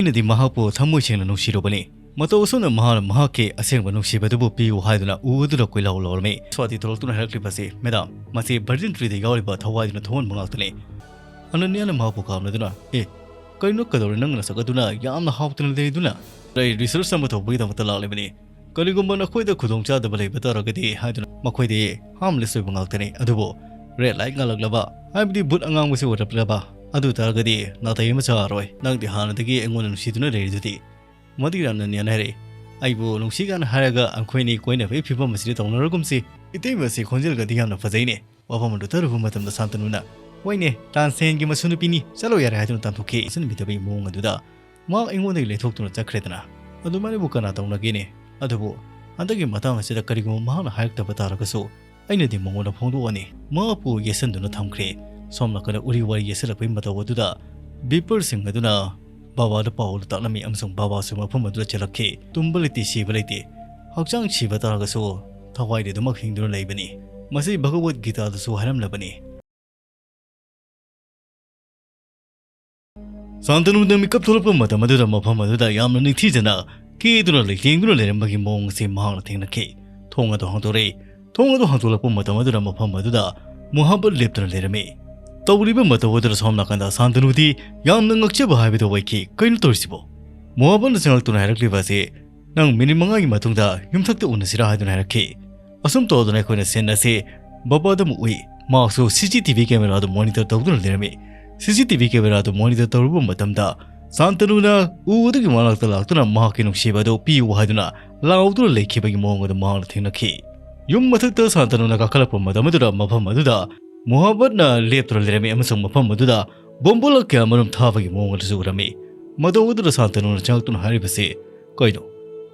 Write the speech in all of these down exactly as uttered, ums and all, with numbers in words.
ꯑꯩꯅꯗꯤ ꯃꯍꯥꯛꯄꯨ ꯊꯃꯣꯏ ꯁꯦꯡꯅ ꯅꯨꯡꯁꯤꯔꯨꯕꯅꯤ꯫ ꯃꯇꯧ ꯑꯁꯨꯝꯅ ꯃꯍꯥꯛꯅ ꯃꯍꯥꯛꯀꯤ ꯑꯁꯦꯡꯕ ꯅꯨꯡꯁꯤꯕꯗꯨꯕꯨ ꯄꯤꯌꯨ ꯍꯥꯏꯗꯨꯅ ꯎ ꯑꯗꯨꯗ ꯀꯣꯏꯂꯥꯎ ꯂꯥꯎꯔꯝꯃꯤ꯫ ꯁ꯭ꯋꯥꯇꯤ ꯊꯣꯛꯂꯛꯇꯨꯅ ꯍꯥꯏꯔꯛꯂꯤꯕꯁꯤ, "ꯃꯦꯗꯥꯝ, ꯃꯁꯤ ꯚꯔꯖꯤꯟ ꯇ꯭ꯔꯤꯗ ꯌꯥꯎꯔꯤꯕ ꯊꯋꯥꯏꯗꯨꯅ ꯊꯣꯛꯍꯟꯕ ꯉꯥꯛꯇꯅꯤ"꯫ ꯑꯅꯟꯌꯥꯅ ꯃꯍꯥꯛꯄꯨ ꯀꯥꯝꯂꯗꯨꯅ, "ꯑꯦ, ꯀꯔꯤꯅꯣ, ꯀꯗꯧꯔꯦ? ꯅꯪ ꯅꯁꯛ ꯑꯗꯨꯅ ꯌꯥꯝꯅ ꯍꯥꯎꯇꯅ ꯂꯩꯗꯨꯅ?" "ꯑꯩ ꯔꯤꯁꯔꯆ ꯑꯃ ꯇꯧꯕꯒꯤꯗꯃꯛꯇ ꯂꯥꯛꯂꯤꯕꯅꯤ꯫ ꯀꯔꯤꯒꯨꯝꯕ ꯅꯈꯣꯏꯗ ꯈꯨꯗꯣꯡꯆꯥꯗꯕ ꯂꯩꯕ ꯇꯥꯔꯒꯗꯤ" ꯍꯥꯏꯗꯨꯅ, "ꯃꯈꯣꯏꯗꯤ ꯍꯥꯔꯝꯂꯦꯁ ꯑꯣꯏꯕ ꯉꯥꯛꯇꯅꯤ, ꯑꯗꯨꯕꯨ ꯔꯦꯗ ꯂꯥꯏꯠ ꯉꯥꯜꯂꯛꯂꯕ, ꯍꯥꯏꯕꯗꯤ ꯕꯨꯠ ꯑꯉꯥꯡꯕꯁꯤ ꯑꯣꯏꯔꯛꯂꯕ, ꯑꯗꯨ ꯇꯥꯔꯒꯗꯤ ꯅꯥꯇꯩ ꯑꯃ ꯆꯥꯔꯔꯣꯏ꯫ ꯅꯪꯗꯤ ꯍꯥꯟꯅꯗꯒꯤ ꯑꯩꯉꯣꯟꯗ ꯅꯨꯡꯁꯤꯗꯨꯅ ꯂꯩꯔꯤꯗꯨꯗꯤ"꯫ ꯃꯗꯨꯒꯤ ꯔꯥꯝꯅꯟꯌꯥꯅ ꯍꯥꯏꯔꯛꯏ, "ꯑꯩꯕꯨ ꯅꯨꯡꯁꯤ ꯀꯥꯏꯅ ꯍꯥꯏꯔꯒ ꯑꯩꯈꯣꯏꯅꯤ ꯀꯣꯏꯅꯕꯒꯤ ꯐꯤꯕꯝ ꯑꯁꯤꯗ ꯇꯧꯅꯔꯒꯨꯝꯁꯤ꯫ ꯏꯇꯩꯃ ꯑꯁꯤ ꯈꯣꯟꯖꯦꯜꯒꯗꯤ ꯌꯥꯝꯅ ꯐꯖꯩꯅꯦ"꯫ ꯋꯥꯐꯝ ꯑꯗꯨ ꯇꯥꯔꯨꯕ ꯃꯇꯝꯗ ꯁꯥꯟꯇꯅꯨꯅ, "ꯍꯣꯏꯅꯦ, ꯇꯥꯟꯁꯦꯟꯒꯤ ꯃꯁꯨ ꯅꯨꯄꯤꯅꯤ, ꯆꯠꯂꯣ ꯌꯥꯔꯦ" ꯍꯥꯏꯗꯨꯅ ꯇꯥꯟꯊꯣꯛꯈꯤ꯫ ꯏꯆꯟꯅꯕꯤꯗꯕꯒꯤ ꯃꯑꯣꯡ ꯑꯗꯨꯗ ꯃꯍꯥꯛ ꯑꯩꯉꯣꯟꯗꯒꯤ ꯂꯩꯊꯣꯛꯇꯨꯅ ꯆꯠꯈ꯭ꯔꯦꯗꯅ꯫ ꯑꯗꯨꯃꯥꯏꯅꯕꯨ ꯀꯅꯥ ꯇꯧꯅꯒꯦꯅꯦ? ꯑꯗꯨꯕꯨ ꯍꯟꯗꯛꯀꯤ ꯃꯇꯥꯡ ꯑꯁꯤꯗ ꯀꯔꯤꯒꯨꯝꯕ ꯃꯍꯥꯛꯅ ꯍꯥꯏꯔꯛꯇꯕ ꯇꯥꯔꯒꯁꯨ, ꯑꯩꯅꯗꯤ ꯃꯉꯣꯟꯗ ꯐꯣꯡꯗꯣꯛꯑꯅꯤ꯫ ꯃꯍꯥꯛꯄꯨ ꯌꯦꯠꯁꯟꯗꯨꯅ ꯊꯝꯈ꯭ꯔꯦ꯫ ꯁꯣꯝ ꯅꯥꯀꯟꯗ ꯎꯔꯤ ꯋꯥꯔꯤ ꯌꯦꯠꯁꯜꯂꯛꯄꯒꯤ ꯃꯇꯧ ꯑꯗꯨꯗ ꯕꯤꯄꯔꯁꯤꯡ ꯑꯗꯨꯅ ꯕꯕꯥꯗ ꯄꯥꯎ ꯑꯗꯨ ꯇꯥꯛꯂꯝꯃꯤ ꯑꯃꯁꯨꯡ ꯕꯕꯥꯁꯨ ꯃꯐꯝ ꯑꯗꯨꯗ ꯆꯦꯜꯂꯛꯈꯤ꯫ ꯇꯨꯝꯕ ꯂꯩꯇꯦ, ꯁꯤꯕ ꯂꯩꯇꯦ, ꯍꯛꯆꯥꯡ ꯁꯤꯕ ꯇꯥꯔꯒꯁꯨ ꯊꯋꯥꯏꯗꯤ ꯑꯗꯨꯃꯛ ꯍꯤꯡꯗꯨꯅ ꯂꯩꯕꯅꯤ꯫ ꯃꯁꯤ ꯚꯒꯋꯠ ꯒꯤꯇꯥꯗꯁꯨ ꯍꯥꯏꯔꯝꯂꯕꯅꯤ꯫ ꯁꯥꯟꯇꯅꯨꯗ ꯃꯤꯀꯞ ꯊꯣꯛꯂꯛꯄ ꯃꯇꯝ ꯑꯗꯨꯗ ꯃꯐꯝ ꯑꯗꯨꯗ ꯌꯥꯝꯅ ꯅꯤꯡꯊꯤꯖꯅ ꯀꯦꯗꯨꯅ ꯂꯩꯇꯦꯡꯗꯨꯅ ꯂꯩꯔꯝꯕꯒꯤ ꯃꯑꯣꯡ ꯑꯁꯤ ꯃꯍꯥꯛꯅ ꯊꯦꯡꯅꯈꯤ꯫ ꯊꯣꯡ ꯑꯗꯨ ꯍꯥꯡꯗꯣꯔꯛꯏ꯫ ꯊꯣꯡ ꯑꯗꯨ ꯍꯥꯡꯗꯣꯛꯂꯛꯄ ꯃꯇꯝ ꯑꯗꯨꯗ ꯃꯐꯝ ꯑꯗꯨꯗ ꯃꯨꯍꯥꯕꯠ ꯂꯦꯞꯇꯨꯅ ꯂꯩꯔꯝꯃꯤ꯫ ꯇꯧꯔꯤꯕ ꯃꯇꯧ ꯑꯗꯨꯗ ꯁꯣꯝ ꯅꯥꯀꯟꯗ ꯁꯥꯟꯇꯅꯨꯗꯤ ꯌꯥꯝꯅ ꯉꯛꯆꯕ ꯍꯥꯏꯕꯗꯨ ꯑꯣꯏꯈꯤ꯫ "ꯀꯩꯅꯣ ꯇꯧꯔꯤꯁꯤꯕꯣ?" ꯃꯨꯍꯥꯕꯠꯅ ꯆꯪꯂꯛꯇꯨꯅ ꯍꯥꯏꯔꯛꯂꯤꯕ ꯑꯁꯤ, "ꯅꯪ ꯃꯤꯅꯤꯠ ꯃꯉꯥꯒꯤ ꯃꯇꯨꯡꯗ ꯌꯨꯝꯊꯛꯇ ꯎꯅꯁꯤꯔꯥ?" ꯍꯥꯏꯗꯨꯅ ꯍꯥꯏꯔꯛꯈꯤ꯫ ꯑꯁꯨꯝ ꯇꯧꯗꯨꯅ ꯑꯩꯈꯣꯏꯅ ꯁꯤꯟ ꯑꯁꯤ ꯕꯕꯥꯗ ꯑꯃꯨꯛ ꯎꯏ꯫ ꯃꯍꯥꯛꯁꯨ ꯁꯤ ꯁꯤ ꯇꯤ ꯚꯤ ꯀꯦꯃꯦꯔꯥꯗꯨ ꯃꯣꯅꯤꯇꯔ ꯇꯧꯗꯨꯅ ꯂꯩꯔꯝꯃꯤ꯫ ꯁꯤ ꯁꯤ ꯇꯤ ꯚꯤ ꯀꯦꯃꯦꯔꯥꯗꯨ ꯃꯣꯅꯤꯇꯔ ꯇꯧꯔꯨꯕ ꯃꯇꯝꯗ ꯁꯥꯟꯇꯅꯨꯅ ꯎ ꯑꯗꯨꯒꯤ ꯃꯅꯥꯛꯇ ꯂꯥꯛꯇꯨꯅ ꯃꯍꯥꯛꯀꯤ ꯅꯨꯡꯁꯤꯕ ꯑꯗꯨ ꯄꯤꯌꯨ ꯍꯥꯏꯗꯨꯅ ꯂꯥꯎꯗꯨꯅ ꯂꯩꯈꯤꯕꯒꯤ ꯃꯑꯣꯡ ꯑꯗꯨ ꯃꯍꯥꯛꯅ ꯊꯦꯡꯅꯈꯤ꯫ ꯌꯨꯝ ꯃꯊꯛꯇ ꯁꯥꯟꯇꯅꯨꯅ ꯀꯥꯈꯠꯂꯛꯄ ꯃꯇꯝ ꯑꯗꯨꯗ ꯃꯐꯝ ꯑꯗꯨꯗ ꯃꯨꯍꯥꯕꯠꯅ ꯂꯦꯞꯇꯨꯅ ꯂꯩꯔꯝꯃꯤ ꯑꯃꯁꯨꯡ ꯃꯐꯝ ꯑꯗꯨꯗ ꯕꯣꯝꯕꯨꯂꯥ ꯀꯌꯥ ꯃꯔꯨꯝ ꯊꯥꯕꯒꯤ ꯃꯑꯣꯡ ꯑꯗꯨꯁꯨ ꯎꯔꯝꯃꯤ꯫ ꯃꯇꯧ ꯑꯗꯨꯗ ꯁꯥꯟꯇꯅꯨꯅ ꯆꯪꯂꯛꯇꯨꯅ ꯍꯥꯏꯔꯤꯕꯁꯤ, "ꯀꯩꯅꯣ?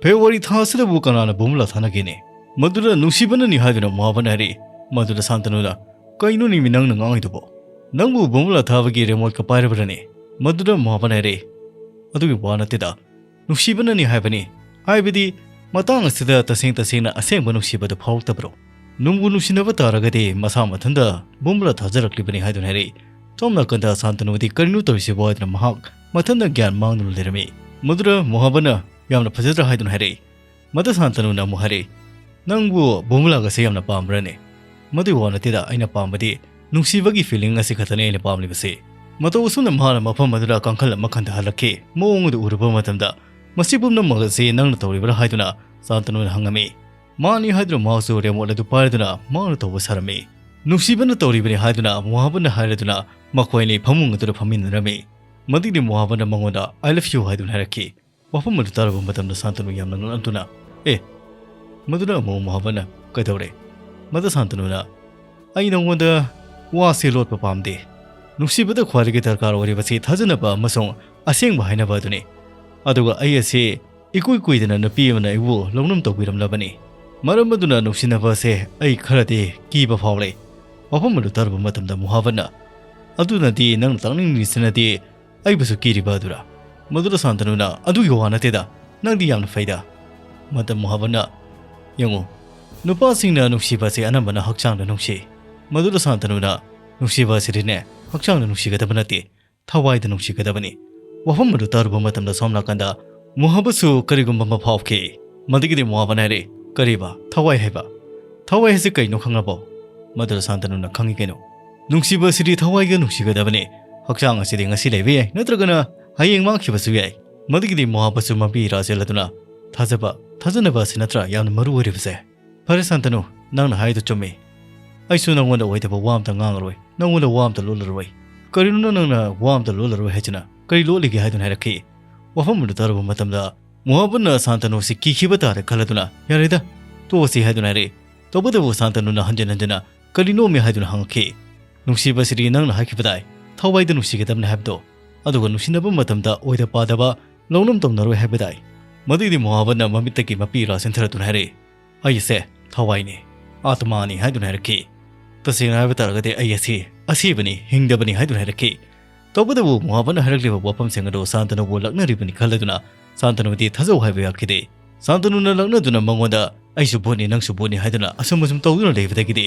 ꯐꯦꯕ꯭ꯔꯨꯋꯥꯔꯤ ꯊꯥ ꯑꯁꯤꯗꯕꯨ ꯀꯅꯥꯅ ꯕꯣꯝꯕꯨꯂꯥ ꯊꯥꯅꯒꯦꯅꯦ?" "ꯃꯗꯨꯗ ꯅꯨꯡꯁꯤꯕꯅꯅꯤ" ꯍꯥꯏꯗꯨꯅ ꯃꯨꯍꯥꯕꯠꯅ ꯍꯥꯏꯔꯛꯏ꯫ ꯃꯗꯨꯗ ꯁꯥꯟꯇꯅꯨꯅ, "ꯀꯩꯅꯣ ꯅꯤꯃꯤ ꯅꯪꯅ ꯉꯥꯡꯉꯤꯗꯨꯕꯣ? ꯅꯪꯕꯨ ꯕꯣꯝꯕꯨꯂꯥ ꯊꯥꯕꯒꯤ ꯔꯦꯃꯣꯠꯀ ꯄꯥꯏꯔꯕ꯭ꯔꯅꯦ?" ꯃꯗꯨꯗ ꯃꯨꯍꯥꯕꯠꯅ ꯍꯥꯏꯔꯛꯏ, "ꯑꯗꯨꯒꯤ ꯋꯥ ꯅꯠꯇꯦꯗ, ꯅꯨꯡꯁꯤꯕꯅꯅꯤ ꯍꯥꯏꯕꯅꯤ꯫ ꯍꯥꯏꯕꯗꯤ ꯃꯇꯥꯡ ꯑꯁꯤꯗ ꯇꯁꯦꯡ ꯇꯁꯦꯡꯅ ꯑꯁꯦꯡꯕ ꯅꯨꯡꯁꯤꯕꯗꯨ ꯐꯥꯎꯔꯛꯇꯕ꯭ꯔꯣ? ꯅꯨꯡꯕꯨ ꯅꯨꯡꯁꯤꯅꯕ ꯇꯥꯔꯒꯗꯤ ꯃꯁꯥ ꯃꯊꯟꯇ ꯕꯣꯝꯕꯨꯂꯥ ꯊꯥꯖꯔꯛꯂꯤꯕꯅꯤ" ꯍꯥꯏꯗꯨꯅ ꯍꯥꯏꯔꯛꯏ꯫ ꯁꯣꯝ ꯅꯥꯀꯟꯗ ꯁꯥꯟꯇꯅꯨꯗꯤ "ꯀꯔꯤꯅꯣ ꯇꯧꯔꯤꯁꯤꯕꯣ?" ꯍꯥꯏꯗꯨꯅ ꯃꯍꯥꯛ ꯃꯊꯟꯇ ꯒ꯭ꯌꯥꯟ ꯃꯥꯡꯗꯨꯅ ꯂꯩꯔꯝꯃꯤ꯫ ꯃꯗꯨꯗ ꯃꯣꯍꯥꯕꯟꯅ ꯌꯥꯝꯅ ꯐꯖꯗ꯭ꯔꯥ ꯍꯥꯏꯗꯨꯅ ꯍꯥꯏꯔꯛꯏ꯫ ꯃꯗ ꯁꯥꯟꯇꯅꯨꯅ ꯑꯃꯨꯛ ꯍꯥꯏꯔꯛꯏ, "ꯅꯪꯕꯨ ꯕꯨꯃꯨꯂꯥꯒꯁꯦ ꯌꯥꯝꯅ ꯄꯥꯝꯕ꯭ꯔꯅꯦ?" "ꯃꯗꯨꯒꯤ ꯋꯥ ꯅꯠꯇꯦꯗ, ꯑꯩꯅ ꯄꯥꯝꯕꯗꯤ ꯅꯨꯡꯁꯤꯕꯒꯤ feeling ꯑꯁꯤ ꯈꯛꯇꯅꯤ ꯑꯩꯅ ꯄꯥꯝꯂꯤꯕꯁꯤ꯫" ꯃꯇꯧ ꯑꯁꯨꯝꯅ ꯃꯍꯥꯛꯅ ꯃꯐꯝ ꯑꯗꯨꯗ ꯀꯥꯡꯈꯜ ꯑꯃ ꯈꯟꯊꯍꯜꯂꯛꯈꯤ꯫ ꯃꯑꯣꯡ ꯑꯗꯨ ꯎꯔꯨꯕ ꯃꯇꯝꯗ, "ꯃꯁꯤ ꯄꯨꯝꯅꯃꯛ ꯑꯁꯤ ꯅꯪꯅ ꯇꯧꯔꯤꯕ꯭ꯔꯥ?" ꯍꯥꯏꯗꯨꯅ ꯁꯥꯟꯇꯅꯨꯅ ꯍꯪꯉꯝꯃꯤ꯫ ꯃꯥꯅꯤ ꯍꯥꯏꯗꯨꯅ ꯃꯍꯥꯛꯁꯨ remote ꯑꯗꯨ ꯄꯥꯏꯔꯗꯨꯅ ꯃꯍꯥꯛꯅ ꯇꯧꯕ ꯁꯥꯔꯝꯃꯤ꯫ ꯅꯨꯡꯁꯤꯕꯅ ꯇꯧꯔꯤꯕꯅꯤ ꯍꯥꯏꯗꯨꯅ ꯃꯣꯍꯥꯕꯟꯅ ꯍꯥꯏꯔꯗꯨꯅ ꯃꯈꯣꯏ ꯑꯅꯤ ꯐꯃꯨꯡ ꯑꯗꯨꯗ ꯐꯝꯃꯤꯟꯅꯔꯝꯃꯤ꯫ ꯃꯗꯨꯒꯤ ꯃꯣꯍꯥꯕꯟꯅ ꯃꯉꯣꯟꯗ "I love you" ꯍꯥꯏꯗꯨꯅ ꯍꯥꯏꯔꯛꯈꯤ꯫ ꯋꯥꯐꯝ ꯑꯗꯨ ꯇꯥꯔꯨꯕ ꯃꯇꯝꯗ ꯁꯥꯟꯇꯅꯨ ꯌꯥꯝꯅ ꯉꯛꯂꯝꯗꯨꯅ, "ꯑꯦ!" ꯃꯗꯨꯅ ꯑꯃꯨꯛ ꯃꯣꯍꯥꯕꯟꯅ, "ꯀꯩꯗꯧꯔꯦ?" ꯃꯗ ꯁꯥꯟꯇꯅꯨꯅ, "ꯑꯩ ꯅꯉꯣꯟꯗ ꯋꯥꯁꯦ ꯂꯣꯠꯄ ꯄꯥꯝꯗꯦ꯫ ꯅꯨꯡꯁꯤꯕꯗ ꯈ꯭ꯋꯥꯏꯗꯒꯤ ꯗꯔꯀꯥꯔ ꯑꯣꯏꯔꯤꯕꯁꯤ ꯊꯥꯖꯅꯕ ꯑꯃꯁꯨꯡ ꯑꯁꯦꯡꯕ ꯍꯥꯏꯅꯕ ꯑꯗꯨꯅꯤ꯫ ꯑꯗꯨꯒ ꯑꯩ ꯑꯁꯤ ꯏꯀꯨꯏ ꯀꯨꯏꯗꯅ ꯅꯨꯄꯤ ꯑꯃꯅ ꯑꯩꯕꯨ ꯂꯧꯅꯝ ꯇꯧꯕꯤꯔꯝꯂꯕꯅꯤ꯫ ꯃꯔꯝ ꯑꯗꯨꯅ ꯅꯨꯡꯁꯤꯅꯕ ꯑꯁꯦ ꯑꯩ ꯈꯔꯗꯤ ꯀꯤꯕ ꯐꯥꯎꯔꯦ꯫" ꯋꯥꯐꯝ ꯑꯗꯨ ꯇꯥꯔꯨꯕ ꯃꯇꯝꯗ ꯃꯣꯍꯥꯕꯟꯅ, "ꯑꯗꯨꯅꯗꯤ ꯅꯪꯅ ꯇꯥꯛꯅꯤꯡꯂꯤꯁꯤꯅꯗꯤ ꯑꯩꯕꯨꯁꯨ ꯀꯤꯔꯤꯕ ꯑꯗꯨꯔꯥ?" ꯃꯗꯨꯗ ꯁꯥꯟꯇꯅꯨꯅ, "ꯑꯗꯨꯒꯤ ꯋꯥ ꯅꯠꯇꯦꯗ, ꯅꯪꯗꯤ ꯌꯥꯝꯅ ꯐꯩꯗ꯫" ꯃꯗ ꯃꯣꯍꯥꯕꯟꯅ, "ꯌꯦꯡꯉꯨ, ꯅꯨꯄꯥꯁꯤꯡꯅ ꯅꯨꯡꯁꯤꯕꯁꯦ ꯑꯅꯝꯕꯅ ꯍꯛꯆꯥꯡꯗ ꯅꯨꯡꯁꯤ꯫" ꯃꯗꯨꯗ ꯁꯥꯟꯇꯅꯨꯅ, "ꯅꯨꯡꯁꯤꯕ ꯑꯁꯤꯗꯤꯅꯦ, ꯍꯛꯆꯥꯡꯗ ꯅꯨꯡꯁꯤꯒꯗꯕ ꯅꯠꯇꯦ, ꯊꯋꯥꯏꯗ ꯅꯨꯡꯁꯤꯒꯗꯕꯅꯤ꯫" ꯋꯥꯐꯝ ꯑꯗꯨ ꯇꯥꯔꯨꯕ ꯃꯇꯝꯗ ꯁꯣꯝ ꯅꯥꯀꯟꯗ ꯃꯣꯍꯥꯕꯟꯁꯨ ꯀꯔꯤꯒꯨꯝꯕ ꯑꯃ ꯐꯥꯎꯈꯤ꯫ ꯃꯗꯨꯒꯤꯗꯤ ꯃꯣꯍꯥꯕꯟ ꯍꯥꯏꯔꯦ, "ꯀꯔꯤꯕ? ꯊꯋꯥꯏ ꯍꯥꯏꯕ? ꯊꯋꯥꯏ ꯍꯥꯏꯁꯤ ꯀꯩꯅꯣ ꯈꯪꯂꯕꯣ?" ꯃꯗꯨꯗ ꯁꯥꯟꯇꯅꯨꯅ, "ꯈꯪꯉꯤ ꯀꯩꯅꯣ꯫ ꯅꯨꯡꯁꯤꯕ ꯑꯁꯤꯗꯤ ꯊꯋꯥꯏꯒ ꯅꯨꯡꯁꯤꯒꯗꯕꯅꯤ꯫ ꯍꯛꯆꯥꯡ ꯑꯁꯤꯗꯤ ꯉꯁꯤ ꯂꯩꯕ ꯌꯥꯏ, ꯅꯠꯇ꯭ꯔꯒꯅ ꯍꯌꯦꯡ ꯃꯥꯡꯈꯤꯕꯁꯨ ꯌꯥꯏ꯫" ꯃꯗꯨꯒꯤꯗꯤ ꯃꯣꯍꯥꯕꯟꯁꯨ ꯃꯄꯤ ꯏꯔꯥ ꯆꯦꯜꯂꯗꯨꯅ, "ꯊꯥꯖꯕ, ꯊꯥꯖꯅꯕ ꯑꯁꯤ ꯅꯠꯇ꯭ꯔꯥ ꯌꯥꯝꯅ ꯃꯔꯨ ꯑꯣꯏꯔꯤꯕꯁꯦ?" "ꯐꯔꯦ ꯁꯥꯟꯇꯅꯨ, ꯅꯪꯅ ꯍꯥꯏꯗꯨ ꯆꯨꯝꯃꯤ꯫ ꯑꯩꯁꯨ ꯅꯪꯉꯣꯟꯗ ꯑꯣꯏꯗꯕ ꯋꯥ ꯑꯝꯇ ꯉꯥꯡꯉꯔꯣꯏ, ꯅꯪꯉꯣꯟꯗ ꯋꯥ ꯑꯝꯇ ꯂꯣꯠꯂꯔꯣꯏ꯫" "ꯀꯔꯤꯅꯣ ꯅꯪꯅ ꯋꯥ ꯑꯝꯇ ꯂꯣꯠꯂꯔꯣꯏ ꯍꯥꯏꯁꯤꯅ? ꯀꯔꯤ ꯂꯣꯠꯂꯤꯒꯦ?" ꯍꯥꯏꯗꯨꯅ ꯍꯥꯏꯔꯛꯈꯤ꯫ ꯋꯥꯐꯝ ꯑꯗꯨ ꯇꯥꯔꯨꯕ ꯃꯇꯝꯗ ꯃꯣꯍꯥꯕꯟꯅ ꯁꯥꯟꯇꯅꯨꯁꯤ ꯀꯤꯈꯤꯕ ꯇꯥꯔꯦ ꯈꯜꯂꯗꯨꯅ, "ꯌꯥꯔꯦꯗ, ꯇꯣꯛꯑꯁꯤ," ꯍꯥꯏꯗꯨꯅ ꯍꯥꯏꯔꯛꯏ꯫ ꯇꯧꯕꯇꯕꯨ ꯁꯥꯟꯇꯅꯨꯅ ꯍꯟꯖꯤꯟ ꯍꯟꯖꯤꯟꯅ ꯀꯔꯤꯅꯣꯃꯤ ꯍꯥꯏꯗꯨꯅ ꯍꯪꯉꯛꯈꯤ꯫ "ꯅꯨꯡꯁꯤꯕꯁꯤꯗꯤ ꯅꯪꯅ ꯍꯥꯏꯈꯤꯕꯗꯥꯏ, ꯊꯋꯥꯏꯗ ꯅꯨꯡꯁꯤꯒꯗꯕꯅꯤ ꯍꯥꯏꯕꯗꯣ? ꯑꯗꯨꯒ ꯅꯨꯡꯁꯤꯅꯕ ꯃꯇꯝꯗ ꯑꯣꯏꯗ ꯄꯥꯗꯕ ꯂꯧꯅꯝ ꯇꯧꯅꯔꯣꯏ ꯍꯥꯏꯕꯗꯥꯏ?" ꯃꯗꯨꯒꯤꯗꯤ ꯃꯣꯍꯥꯕꯟꯅ ꯃꯃꯤꯠꯇꯒꯤ ꯃꯄꯤ ꯏꯔꯥ ꯆꯦꯟꯊꯔꯗꯨꯅ ꯍꯥꯏꯔꯛꯏ, "ꯑꯩ ꯑꯁꯦ ꯊꯋꯥꯏꯅꯤ, ꯑꯥꯇꯃꯥꯅꯤ," ꯍꯥꯏꯗꯨꯅ ꯍꯥꯏꯔꯛꯈꯤ꯫ "ꯇꯁꯦꯡꯅ ꯍꯥꯏꯕ ꯇꯥꯔꯒꯗꯤ ꯑꯩ ꯑꯁꯤ ꯑꯁꯤꯕꯅꯤ, ꯍꯤꯡꯗꯕꯅꯤ," ꯍꯥꯏꯗꯨꯅ ꯍꯥꯏꯔꯛꯈꯤ꯫ ꯇꯧꯕꯇꯕꯨ ꯃꯣꯍꯥꯕꯟꯅ ꯍꯥꯏꯔꯛꯂꯤꯕ ꯋꯥꯐꯝꯁꯤꯡ ꯑꯗꯨ ꯁꯥꯟꯇꯅꯨꯕꯨ ꯂꯛꯅꯔꯤꯕꯅꯤ ꯈꯜꯂꯗꯨꯅ ꯁꯥꯟꯇꯅꯨꯗꯤ ꯊꯥꯖꯧ ꯍꯥꯏꯕ ꯌꯥꯈꯤꯗꯦ꯫ ꯁꯥꯟꯇꯅꯨꯅ ꯂꯛꯅꯗꯨꯅ ꯃꯉꯣꯟꯗ "ꯑꯩꯁꯨ ꯚꯨꯠꯅꯤ, ꯅꯪꯁꯨ ꯚꯨꯠꯅꯤ" ꯍꯥꯏꯗꯨꯅ ꯑꯁꯨꯝ ꯑꯁꯨꯝ ꯇꯧꯗꯨꯅ ꯂꯩꯕꯗꯒꯤꯗꯤ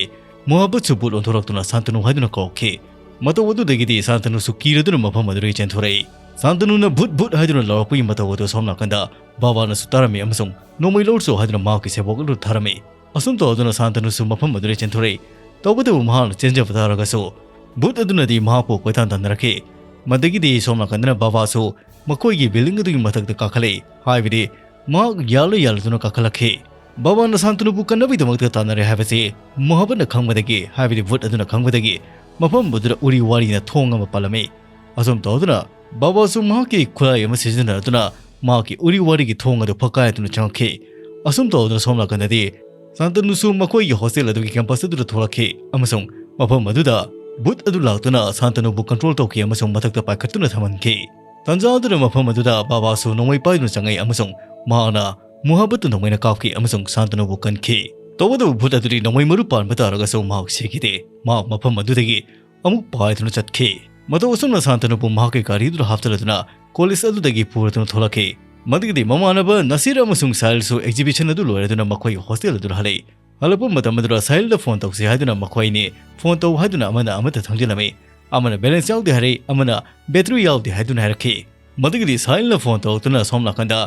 ꯃꯣꯍꯥꯕꯟꯁꯨ ꯚꯨꯠ ꯑꯣꯟꯊꯣꯔꯛꯇꯨꯅ ꯁꯥꯟꯇꯅꯨ ꯍꯥꯏꯗꯨꯅ ꯀꯧꯔꯛꯈꯤ꯫ ꯃꯇꯧ ꯑꯗꯨꯗꯒꯤꯗꯤ ꯁꯥꯟꯇꯅꯨꯁꯨ ꯀꯤꯔꯗꯨꯅ ꯃꯐꯝ ꯑꯗꯨꯗꯒꯤ ꯆꯦꯟꯊꯣꯔꯛꯏ꯫ ꯁꯥꯟꯇꯅꯨꯅ "ꯚꯨꯠ, ꯚꯨꯠ" ꯍꯥꯏꯗꯨꯅ ꯂꯥꯎꯔꯛꯄꯒꯤ ꯃꯇꯧ ꯑꯗꯨ ꯁꯣꯝ ꯅꯥꯀꯟꯗ ꯕꯥꯕꯥꯅꯁꯨ ꯇꯥꯔꯝꯃꯤ ꯑꯃꯁꯨꯡ "ꯅꯣꯡꯃꯩ ꯂꯧꯔꯁꯨ" ꯍꯥꯏꯗꯨꯅ ꯃꯍꯥꯛꯀꯤ ꯁꯦꯕꯣꯛ ꯑꯗꯨ ꯊꯥꯔꯝꯃꯤ꯫ ꯑꯁꯨꯝ ꯇꯧꯗꯨꯅ ꯁꯥꯟꯇꯅꯨꯁꯨ ꯃꯐꯝ ꯑꯗꯨꯗ ꯆꯦꯟꯊꯣꯔꯛꯏ꯫ ꯇꯧꯕꯇꯕꯨ ꯃꯍꯥꯛꯅ ꯆꯦꯟꯖꯕ ꯇꯥꯔꯒꯁꯨ ꯚꯨꯠ ꯑꯗꯨꯅꯗꯤ ꯃꯍꯥꯛꯄꯨ ꯀꯣꯏꯇꯥꯟ ꯇꯥꯟꯅꯔꯛꯈꯤ꯫ ꯃꯗꯒꯤꯗꯤ ꯁꯣꯝ ꯅꯥꯀꯟꯗꯅ ꯕꯥꯕꯥꯁꯨ ꯃꯈꯣꯏꯒꯤ building ꯑꯗꯨꯒꯤ ꯃꯊꯛꯇ ꯀꯥꯈꯠꯂꯛꯏ꯫ ꯍꯥꯏꯕꯗꯤ ꯃꯍꯥꯛ ꯌꯥꯜꯂ ꯌꯥꯜꯂꯗꯨꯅ ꯀꯥꯈꯠꯂꯛꯈꯤ꯫ ꯕꯥꯕꯥꯅ ꯁꯥꯟꯇꯅꯨꯕꯨ ꯀꯟꯅꯕꯒꯤꯗꯃꯛꯇ ꯇꯥꯟꯅꯔꯦ ꯍꯥꯏꯕꯁꯤ ꯃꯣꯍꯥꯕꯠꯅ ꯈꯪꯕꯗꯒꯤ, ꯍꯥꯏꯕꯗꯤ ꯚꯨꯠ ꯑꯗꯨꯅ ꯈꯪꯕꯗꯒꯤ, ꯃꯐꯝ ꯑꯗꯨꯗ ꯎꯔꯤ ꯋꯥꯔꯤꯅ ꯊꯣꯡ ꯑꯃ ꯄꯥꯜꯂꯝꯃꯤ꯫ ꯑꯁꯨꯝ ꯇꯧꯗꯨꯅ ꯕꯥꯕꯥꯁꯨ ꯃꯍꯥꯛꯀꯤ ꯈꯨꯠꯂꯥꯏ ꯑꯃ ꯁꯤꯖꯤꯟꯅꯗꯨꯅ ꯃꯍꯥꯛꯀꯤ ꯎꯔꯤ ꯋꯥꯔꯤꯒꯤ ꯊꯣꯡ ꯑꯗꯨ ꯐꯛꯀꯥꯏꯗꯨꯅ ꯆꯪꯉꯛꯈꯤ꯫ ꯑꯁꯨꯝ ꯇꯧꯗꯨꯅ ꯁꯣꯝ ꯅꯥꯀꯟꯗꯗꯤ ꯁꯥꯟꯇꯅꯨꯁꯨ ꯃꯈꯣꯏꯒꯤ hostel ꯑꯗꯨꯒꯤ campus ꯑꯗꯨꯗ ꯊꯣꯛꯂꯛꯈꯤ ꯑꯃꯁꯨꯡ ꯃꯐꯝ ꯑꯗꯨꯗ ꯚꯨꯠ ꯑꯗꯨ ꯂꯥꯛꯇꯨꯅ ꯁꯥꯟꯇꯅꯨꯕꯨ control ꯇꯧꯈꯤ ꯑꯃꯁꯨꯡ ꯃꯊꯛꯇ ꯄꯥꯏꯈꯠꯇꯨꯅ ꯊꯝꯍꯟꯈꯤ꯫ ꯇꯟꯖꯥ ꯑꯗꯨꯗ ꯃꯐꯝ ꯑꯗꯨꯗ ꯕꯥꯕꯥꯁꯨ ꯅꯣꯡꯃꯩ ꯄꯥꯏꯗꯨꯅ ꯆꯪꯉꯛꯏ ꯑꯃꯁꯨꯡ ꯃꯍꯥꯛꯅ ꯃꯣꯍꯥꯕꯠꯇ ꯅꯣꯡꯃꯩꯅ ꯀꯥꯞꯈꯤ ꯑꯃꯁꯨꯡ ꯁꯥꯟꯇꯅꯨꯕꯨ ꯀꯟꯈꯤ꯫ ꯇꯧꯕꯇꯕꯨ ꯚꯨꯠ ꯑꯗꯨꯗꯤ ꯅꯣꯡꯃꯩ ꯃꯔꯨ ꯄꯥꯟꯕ ꯇꯥꯔꯒꯁꯨ ꯃꯍꯥꯛ ꯁꯤꯈꯤꯗꯦ꯫ ꯃꯍꯥꯛ ꯃꯐꯝ ꯑꯗꯨꯗꯒꯤ ꯑꯃꯨꯛ ꯄꯥꯏꯗꯨꯅ ꯆꯠꯈꯤ꯫ ꯃꯇꯧ ꯑꯁꯨꯝꯅ ꯁꯥꯟꯇꯅꯨꯕꯨ ꯃꯍꯥꯛꯀꯤ ꯒꯥꯔꯤꯗꯨꯗ ꯍꯥꯞꯆꯤꯜꯂꯗꯨꯅ college ꯑꯗꯨꯗꯒꯤ ꯄꯨꯔꯗꯨꯅ ꯊꯣꯛꯂꯛꯈꯤ꯫ ꯃꯗꯨꯒꯤꯗꯤ ꯃꯃꯥꯟꯅꯕ ꯅꯁꯤꯔ ꯑꯃꯁꯨꯡ ꯁꯥꯍꯤꯜꯁꯨ exhibition ꯑꯗꯨ ꯂꯣꯏꯔꯗꯨꯅ ꯃꯈꯣꯏꯒꯤ hostel ꯑꯗꯨꯗ ꯍꯜꯂꯛꯏ꯫ ꯍꯜꯂꯛꯄ ꯃꯇꯝ ꯑꯗꯨꯗ ꯁꯥꯍꯤꯜꯗ phone ꯇꯧꯁꯤ ꯍꯥꯏꯗꯨꯅ ꯃꯈꯣꯏ ꯑꯅꯤ phone ꯇꯧ ꯍꯥꯏꯗꯨꯅ ꯑꯃꯅ ꯑꯃꯗ ꯊꯪꯖꯤꯜꯂꯝꯃꯤ꯫ ꯑꯃꯅ balance ꯌꯥꯎꯗꯦ ꯍꯥꯏꯔꯛꯏ, ꯑꯃꯅ battery ꯌꯥꯎꯗꯦ ꯍꯥꯏꯗꯨꯅ ꯍꯥꯏꯔꯛꯈꯤ꯫ ꯃꯗꯨꯒꯤꯗꯤ ꯁꯥꯍꯤꯜꯅ phone ꯇꯧꯔꯛꯇꯨꯅ ꯁꯣꯝ ꯅꯥꯀꯟꯗ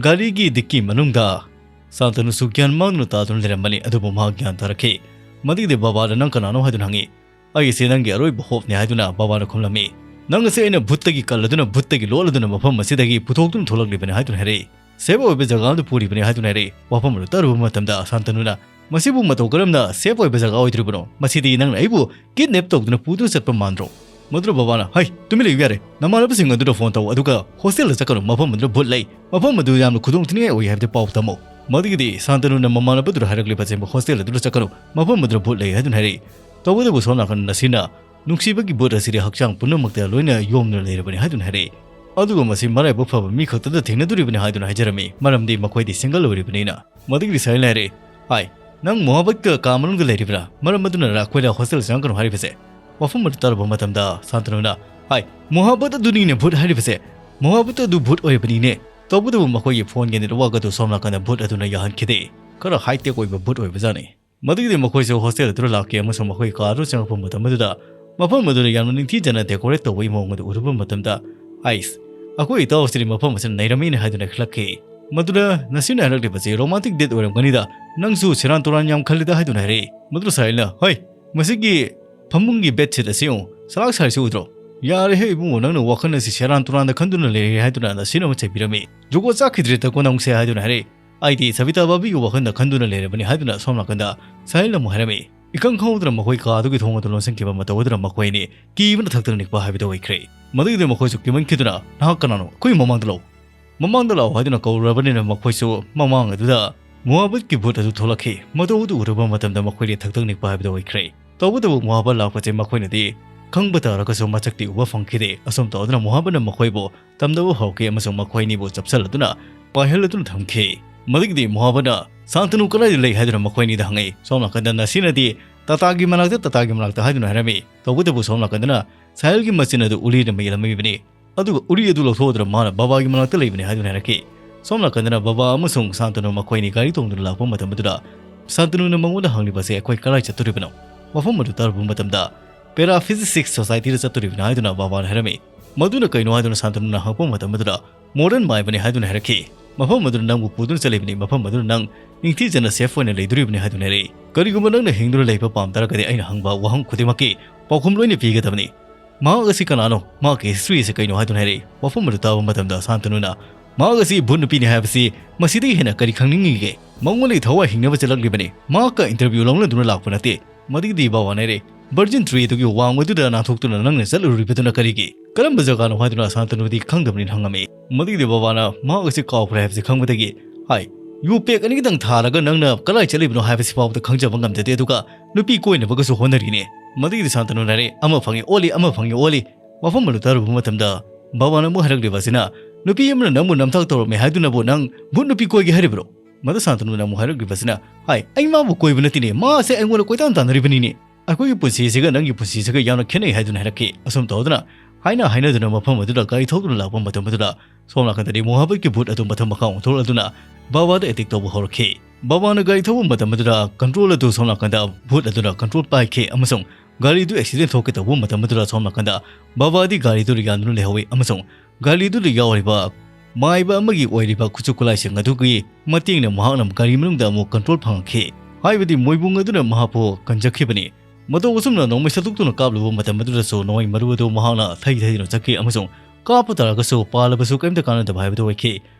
ꯒꯥꯔꯤꯒꯤ dicky ꯃꯅꯨꯡꯗ ꯁꯥꯟꯇꯅꯨꯁꯨ ꯒ꯭ꯌꯥꯟ ꯃꯥꯡꯗꯨꯅ ꯇꯥꯗꯨꯅ ꯂꯩꯔꯝꯕꯅꯤ, ꯑꯗꯨꯕꯨ ꯃꯍꯥꯛ ꯒ꯭ꯌꯥꯟ ꯇꯥꯔꯛꯈꯤ꯫ ꯃꯗꯨꯒꯤꯗꯤ ꯕꯥꯕꯥꯗ "ꯅꯪ ꯀꯅꯥꯅꯣ?" ꯍꯥꯏꯗꯨꯅ ꯍꯪꯉꯤ꯫ "ꯑꯩꯒꯤꯁꯦ ꯅꯪꯒꯤ ꯑꯔꯣꯏꯕ hopeꯅꯤ" ꯍꯥꯏꯗꯨꯅ ꯕꯥꯕꯥꯅ ꯈꯨꯝꯂꯝꯃꯤ꯫ "ꯅꯪ ꯑꯁꯤ ꯑꯩꯅ ꯚꯨꯠꯇꯒꯤ ꯀꯜꯂꯗꯨꯅ, ꯚꯨꯠꯇꯒꯤ ꯂꯣꯠꯂꯗꯨꯅ ꯃꯐꯝ ꯑꯁꯤꯗꯒꯤ ꯄꯨꯊꯣꯛꯇꯨꯅ ꯊꯣꯛꯂꯛꯂꯤꯕꯅꯤ" ꯍꯥꯏꯗꯨꯅ ꯍꯥꯏꯔꯛꯏ꯫ "Safe ꯑꯣꯏꯕ ꯖꯒꯥ ꯑꯃꯗ ꯄꯨꯔꯤꯕꯅꯤ" ꯍꯥꯏꯗꯨꯅ ꯍꯥꯏꯔꯛꯏ꯫ ꯋꯥꯐꯝ ꯑꯗꯨ ꯇꯥꯔꯨꯕ ꯃꯇꯝꯗ ꯁꯥꯟꯇꯅꯨꯅ "ꯃꯁꯤꯕꯨ ꯃꯇꯧ ꯀꯔꯝꯅ safe ꯑꯣꯏꯕ ꯖꯒꯥ ꯑꯣꯏꯗꯣꯔꯤꯕꯅꯣ? ꯃꯁꯤꯗꯤ ꯅꯪꯅ ꯑꯩꯕꯨ kidnap ꯇꯧꯗꯨꯅ ꯄꯨꯗꯨꯅ ꯆꯠꯄ ꯃꯥꯟꯗ꯭ꯔꯣ?" ꯃꯗꯨꯗ ꯕꯥꯕꯥꯅ, "ꯍꯩ, ꯇꯨꯃꯤꯟ ꯂꯩꯌꯨ ꯌꯥꯔꯦ꯫ ꯅꯃꯥꯟꯅꯕꯁꯤꯡ ꯑꯗꯨꯗ phone ꯇꯧ, ꯑꯗꯨꯒ hostelꯗ ꯆꯠꯀꯅꯨ, ꯃꯐꯝ ꯑꯗꯨꯗ ꯚꯨꯠ ꯂꯩ꯫ ꯃꯐꯝ ꯑꯗꯨ ꯌꯥꯝꯅ ꯈꯨꯗꯣꯡꯊꯤꯅꯤꯡꯉꯥꯏ ꯑꯣꯏ ꯍꯥꯏꯕꯗꯨ ꯄꯥꯎ ꯇꯝꯃꯨ꯫" ꯃꯗꯨꯒꯤꯗꯤ ꯁꯥꯟꯇꯅꯨꯅ ꯃꯃꯥꯟꯅꯕꯗꯨꯗ ꯍꯥꯏꯔꯛꯂꯤꯕ ꯑꯁꯦꯡꯕ hostel ꯑꯗꯨꯗ ꯆꯠꯀꯅꯨ, ꯃꯐꯝ ꯑꯗꯨꯗ ꯚꯨꯠ ꯂꯩ ꯍꯥꯏꯗꯨꯅ ꯍꯥꯏꯔꯛꯏ꯫ ꯇꯧꯕꯇꯕꯨ ꯁꯣꯝ ꯅꯥꯀꯟ ꯅꯁꯤꯔꯅ "ꯅꯨꯡꯁꯤꯕꯒꯤ ꯚꯨꯠ ꯑꯁꯤꯗꯤ ꯍꯛꯆꯥꯡ ꯄꯨꯝꯅꯃꯛꯇ ꯂꯣꯏꯅ ꯌꯣꯝꯗꯨꯅ ꯂꯩꯔꯕꯅꯤ" ꯍꯥꯏꯗꯨꯅ ꯍꯥꯏꯔꯛꯏ꯫ ꯑꯗꯨꯒ ꯃꯁꯤ ꯃꯔꯥꯏꯕꯛ ꯐꯕ ꯃꯤ ꯈꯛꯇꯗ ꯊꯦꯡꯅꯗꯣꯔꯤꯕꯅꯤ ꯍꯥꯏꯗꯨꯅ ꯍꯥꯏꯖꯔꯝꯃꯤ, ꯃꯔꯝꯗꯤ ꯃꯈꯣꯏꯗꯤ single ꯑꯣꯏꯔꯤꯕꯅꯤꯅ꯫ ꯃꯗꯨꯒꯤꯗꯤ ꯁꯥꯍꯤꯜꯅ ꯍꯥꯏꯔꯛꯏ, "ꯍꯥꯏ, ꯅꯪ ꯃꯣꯍꯥꯕꯠꯀ ꯀꯥ ꯃꯅꯨꯡꯗ ꯂꯩꯔꯤꯕ꯭ꯔꯥ? ꯃꯔꯝ ꯑꯗꯨꯅ ꯑꯩꯈꯣꯏꯗ hostel ꯆꯪꯒꯅꯨ ꯍꯥꯏꯔꯤꯕꯁꯦ?" ꯋꯥꯐꯝ ꯑꯗꯨ ꯇꯥꯔꯨꯕ ꯃꯇꯝꯗ ꯁꯥꯟꯇꯅꯨꯅ, "ꯍꯥꯏ, ꯃꯣꯍꯥꯕꯠ ꯑꯗꯨꯅꯤꯅꯦ ꯚꯨꯠ ꯍꯥꯏꯔꯤꯕꯁꯦ꯫ ꯃꯣꯍꯥꯕꯠ ꯑꯗꯨ ꯚꯨꯠ ꯑꯣꯏꯔꯕꯅꯤꯅꯦ꯫" ꯇꯧꯕꯇꯕꯨ ꯃꯈꯣꯏꯒꯤ phoneꯒꯤ network ꯑꯗꯨ ꯁꯣꯝ ꯅꯥꯀꯟꯗ ꯚꯨꯠ ꯑꯗꯨꯅ ꯌꯥꯍꯟꯈꯤꯗꯦ꯫ ꯈꯔ high tech ꯑꯣꯏꯕ ꯚꯨꯠ ꯑꯣꯏꯕꯖꯥꯠꯅꯤ꯫ ꯃꯗꯨꯒꯤꯗꯤ ꯃꯈꯣꯏꯁꯨ hostel ꯑꯗꯨꯗ ꯂꯥꯛꯈꯤ ꯑꯃꯁꯨꯡ ꯃꯈꯣꯏꯒꯤ ꯀꯥ ꯑꯗꯨ ꯆꯪꯉꯛꯄ ꯃꯇꯝ ꯑꯗꯨꯗ ꯃꯐꯝ ꯑꯗꯨꯗ ꯌꯥꯝꯅ ꯅꯤꯡꯊꯤꯖꯅ decorate ꯇꯧꯕꯒꯤ ꯃꯑꯣꯡ ꯑꯗꯨ ꯎꯔꯨꯕ ꯃꯇꯝꯗ "ꯑꯩꯁ, ꯑꯩꯈꯣꯏ ꯏꯇꯥꯎꯁꯤꯗꯤ ꯃꯐꯝ ꯑꯁꯤꯗ ꯅꯩꯔꯝꯃꯤꯅꯦ" ꯍꯥꯏꯗꯨꯅ ꯈꯜꯂꯛꯈꯤ꯫ ꯃꯗꯨꯗ ꯅꯁꯤꯅ ꯍꯥꯏꯔꯛꯂꯤꯕꯁꯤ romantic date ꯑꯣꯏꯔꯝꯒꯅꯤꯗ, ꯅꯪꯁꯨ ꯁꯦꯔꯥꯟ ꯇꯨꯔꯥꯟ ꯌꯥꯝ ꯈꯜꯂꯤꯗ ꯍꯥꯏꯗꯨꯅ ꯍꯥꯏꯔꯛꯏ꯫ ꯃꯗꯨꯗ ꯁꯥꯍꯤꯜꯅ, "ꯍꯣꯏ, ꯃꯁꯤꯒꯤ ꯐꯃꯨꯡꯒꯤ bedsheet ꯑꯁꯤ ꯌꯦꯡꯉꯨ, ꯁꯂꯥꯛ ꯁꯥꯔꯤꯁꯤ ꯎꯗ꯭ꯔꯣ? ꯌꯥꯔꯦꯍꯦ ꯏꯕꯨꯡꯉꯣ, ꯅꯪꯅ ꯋꯥꯈꯜ ꯑꯁꯤ ꯁꯦꯔꯥꯟ ꯇꯨꯔꯥꯟꯗ ꯈꯟꯗꯨꯅ ꯂꯩꯔꯦ" ꯍꯥꯏꯗꯨꯅ ꯅꯁꯤꯅ ꯑꯃ ꯆꯩꯕꯤꯔꯝꯃꯤ꯫ "ꯖꯨꯒꯣꯠ ꯆꯥꯈꯤꯗ꯭ꯔꯦꯗꯀꯣ ꯅꯪꯁꯦ" ꯍꯥꯏꯗꯨꯅ ꯍꯥꯏꯔꯛꯏ꯫ "ꯑꯩꯗꯤ ꯁꯕꯤꯇꯥ ꯕꯥꯕꯤꯒꯤ ꯋꯥꯈꯜꯗ ꯈꯟꯗꯨꯅ ꯂꯩꯔꯕꯅꯤ" ꯍꯥꯏꯗꯨꯅ ꯁꯣꯝ ꯅꯥꯀꯟꯗ ꯁꯥꯍꯤꯜꯅ ꯑꯃꯨꯛ ꯍꯥꯏꯔꯝꯃꯤ꯫ ꯏꯈꯪ ꯈꯪꯍꯧꯗꯅ ꯃꯈꯣꯏ ꯀꯥ ꯑꯗꯨꯒꯤ ꯊꯣꯡ ꯑꯗꯨ ꯂꯣꯟꯁꯤꯟꯈꯤꯕ ꯃꯇꯧ ꯑꯗꯨꯅ ꯃꯈꯣꯏ ꯑꯅꯤ ꯀꯤꯕꯅ ꯊꯛꯇꯛ ꯅꯤꯛꯄ ꯍꯥꯏꯕꯗꯨ ꯑꯣꯏꯈ꯭ꯔꯦ꯫ ꯃꯗꯨꯒꯤꯗꯤ ꯃꯈꯣꯏꯁꯨ ꯀꯤꯃꯟꯈꯤꯗꯨꯅ, "ꯅꯍꯥꯛ ꯀꯅꯥꯅꯣ? ꯑꯩꯈꯣꯏ ꯃꯃꯥꯡꯗ ꯂꯥꯛꯎ, ꯃꯃꯥꯡꯗ ꯂꯥꯛꯎ" ꯍꯥꯏꯗꯨꯅ ꯀꯧꯔꯕꯅꯤꯅ ꯃꯈꯣꯏꯁꯨ ꯃꯃꯥꯡ ꯑꯗꯨꯗ ꯃꯣꯍꯥꯕꯠꯀꯤ ꯚꯨꯠ ꯑꯗꯨ ꯊꯣꯛꯂꯛꯈꯤ꯫ ꯃꯗꯨ ꯑꯗꯨ ꯎꯔꯕ ꯃꯇꯝꯗ ꯃꯈꯣꯏꯗꯤ ꯊꯛꯇꯛ ꯅꯤꯛꯄ ꯍꯥꯏꯕꯗꯨ ꯑꯣꯏꯈ꯭ꯔꯦ꯫ ꯇꯧꯕꯇꯕꯨ ꯃꯣꯍꯥꯕꯠ ꯂꯥꯛꯄꯁꯦ ꯃꯈꯣꯏꯅꯗꯤ ꯈꯪꯕ ꯇꯥꯔꯒꯁꯨ ꯃꯁꯛꯇꯤ ꯎꯕ ꯐꯪꯈꯤꯗꯦ꯫ ꯑꯁꯨꯝ ꯇꯧꯗꯨꯅ ꯃꯣꯍꯥꯕꯠꯅ ꯃꯈꯣꯏꯕꯨ ꯇꯝꯗꯕ ꯍꯧꯔꯛꯈꯤ ꯑꯃꯁꯨꯡ ꯃꯈꯣꯏ ꯑꯅꯤꯕꯨ ꯆꯞꯁꯤꯜꯂꯗꯨꯅ ꯄꯥꯏꯍꯜꯂꯗꯨꯅ ꯊꯝꯈꯤ꯫ ꯃꯗꯨꯒꯤꯗꯤ ꯃꯣꯍꯥꯕꯠꯅ ꯁꯥꯟꯇꯅꯨ ꯀꯗꯥꯏꯗ ꯂꯩ ꯍꯥꯏꯗꯨꯅ ꯃꯈꯣꯏ ꯑꯅꯤꯗ ꯍꯪꯉꯤ꯫ ꯁꯣꯝ ꯅꯥꯀꯟꯗ ꯅꯁꯤꯅꯗꯤ ꯇꯥꯇꯥꯒꯤ ꯃꯅꯥꯛꯇ, ꯇꯥꯇꯥꯒꯤ ꯃꯅꯥꯛꯇ ꯍꯥꯏꯗꯨꯅ ꯍꯥꯏꯔꯝꯃꯤ꯫ ꯇꯧꯕꯇꯕꯨ ꯁꯣꯝ ꯅꯥꯀꯟꯗꯅ ꯁꯥꯍꯤꯜꯒꯤ ꯃꯆꯤꯟ ꯑꯗꯨ ꯎꯔꯤꯅ ꯃꯦꯜꯂꯝꯃꯤꯕꯅꯤ꯫ ꯑꯗꯨꯒ ꯎꯔꯤ ꯑꯗꯨ ꯂꯧꯊꯣꯛꯑꯗꯨꯅ ꯃꯥꯅ ꯕꯕꯥꯒꯤ ꯃꯅꯥꯛꯇ ꯂꯩꯕꯅꯤ ꯍꯥꯏꯗꯨꯅ ꯍꯥꯏꯔꯛꯈꯤ꯫ ꯁꯣꯝ ꯅꯥꯀꯟꯗꯅ ꯕꯕꯥ ꯑꯃꯁꯨꯡ ꯁꯥꯟꯇꯅꯨ ꯃꯈꯣꯏ ꯑꯅꯤ ꯒꯥꯔꯤ ꯇꯣꯡꯗꯨꯅ ꯂꯥꯛꯄ ꯃꯇꯝ ꯑꯗꯨꯗ ꯁꯥꯟꯇꯅꯨꯅ ꯃꯉꯣꯟꯗ ꯍꯪꯂꯤꯕꯁꯦ, "ꯑꯩꯈꯣꯏ ꯀꯗꯥꯏ ꯆꯠꯇꯣꯔꯤꯕꯅꯣ? ꯃꯐꯝ ꯑꯗꯨ ꯇꯥꯔꯨꯕ ꯃꯇꯝꯗ Paraphysicists Societyꯗ ꯆꯠꯇꯣꯔꯤꯕꯅꯤ" ꯍꯥꯏꯗꯨꯅ ꯕꯕꯥꯅ ꯍꯥꯏꯔꯝꯃꯤ꯫ ꯃꯗꯨꯅ ꯀꯩꯅꯣ ꯍꯥꯏꯗꯨꯅ ꯁꯥꯟꯇꯅꯨꯅ ꯍꯪꯉꯛꯄ ꯃꯇꯝ ꯑꯗꯨꯗ, "ꯃꯣꯗꯔꯟ ꯃꯥꯏꯕꯅꯤ" ꯍꯥꯏꯗꯨꯅ ꯍꯥꯏꯔꯛꯈꯤ꯫ "ꯃꯐꯝ ꯑꯗꯨꯗ ꯅꯪꯕꯨ ꯄꯨꯗꯨꯅ ꯆꯠꯂꯤꯕꯅꯤ, ꯃꯐꯝ ꯑꯗꯨꯗ ꯅꯪ ꯅꯤꯡꯊꯤꯖꯅ safe ꯑꯣꯏꯅ ꯂꯩꯗꯣꯔꯤꯕꯅꯤ" ꯍꯥꯏꯗꯨꯅ ꯍꯥꯏꯔꯛꯏ꯫ "ꯀꯔꯤꯒꯨꯝꯕ ꯅꯪꯅ ꯍꯤꯡꯗꯨꯅ ꯂꯩꯕ ꯄꯥꯝ ꯇꯥꯔꯒꯗꯤ ꯑꯩꯅ ꯍꯪꯕ ꯋꯥꯍꯪ ꯈꯨꯗꯤꯡꯃꯛꯀꯤ ꯄꯥꯎꯈꯨꯝ ꯂꯣꯏꯅ ꯄꯤꯒꯗꯕꯅꯤ꯫ ꯃꯍꯥꯛ ꯑꯁꯤ ꯀꯅꯥꯅꯣ? ꯃꯍꯥꯛꯀꯤ history ꯑꯁꯤ ꯀꯩꯅꯣ?" ꯍꯥꯏꯗꯨꯅ ꯍꯥꯏꯔꯛꯏ꯫ ꯋꯥꯐꯝ ꯑꯗꯨ ꯇꯥꯕ ꯃꯇꯝꯗ ꯁꯥꯟꯇꯅꯨꯅ, "ꯃꯍꯥꯛ ꯑꯁꯤ ꯚꯨꯠ ꯅꯨꯄꯤꯅꯤ ꯍꯥꯏꯕꯁꯤ ꯃꯁꯤꯗꯒꯤ ꯍꯦꯟꯅ ꯀꯔꯤ ꯈꯪꯅꯤꯡꯉꯤꯒꯦ? ꯃꯉꯣꯟꯗꯒꯤ ꯊꯋꯥꯏ ꯍꯤꯡꯅꯕ ꯆꯦꯜꯂꯛꯂꯤꯕꯅꯤ꯫ ꯃꯍꯥꯛꯀ interview ꯂꯧꯅꯗꯨꯅ ꯂꯥꯛꯄ ꯅꯠꯇꯦ꯫" ꯃꯗꯨꯒꯤꯗꯤ ꯕꯕꯥꯅ ꯍꯥꯏꯔꯦ, "Virgin Tree ꯑꯗꯨꯒꯤ ꯋꯥꯡꯃꯗꯨꯗ ꯅꯥꯟꯊꯣꯛꯇꯨꯅ ꯅꯪꯅ ꯆꯠꯂꯨꯔꯤꯕꯗꯨꯅ ꯀꯔꯤꯒꯤ? ꯀꯔꯝꯕ ꯖꯒꯥꯅꯣ?" ꯍꯥꯏꯗꯨꯅ ꯁꯥꯟꯇꯅꯨꯗꯤ ꯈꯪꯗꯕꯅꯤꯅ ꯍꯪꯉꯝꯃꯤ꯫ ꯃꯗꯨꯒꯤꯗꯤ ꯕꯕꯥꯅ ꯃꯍꯥꯛ ꯑꯁꯤ ꯀꯥꯎꯈ꯭ꯔꯦ ꯍꯥꯏꯕꯁꯤ ꯈꯪꯕꯗꯒꯤ, ꯍꯥꯏ, "ꯌꯨ pack ꯑꯅꯤꯗꯪ ꯊꯥꯔꯒ ꯅꯪꯅ ꯀꯗꯥꯏ ꯆꯠꯂꯤꯕꯅꯣ ꯍꯥꯏꯕꯁꯤ ꯐꯥꯎꯕꯗ ꯈꯪꯖꯕ ꯉꯝꯖꯗꯦ, ꯑꯗꯨꯒ ꯅꯨꯄꯤ ꯀꯣꯏꯅꯕꯒꯁꯨ ꯍꯣꯠꯅꯔꯤꯅꯦ꯫" ꯃꯗꯨꯒꯤꯗꯤ ꯁꯥꯟꯇꯅꯨꯅ ꯍꯥꯏꯔꯦ, "ꯑꯃ ꯐꯪꯉꯤ ꯑꯣꯜꯂꯤ, ꯑꯃ ꯐꯪꯉꯤ ꯑꯣꯜꯂꯤ꯫" ꯋꯥꯐꯝ ꯑꯗꯨ ꯇꯥꯔꯨꯕ ꯃꯇꯝꯗ ꯕꯕꯥꯅ ꯑꯃꯨꯛ ꯍꯥꯏꯔꯛꯂꯤꯕ ꯑꯁꯤꯅ, "ꯅꯨꯄꯤ ꯑꯃꯅ ꯅꯪꯕꯨ ꯅꯝꯊꯥꯛ ꯇꯧꯔꯝꯃꯦ ꯍꯥꯏꯗꯨꯅꯕꯨ ꯅꯪ ꯚꯨꯠ ꯅꯨꯄꯤ ꯀꯣꯏꯒꯦ ꯍꯥꯏꯔꯤꯕ꯭ꯔꯣ?" ꯃꯗꯨ ꯁꯥꯟꯇꯅꯨꯅ ꯑꯃꯨꯛ ꯍꯥꯏꯔꯛꯂꯤꯕꯁꯤꯅ, "ꯍꯥꯏ, ꯑꯩ ꯃꯥꯕꯨ ꯀꯣꯏꯕ ꯅꯠꯇꯦꯅꯦ, ꯃꯥ ꯑꯁꯦ ꯑꯩꯉꯣꯟꯗ ꯀꯣꯏꯇꯥꯟ ꯇꯥꯟꯅꯔꯤꯕꯅꯤꯅꯦ꯫ ꯑꯩꯈꯣꯏꯒꯤ ꯄꯨꯟꯁꯤꯁꯤꯒ ꯅꯪꯒꯤ ꯄꯨꯟꯁꯤꯁꯤꯒ ꯌꯥꯝꯅ ꯈꯦꯠꯅꯩ" ꯍꯥꯏꯗꯨꯅ ꯍꯥꯏꯔꯛꯈꯤ꯫ ꯑꯁꯨꯝ ꯇꯧꯗꯨꯅ ꯍꯥꯏꯅ ꯍꯥꯏꯅꯗꯨꯅ ꯃꯐꯝ ꯑꯗꯨꯗ ꯒꯥꯔꯤ ꯊꯧꯗꯨꯅ ꯂꯥꯛꯄ ꯃꯇꯝ ꯑꯗꯨꯗ ꯁꯣꯝ ꯅꯥꯀꯟꯗꯗꯤ ꯃꯣꯍꯥꯕꯠꯀꯤ ꯚꯨꯠ ꯑꯗꯨ ꯃꯊꯪ ꯃꯈꯥ ꯑꯣꯟꯊꯣꯔꯛꯂꯗꯨꯅ ꯕꯕꯥꯗ attack ꯇꯧꯕ ꯍꯧꯔꯛꯈꯤ꯫ ꯕꯕꯥꯅ ꯒꯥꯔꯤ ꯊꯧꯕ ꯃꯇꯝ ꯑꯗꯨꯗ control ꯑꯗꯨ ꯁꯣꯝ ꯅꯥꯀꯟꯗ ꯚꯨꯠ ꯑꯗꯨꯅ control ꯄꯥꯏꯈꯤ ꯑꯃꯁꯨꯡ ꯒꯥꯔꯤꯗꯨ ꯑꯦꯛꯁꯤꯗꯦꯟ ꯊꯣꯛꯀꯦ ꯇꯧꯕ ꯃꯇꯝ ꯑꯗꯨꯗ ꯁꯣꯝ ꯅꯥꯀꯟꯗ ꯕꯕꯥꯗꯤ ꯒꯥꯔꯤꯗꯨꯗ ꯌꯥꯟꯗꯨꯅ ꯂꯩꯍꯧꯋꯤ ꯑꯃꯁꯨꯡ ꯒꯥꯔꯤꯗꯨꯗ ꯌꯥꯎꯔꯤꯕ ꯃꯥꯏꯕ ꯑꯃꯒꯤ ꯑꯣꯏꯔꯤꯕ ꯈꯨꯠꯁꯨ ꯈꯨꯠꯂꯥꯏꯁꯤꯡ ꯑꯗꯨꯒꯤ ꯃꯇꯦꯡꯅ ꯃꯍꯥꯛꯅ ꯒꯥꯔꯤ ꯃꯅꯨꯡꯗ ꯑꯃꯨꯛ ꯀꯟꯇ꯭ꯔꯣꯜ ꯐꯪꯉꯛꯈꯤ꯫ ꯍꯥꯏꯕꯗꯤ ꯃꯣꯏꯕꯨꯡ ꯑꯗꯨꯅ ꯃꯍꯥꯛꯄꯨ ꯀꯟꯖꯈꯤꯕꯅꯤ꯫ ꯃꯇꯧ ꯑꯁꯨꯝꯅ ꯅꯣꯡꯃꯩ ꯁꯠꯇꯣꯛꯇꯨꯅ ꯀꯥꯞꯂꯨꯕ ꯃꯇꯝ ꯑꯗꯨꯗꯁꯨ ꯅꯣꯡꯃꯩ ꯃꯔꯨ ꯑꯗꯨ ꯃꯍꯥꯛꯅ ꯊꯩ ꯊꯩꯗꯨꯅ ꯆꯠꯈꯤ ꯑꯃꯁꯨꯡ ꯀꯥꯞꯄ ꯇꯥꯔꯒꯁꯨ ꯄꯥꯜꯂꯕꯁꯨ ꯀꯔꯤꯝꯇ ꯀꯥꯟꯅꯗꯕ ꯍꯥꯏꯕꯗꯨ ꯑꯣꯏꯈꯤ꯫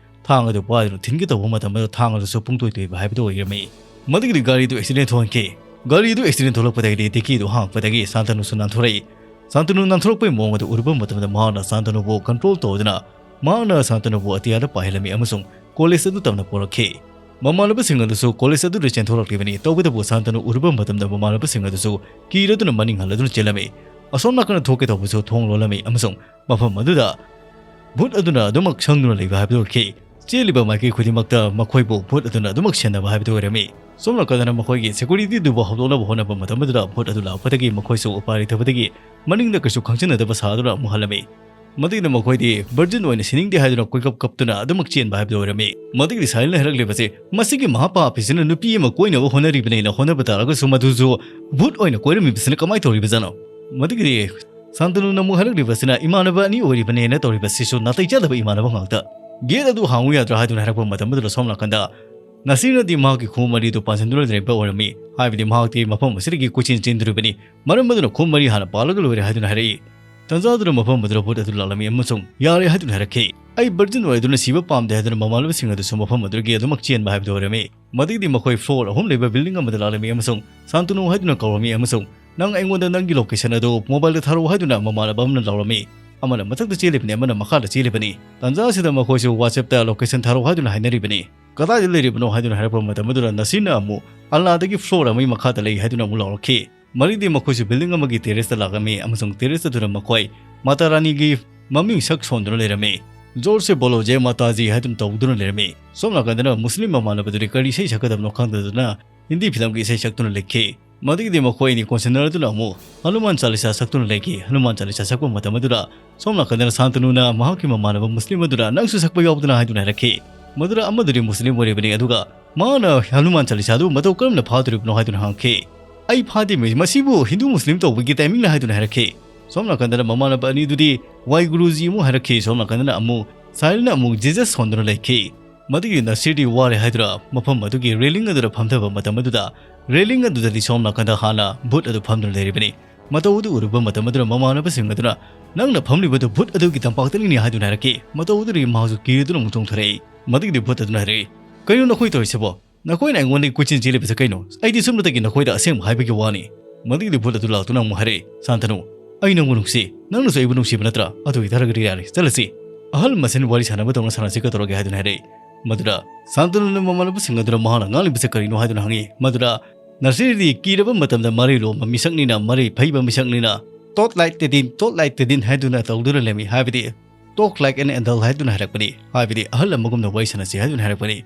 ꯊꯥꯡ ꯑꯗꯨ ꯄꯥꯏꯗꯨꯅ ꯊꯤꯟꯒꯦ ꯇꯧꯕ ꯃꯇꯝ ꯑꯗꯨ ꯊꯥꯡ ꯑꯗꯨꯁꯨ ꯄꯨꯡꯇꯣꯏ ꯇꯣꯏꯕ ꯍꯥꯏꯕꯗꯨ ꯑꯣꯏꯔꯝꯃꯤ꯫ ꯃꯗꯨꯒꯤꯗꯤ ꯒꯥꯔꯤꯗꯨ ꯑꯦꯛꯁꯤꯗꯦꯟ ꯊꯣꯛꯍꯟꯈꯤ꯫ ꯒꯥꯔꯤꯗꯨ ꯑꯦꯛꯁꯤꯗꯦꯟ ꯊꯣꯛꯂꯛꯄꯗꯒꯤꯗꯤ ꯗꯤꯛꯀꯤꯗꯨ ꯍꯥꯡꯉꯛꯄꯗꯒꯤ ꯁꯥꯟꯇꯅꯨꯁꯨ ꯅꯥꯟꯊꯣꯔꯛꯏ꯫ ꯁꯥꯟꯇꯅꯨ ꯅꯥꯟꯊꯣꯔꯛꯄꯒꯤ ꯃꯑꯣꯡ ꯑꯗꯨ ꯎꯔꯨꯕ ꯃꯇꯝꯗ ꯃꯍꯥꯛꯅ ꯁꯥꯟꯇꯅꯨꯕꯨ ꯀꯟꯇ꯭ꯔꯣꯜ ꯇꯧꯗꯨꯅ ꯃꯍꯥꯛꯅ ꯁꯥꯟꯇꯅꯨꯕꯨ ꯑꯇꯤꯌꯥꯗ ꯄꯥꯏꯍꯜꯂꯝꯃꯤ ꯑꯃꯁꯨꯡ ꯀꯣꯂꯦꯖ ꯑꯗꯨ ꯇꯝꯅ ꯄꯨꯔꯛꯈꯤ꯫ ꯃꯃꯥꯟꯅꯕꯁꯤꯡ ꯑꯗꯨꯁꯨ ꯀꯣꯂꯦꯖ ꯑꯗꯨꯗ ꯆꯦꯟꯊꯣꯔꯛꯂꯤꯕꯅꯤ꯫ ꯇꯧꯕꯇꯕꯨ ꯁꯥꯟꯇꯅꯨ ꯎꯔꯨꯕ ꯃꯇꯝꯗ ꯃꯃꯥꯟꯅꯕꯁꯤꯡ ꯑꯗꯨꯁꯨ ꯀꯤꯔꯗꯨꯅ ꯃꯅꯤꯡ ꯍꯜꯂꯗꯨꯅ ꯆꯦꯜꯂꯝꯃꯤ꯫ ꯑꯁꯣꯝ ꯅꯥꯀꯟꯗ ꯊꯣꯛꯀꯦ ꯇꯧꯕꯁꯨ ꯊꯣꯡ ꯂꯣꯜꯂꯝꯃꯤ ꯑꯃꯁꯨꯡ ꯃꯐꯝ ꯑꯗꯨꯗ ꯚꯨꯠ ꯑꯗꯨꯅ ꯑꯗꯨꯃꯛ ꯁꯪꯗꯨꯅ ꯂꯩꯕ ꯍꯥꯏꯕꯗꯨ ꯑꯣꯏꯈꯤ꯫ ꯆꯦꯜꯂꯤꯕ ꯃꯥꯏꯀꯩ ꯈꯨꯗꯤꯡꯃꯛꯇ ꯃꯈꯣꯏꯕꯨ ꯚꯨꯠ ꯑꯗꯨꯅ ꯑꯗꯨꯃꯛ ꯁꯦꯟꯅꯕ ꯍꯥꯏꯕꯗꯨ ꯑꯣꯏꯔꯝꯃꯤ꯫ ꯁꯣꯝ ꯅꯥꯀꯟꯗꯅ ꯃꯈꯣꯏꯒꯤ ꯁꯦꯀ꯭ꯌꯨꯔꯤꯇꯤꯗꯨꯕꯨ ꯍꯧꯗꯣꯛꯅꯕ ꯍꯣꯠꯅꯕ ꯃꯇꯝ ꯑꯗꯨꯗ ꯚꯨꯠ ꯑꯗꯨ ꯂꯥꯛꯄꯗꯒꯤ ꯃꯈꯣꯏꯁꯨ ꯎꯄꯥꯏ ꯂꯩꯇꯕꯗꯒꯤ ꯃꯅꯤꯡꯗ ꯀꯩꯁꯨ ꯈꯪꯖꯤꯟꯅꯗꯕ ꯁꯥꯗꯨꯅ ꯑꯃꯨꯛ ꯍꯜꯂꯝꯃꯤ꯫ ꯃꯗꯨꯒꯤꯗ ꯃꯈꯣꯏꯗꯤ ꯚꯔꯖꯤꯟ ꯑꯣꯏꯅ ꯁꯤꯅꯤꯡꯗꯦ ꯍꯥꯏꯗꯨꯅ ꯀꯣꯏꯀꯞ ꯀꯞꯇꯨꯅ ꯑꯗꯨꯃꯛ ꯆꯦꯟꯕ ꯍꯥꯏꯕꯗꯨ ꯑꯣꯏꯔꯝꯃꯤ꯫ ꯃꯗꯨꯒꯤꯗꯤ ꯁꯥꯏꯂꯦꯟ ꯍꯥꯏꯔꯛꯂꯤꯕꯁꯤ ꯃꯁꯤꯒꯤ ꯃꯍꯥꯄꯥꯄꯤꯁꯤꯅ ꯅꯨꯄꯤ ꯑꯃ ꯀꯣꯏꯅꯕ ꯍꯣꯠꯅꯔꯤꯕꯅꯦꯅ ꯍꯣꯠꯅꯕ ꯇꯥꯔꯒꯁꯨ ꯃꯗꯨꯁꯨ ꯚꯨꯠ ꯑꯣꯏꯅ ꯀꯣꯏꯔꯝꯃꯤꯕꯁꯤꯅ ꯀꯃꯥꯏꯅ ꯇꯧꯔꯤꯕꯖꯥꯠꯅꯣ? ꯃꯗꯨꯒꯤꯗꯤ ꯁꯥꯟꯇꯅꯨꯅ ꯑꯃꯨꯛ ꯍꯥꯏꯔꯛꯂꯤꯕꯁꯤꯅ ꯏꯃꯥꯟꯅꯕ ꯑꯅꯤ ꯑꯣꯏꯔꯤꯕꯅꯦꯅ ꯇꯧꯔꯤꯕꯁꯤꯁꯨ ꯅꯥꯇꯩ ꯆꯥꯗꯕ ꯏꯃꯥꯟꯅꯕ ꯉꯥꯛꯇ꯫ ꯒꯦꯠ ꯑꯗꯨ ꯍꯥꯡꯉꯨ ꯌꯥꯗ꯭ꯔꯥ ꯍꯥꯏꯗꯨꯅ ꯍꯥꯏꯔꯛꯄ ꯃꯇꯝ ꯑꯗꯨꯗ ꯁꯣꯝ ꯅꯥꯀꯟꯗ ꯅꯁꯤꯔꯅꯗꯤ ꯃꯍꯥꯛꯀꯤ ꯈꯣꯡꯎꯞ ꯃꯔꯤꯗꯨ ꯄꯥꯟꯁꯤꯟꯗꯨꯅ ꯂꯩꯔꯝꯕ ꯑꯣꯏꯔꯝꯃꯤ꯫ ꯍꯥꯏꯕꯗꯤ ꯃꯍꯥꯛꯇꯤ ꯃꯐꯝ ꯑꯁꯤꯗꯒꯤ ꯀꯣꯏꯆꯦꯟ ꯆꯦꯟꯗꯣꯔꯤꯕꯅꯤ꯫ ꯃꯔꯝ ꯑꯗꯨꯅ ꯈꯣꯡꯎꯞ ꯃꯔꯤ ꯍꯥꯟꯅ ꯄꯥꯜꯂꯒ ꯂꯣꯏꯔꯦ ꯍꯥꯏꯗꯨꯅ ꯍꯥꯏꯔꯛꯏ꯫ ꯇꯟꯖꯥ ꯑꯗꯨꯗ ꯃꯐꯝ ꯑꯗꯨꯗ ꯚꯨꯠ ꯑꯗꯨ ꯂꯥꯛꯂꯝꯃꯤ ꯑꯃꯁꯨꯡ ꯌꯥꯔꯦ ꯍꯥꯏꯗꯨꯅ ꯍꯥꯏꯔꯛꯈꯤ꯫ ꯑꯩ ꯚꯔꯖꯤꯟ ꯑꯣꯏꯗꯨꯅ ꯁꯤꯕ ꯄꯥꯝꯗꯦ ꯍꯥꯏꯗꯨꯅ ꯃꯃꯥꯟꯅꯕꯁꯤꯡ ꯑꯗꯨꯁꯨ ꯃꯐꯝ ꯑꯗꯨꯗꯒꯤ ꯑꯗꯨꯃꯛ ꯆꯦꯟꯕ ꯍꯥꯏꯕꯗꯨ ꯑꯣꯏꯔꯝꯃꯤ꯫ ꯃꯗꯨꯒꯤꯗꯤ ꯃꯈꯣꯏ ꯐ꯭ꯂꯣꯔ ꯑꯍꯨꯝ ꯂꯩꯕ ꯕꯤꯜꯗꯤꯡ ꯑꯃꯗ ꯂꯥꯛꯂꯝꯃꯤ ꯑꯃꯁꯨꯡ ꯁꯥꯟꯇꯅꯨ ꯍꯥꯏꯗꯨꯅ ꯀꯧꯔꯝꯃꯤ ꯑꯃꯁꯨꯡ ꯅꯪ ꯑꯩꯉꯣꯟꯗ ꯅꯪꯒꯤ ꯂꯣꯀꯦꯁꯟ ꯑꯗꯨ ꯃꯣꯕꯥꯏꯜꯗ ꯊꯥꯔꯛꯎ ꯍꯥꯏꯗꯨꯅ ꯃꯃꯥꯟꯅꯕ ꯑꯃꯅ ꯂꯥꯎꯔꯝꯃꯤ꯫ ꯑꯃꯅ ꯃꯊꯛꯇ ꯆꯦꯜꯂꯤꯕꯅꯤ, ꯑꯃꯅ ꯃꯈꯥꯗ ꯆꯦꯜꯂꯤꯕꯅꯤ꯫ ꯇꯥꯟꯖꯥ ꯑꯁꯤꯗ ꯃꯈꯣꯏꯁꯨ WhatsApp-ꯇ ꯂꯣꯀꯦꯁꯟ ꯊꯥꯔꯛꯎ ꯍꯥꯏꯗꯨꯅ ꯍꯥꯏꯅꯔꯤꯕꯅꯤ꯫ ꯀꯗꯥꯏꯗ ꯂꯩꯔꯤꯕꯅꯣ ꯍꯥꯏꯗꯨꯅ ꯍꯥꯏꯔꯛꯄ ꯃꯇꯝ ꯑꯗꯨꯗ ꯅꯁꯤꯔꯅ ꯑꯃꯨꯛ ꯑꯜꯂꯥꯗꯒꯤ ꯐ꯭ꯂꯣꯔ ꯑꯃꯒꯤ ꯃꯈꯥꯗ ꯂꯩ ꯍꯥꯏꯗꯨꯅ ꯑꯃꯨꯛ ꯂꯥꯎꯔꯛꯈꯤ꯫ ꯃꯔꯤꯗꯤ ꯃꯈꯣꯏꯁꯨ ꯕꯤꯜꯗꯤꯡ ꯑꯃꯒꯤ ꯇꯦꯔꯦꯁꯇ ꯂꯥꯛꯂꯝꯃꯤ ꯑꯃꯁꯨꯡ ꯇꯦꯔꯦꯁ ꯑꯗꯨꯗ ꯃꯈꯣꯏ ꯃꯥꯇꯥ ꯔꯥꯅꯤꯒꯤ ꯃꯃꯤꯡ ꯁꯛ ꯁꯣꯟꯗꯨꯅ ꯂꯩꯔꯝꯃꯤ꯫ "ꯖꯣꯔꯁꯦ ꯕꯣꯂꯣ, ꯖꯦ ꯃꯥꯇꯥꯖꯤ" ꯍꯥꯏꯗꯨꯅ ꯇꯧꯗꯨꯅ ꯂꯩꯔꯝꯃꯤ꯫ ꯁꯣꯝ ꯅꯥꯀꯟꯗꯅ ꯃꯨꯁꯂꯤꯝ ꯃꯃꯥꯟꯅꯕꯗꯨꯗꯤ ꯀꯔꯤ ꯏꯁꯩ ꯁꯛꯀꯗꯕꯅꯣ ꯈꯪꯗꯗꯨꯅ ꯍꯤꯟꯗꯤ ꯐꯤꯂꯝꯒꯤ ꯏꯁꯩ ꯁꯛꯇꯨꯅ ꯂꯩꯈꯤ꯫ ꯃꯗꯨꯒꯤꯗꯤ ꯃꯈꯣꯏ ꯑꯅꯤ ꯀꯣꯟꯁꯤꯟꯅꯔꯗꯨꯅ ꯑꯃꯨꯛ ꯍꯅꯨꯃꯥꯟ ꯆꯥꯂꯤꯁꯥ ꯁꯛꯇꯨꯅ ꯂꯩꯈꯤ꯫ ꯍꯅꯨꯃꯥꯟ ꯆꯥꯂꯤꯁꯥ ꯁꯛꯄ ꯃꯇꯝ ꯑꯗꯨꯗ ꯁꯣꯝ ꯅꯥꯀꯟꯗꯅ ꯁꯥꯟꯇꯅꯨꯅ ꯃꯍꯥꯛꯀꯤ ꯃꯃꯥꯟꯅꯕ ꯃꯨꯁꯂꯤꯝ ꯑꯗꯨꯗ "ꯅꯪꯁꯨ ꯁꯛꯄ ꯌꯥꯎꯗꯅ?" ꯍꯥꯏꯗꯨꯅ ꯍꯥꯏꯔꯛꯈꯤ꯫ ꯃꯗꯨꯗ ꯑꯃꯗꯨꯗꯤ ꯃꯨꯁꯂꯤꯝ ꯑꯣꯏꯔꯤꯕꯅꯤ, ꯑꯗꯨꯒ ꯃꯥꯅ ꯍꯅꯨꯃꯥꯟ ꯆꯥꯂꯤꯁꯥꯗꯨ ꯃꯇꯧ ꯀꯔꯝꯅ ꯐꯥꯗꯣꯔꯤꯕꯅꯣ ꯍꯥꯏꯗꯨꯅ ꯍꯪꯈꯤ꯫ "ꯑꯩ ꯐꯥꯗꯦ ꯃꯤ, ꯃꯁꯤꯕꯨ ꯍꯤꯟꯗꯨ ꯃꯨꯁꯂꯤꯝ ꯇꯧꯕꯒꯤ ꯇꯥꯏꯃꯤꯡꯅ" ꯍꯥꯏꯗꯨꯅ ꯍꯥꯏꯔꯛꯈꯤ꯫ ꯁꯣꯝ ꯅꯥꯀꯟꯗꯅ ꯃꯃꯥꯟꯅꯕ ꯑꯅꯤꯗꯨꯗꯤ "ꯋꯥꯏ ꯒꯨꯔꯨꯖꯤ" ꯑꯃꯨꯛ ꯍꯥꯏꯔꯛꯈꯤ꯫ ꯁꯣꯝ ꯅꯥꯀꯟꯗꯅ ꯑꯃꯨꯛ ꯁꯥꯍꯤꯜꯅ ꯑꯃꯨꯛ "ꯖꯤꯖꯁ" ꯁꯣꯟꯗꯨꯅ ꯂꯩꯈꯤ꯫ ꯃꯗꯨꯒꯤ ꯅꯁꯤꯔꯗꯤ ꯋꯥꯔꯦ ꯍꯥꯏꯗꯨꯅ ꯃꯐꯝ ꯑꯗꯨꯒꯤ ꯔꯦꯂꯤꯡ ꯑꯗꯨꯗ ꯐꯝꯊꯕ ꯃꯇꯝ ꯑꯗꯨꯗ, ꯔꯦꯂꯤꯡ ꯑꯗꯨꯗꯗꯤ ꯁꯣꯝ ꯅꯥꯀꯟꯗ ꯍꯥꯟꯅ ꯚꯨꯠ ꯑꯗꯨ ꯐꯝꯗꯨꯅ ꯂꯩꯔꯤꯕꯅꯤ꯫ ꯃꯇꯧ ꯑꯗꯨ ꯎꯔꯨꯕ ꯃꯇꯝ ꯑꯗꯨꯗ ꯃꯃꯥꯟꯅꯕꯁꯤꯡ ꯑꯗꯨꯅ, "ꯅꯪꯅ ꯐꯝꯂꯤꯕꯗꯨ ꯚꯨꯠ ꯑꯗꯨꯒꯤ ꯇꯝꯄꯥꯛꯇꯅꯤꯅꯦ" ꯍꯥꯏꯗꯨꯅ ꯍꯥꯏꯔꯛꯈꯤ꯫ ꯃꯇꯧ ꯑꯗꯨꯗꯒꯤ ꯃꯍꯥꯛꯁꯨ ꯀꯤꯔꯗꯨꯅ ꯑꯃꯨꯛ ꯆꯣꯡꯊꯣꯔꯛꯏ꯫ ꯃꯗꯨꯒꯤꯗꯤ ꯚꯨꯠ ꯑꯗꯨꯅ ꯍꯥꯏꯔꯛꯏ, "ꯀꯩꯅꯣ ꯅꯈꯣꯏ ꯇꯧꯔꯤꯁꯤꯕꯣ? ꯅꯈꯣꯏꯅ ꯑꯩꯉꯣꯟꯗꯒꯤ ꯀꯣꯏꯆꯦꯟ ꯆꯦꯜꯂꯤꯕꯁꯦ ꯀꯩꯅꯣ? ꯑꯩꯗꯤ ꯁꯨꯞꯅꯇꯒꯤ ꯅꯈꯣꯏꯗ ꯑꯁꯦꯡꯕ ꯍꯥꯏꯕꯒꯤ ꯋꯥꯅꯤ꯫" ꯃꯗꯨꯒꯤꯗꯤ ꯚꯨꯠ ꯑꯗꯨ ꯂꯥꯛꯇꯨꯅ ꯑꯃꯨꯛ ꯍꯥꯏꯔꯛꯏ, "ꯁꯥꯟꯇꯅꯨ, ꯑꯩ ꯅꯪꯕꯨ ꯅꯨꯡꯁꯤ, ꯅꯪꯅꯁꯨ ꯑꯩꯕꯨ ꯅꯨꯡꯁꯤꯕ ꯅꯠꯇ꯭ꯔꯥ? ꯑꯗꯨ ꯑꯣꯏꯇꯥꯔꯒꯗꯤ ꯌꯥꯔꯦ, ꯆꯠꯂꯁꯤ꯫ ꯑꯍꯜ ꯃꯁꯦꯟ ꯋꯥꯔꯤ ꯁꯥꯟꯅꯕꯗꯧꯅ ꯁꯥꯟꯅꯁꯤ ꯀꯩꯗꯧꯔꯒꯦ?" ꯍꯥꯏꯗꯨꯅ ꯍꯥꯏꯔꯛꯏ꯫ ꯃꯗꯨꯗ ꯁꯥꯟꯇꯅꯨꯅ ꯃꯃꯥꯟꯅꯕꯁꯤꯡ ꯑꯗꯨꯅ ꯃꯍꯥꯛꯅ ꯉꯥꯡꯂꯤꯕꯁꯦ ꯀꯔꯤꯅꯣ ꯍꯥꯏꯗꯨꯅ ꯍꯪꯉꯤ꯫ ꯃꯗꯨꯗ ꯅꯁꯤꯔꯗꯤ ꯀꯤꯔꯕ ꯃꯇꯝꯗ ꯃꯔꯩ ꯂꯣꯟꯕ ꯃꯤꯁꯛꯅꯤꯅ, ꯃꯔꯩ ꯐꯩꯕ ꯃꯤꯁꯛꯅꯤꯅ, "ꯇꯣꯠ ꯂꯥꯏꯠ ꯇꯦꯗꯤꯟ, ꯇꯣꯠ ꯂꯥꯏꯠ ꯇꯦꯗꯤꯟ" ꯍꯥꯏꯗꯨꯅ ꯇꯧꯗꯨꯅ ꯂꯩꯔꯝꯃꯤ꯫ ꯍꯥꯏꯕꯗꯤ, "Talk like an adult" ꯍꯥꯏꯗꯨꯅ ꯍꯥꯏꯔꯛꯄꯅꯤ꯫ ꯍꯥꯏꯕꯗꯤ, "ꯑꯍꯜ ꯑꯃꯒꯨꯝꯅ ꯋꯥꯔꯤ ꯁꯥꯟꯅꯁꯤ" ꯍꯥꯏꯗꯨꯅ ꯍꯥꯏꯔꯛꯄꯅꯤ꯫